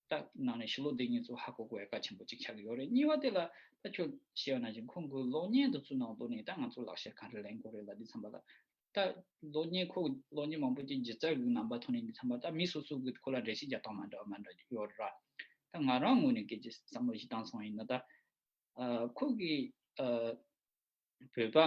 ད་ནང་ནས་ཕྱི་ལོགས་བསྡད་མཁན་ཚོ་ཧ་གོ་དགོས་ཡ་གལ་ཆེན་པོ་ཅིག་ཆགས་ཀྱི་ཡོད་རེད། གཉིས་པ་དེ་ལ་ད་ཁྱོད་བཤད་པ་ནང་བཞིན་ཁོང་གི་གློག་བརྙན་དེ་ཚོའི་ནང་དུ་ནས་ད་ང་ཚོ་ལག་ཤེས་ག་འདྲ་ལེན་དགོས་རེད་ལབ་དུས་ཙམ་པ་ལ། ད་གློག་བརྙན་ཁོ་གློག་བརྙན་མང་པོ་ཅིག་སྒྱུ་རྩལ་གྱི་རྣམ་པ་ཐོག་ནས་ཡིན་དུས་ཙམ་པ། ད་མི་སོ་སོ་གི་ཁོ་ལ་འགྲེལ་བཤད་རྒྱག་སྟངས་མ་འདྲ་བ་མ་འདྲ་ཡོད་རེད། ད་ང་རང་ངོས་ནས་སྐད་ཆ་བསམ་བློ་ཞིག་བཏང་སོང་ཡིན་ན། ད་ཨ་ཁོ་གི་ཨ་བོད་པ་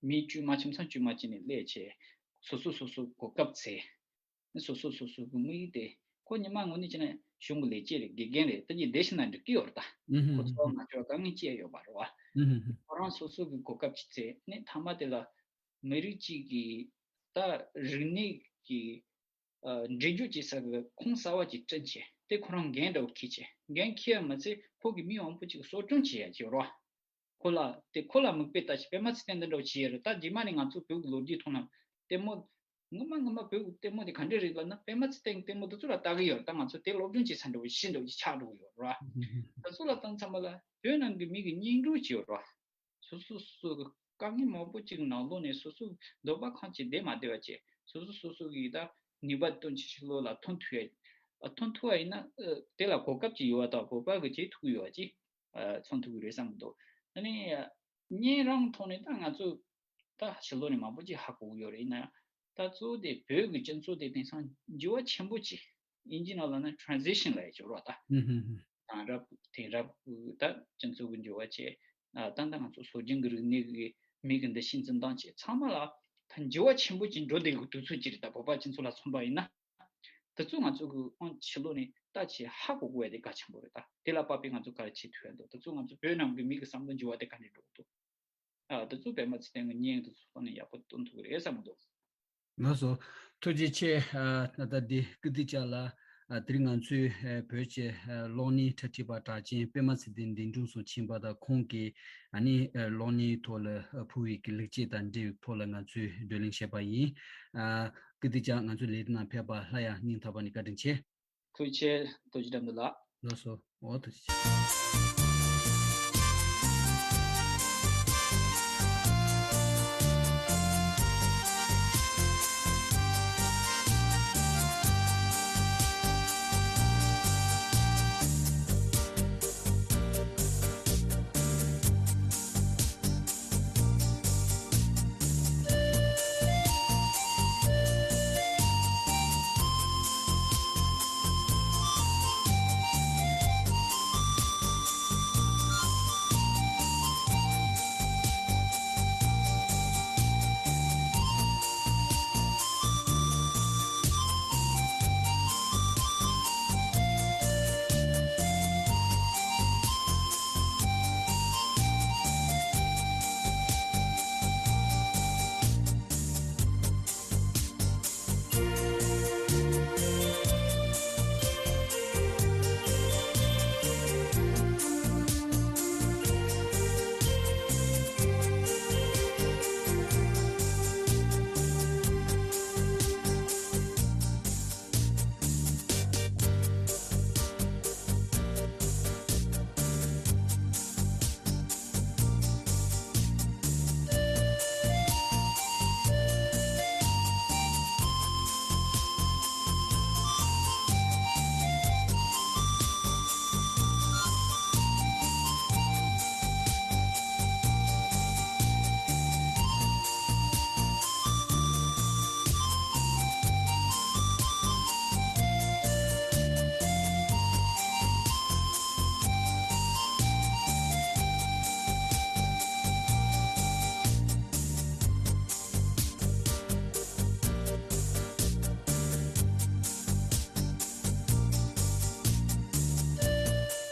མི་དཀྱུས་མ་ཁྱིམ་ཚང་དཀྱུས་མ་ཅིག་ནས་སླེབས་བྱས། སོ་སོ་སོ་སོ་གོ་སྐབས་འཚོལ། སོ་སོ་སོ་སོ་གི་དམིགས་ཡུལ་དེ། ཁོ་ཉི་མ་ངོ་ནས་བྱས་ན་གཞུང་གི་ལས་བྱེད་རེད། དགེ་རྒན་རེད། ད་ཅི་བསྡད་ཕྱིན་ན་འགྲིག་གི་ཡོད་རེད། ད་ཁོ་ཚོ་ང་ཚོ་དཀའ་ངལ་ཅི་ཡང་ཡོད་མ་རེད་བ། ཁོ་རང་སོ་སོ་གི་གོ་སྐབས་ཅིག་འཚོལ་ནས་མཐའ་མ་དེ་ལ་མི་རིགས་གཅིག་གི་ད་རིག་གནས་ཀྱི་ཨ་འགྲེལ་བརྗོད་བྱེད་ས་གི་ཁུངས་གསར་བ་ཅིག་བསྐྲུན་བྱས། དེ་ཁོ་རང་འགན་འདྲ་བོ་འཁྱེར་བྱས། འགན་འཁྱེར་ཡ་མ་ཚད་ཁོ་གི་མི་མང་པོ་ཅིག་གསོ་སྐྱོང་བྱེད་ཡ་ཅིག་ཡོད་རེད་བ། ཁོ་ལ་དེ་ཁོ་ལ་མིག་དཔེ་ལྟ་བྱས། པད་མ་ཚེ་བརྟན་འདི་འདྲ་བོ་བྱས་ཡོད་རེད། ད་རྗེས་མ་ནས་ང་ཚོ་བོད་ཀྱི་ལོ་རྒྱུས་ཐོག་ན་ལྟད་མོ་ངོ་མ་ངོ་མ་བོད་ཀྱི་ལྟད་མོ་དེ་ག་འདྲ་རེད་ལབ་ན། པད་མ་ཚེ་བརྟན་གྱི་ལྟད་མོ་དེ་ཚོ་ལ་ལྟ་གི་ཡོད་རེད། ད་ང་ཚོ་དེ་སློབ་སྦྱོང་བྱེད་ས་འདྲ་བོ་ཞིག་འདྲ་བོ་ཞིག་ཆགས་འགྲོ་གི་ཡོད་རེད། དེ་ཚོ་ལ་བལྟས་ཙམ་པ་ལ་བོད་ནང་གི་མི་གི་སྙིང་སྡུག་ཅིག་ཡོད་རེད། སོ་སོ་སོ་སོ་གི་དཀའ་ངལ་མང་པོ་ཅིག་ནང་ལོགས་ནས་སོ་སོ་འདོད་པ་ཁེངས་བྱས་བསྡད་མ་བསྡད་པ་བྱས། སོ་སོ་སོ་སོ་གི་ད་ནུས་པ་བཏོན་བྱས་ཕྱི་ལོགས་ལ་ཐོན་ཐུབ་ཡ། ཐོན་ཐུབ་པ་ཡིན་ན་དེ་ལ་གོ་སྐབས་ཅིག་ཡོད་པ་དང་། བོད་པ་གི་བྱེད་ཐུབ་ཀྱི་ཡོད་པ་ཅིག་ཨ་མཚོན་ཐུབ་ཀྱི་རེད་བསམ་གྱི་འདུག་ཨ་ནི་ཨ་ཉན་རང་ཐོག་ནས་ད་ང་ཚོ་ད་ཕྱི་ལོགས་ནས་མང་པོ་ཅིག་ཧ་གོ་གི་ཡོད་རེད། ཡིན་ན་ད་གཙོ་བོ་དེ་བོད་ཀྱི་སྤྱི་ཚོགས་དེ་དེང་སང་འགྱུར་བ་ཆེན་པོ་ཅིག་ཨིན་ཇི་ནང་ལབ་ན་transition་ལབ་ཡ་ཅིག་ཡོད་རེད་བ། ད་དེང་རབས་དེང་རབས་ད་སྤྱི་ཚོགས་ཀྱི་འགྱུར་བ་བྱས། ད་ལྟ་ང་ཚོ་སྲོལ་རྒྱུན་གྱི་རིག་གནས་ཀྱི་མི་གི་འདུ་ཤེས་འཛིན་སྟངས་བྱས། ཚང་མ་ལ་ད་འགྱུར་བ་ཆེན་པོ་ཅིག་འགྲོ་བསྡད་ཀྱི་དུས་ཚོད་ཅིག་རེད། ད་བོད་པ་སྤྱི་ཚོགས་ལ་མཚོན་པ་ཡིན་ན། དེ་ཚོ་ང་ཚོ་གི་ཨང་ཕྱི་ལོགས་ནས་ལྟ་བྱས་ཧ་གོ་དགོས་ཡ་དེ་གལ་ཆེན་པོ་རེད། ད་དེ་ལ་དཔག་པའི་ང་ཚོ་ག་རེ་བྱེད་ཐུབ་ཡ་འདུག་དེ་ཚོ་ང་ཚོ་བོད་ནང་གི་མི་གི་བསམ་བློ་འགྱུར་བ་དེ་ག་འདྲས་འགྲོ་གི་འདུག་ཨ་དེ་ཚོ་པད་མ་ཚེ་བརྟན་གི་བརྙན་དེ་ཚོ་ཐོག་ནས་ཡག་པོ་སྟོན་ཐུབ་ཀྱི་རེད་བསམ་གྱི་འདུག་ལགས་སོ། ཐུགས་རྗེ་ཆེ། ཨ་ད་ལྟ་འདི་ཀི་ཏི་ཅ་ལགས། ཨ་དེ་རིང་ང་ཚོའི་ཨ་བོད་ཀྱི་ཨ་གློག་བརྙན་འཁྲབ་ཁྲིད་པ་གྲགས་ཅན་པད་མ་ཚེ་བརྟན་གདན་དྲུང་སོགས་ཕྱིན་པ་དང་། ཁོང་གིས་ཨ་ནི་ཨ་གློག་བརྙན་ཐོག་ལ་ཨ་ཕུལ་བའི་གི་ལེགས་སྐྱེས་དང་འབྲེལ་བའི་ཐོག་ལ་ང་ཚོས་བགྲོ་གླེང་བྱས་པ་ཡིན། ཨ་ཀི་ཏི་ཅ་ང་ཚོའི་ལས་རིམ་ནང་ཕེབས་པ་སླར་ཡང་སྙིང་ཐག་པ་ནས་བཀའ་དྲིན་ཆེ། ཐུགས་རྗེ་ཆེ། རྡོ་རྗེ་དགྲ་འདུལ་ལགས། ལགས་སོ། འོ་ཐུགས་རྗེ་ཆེ།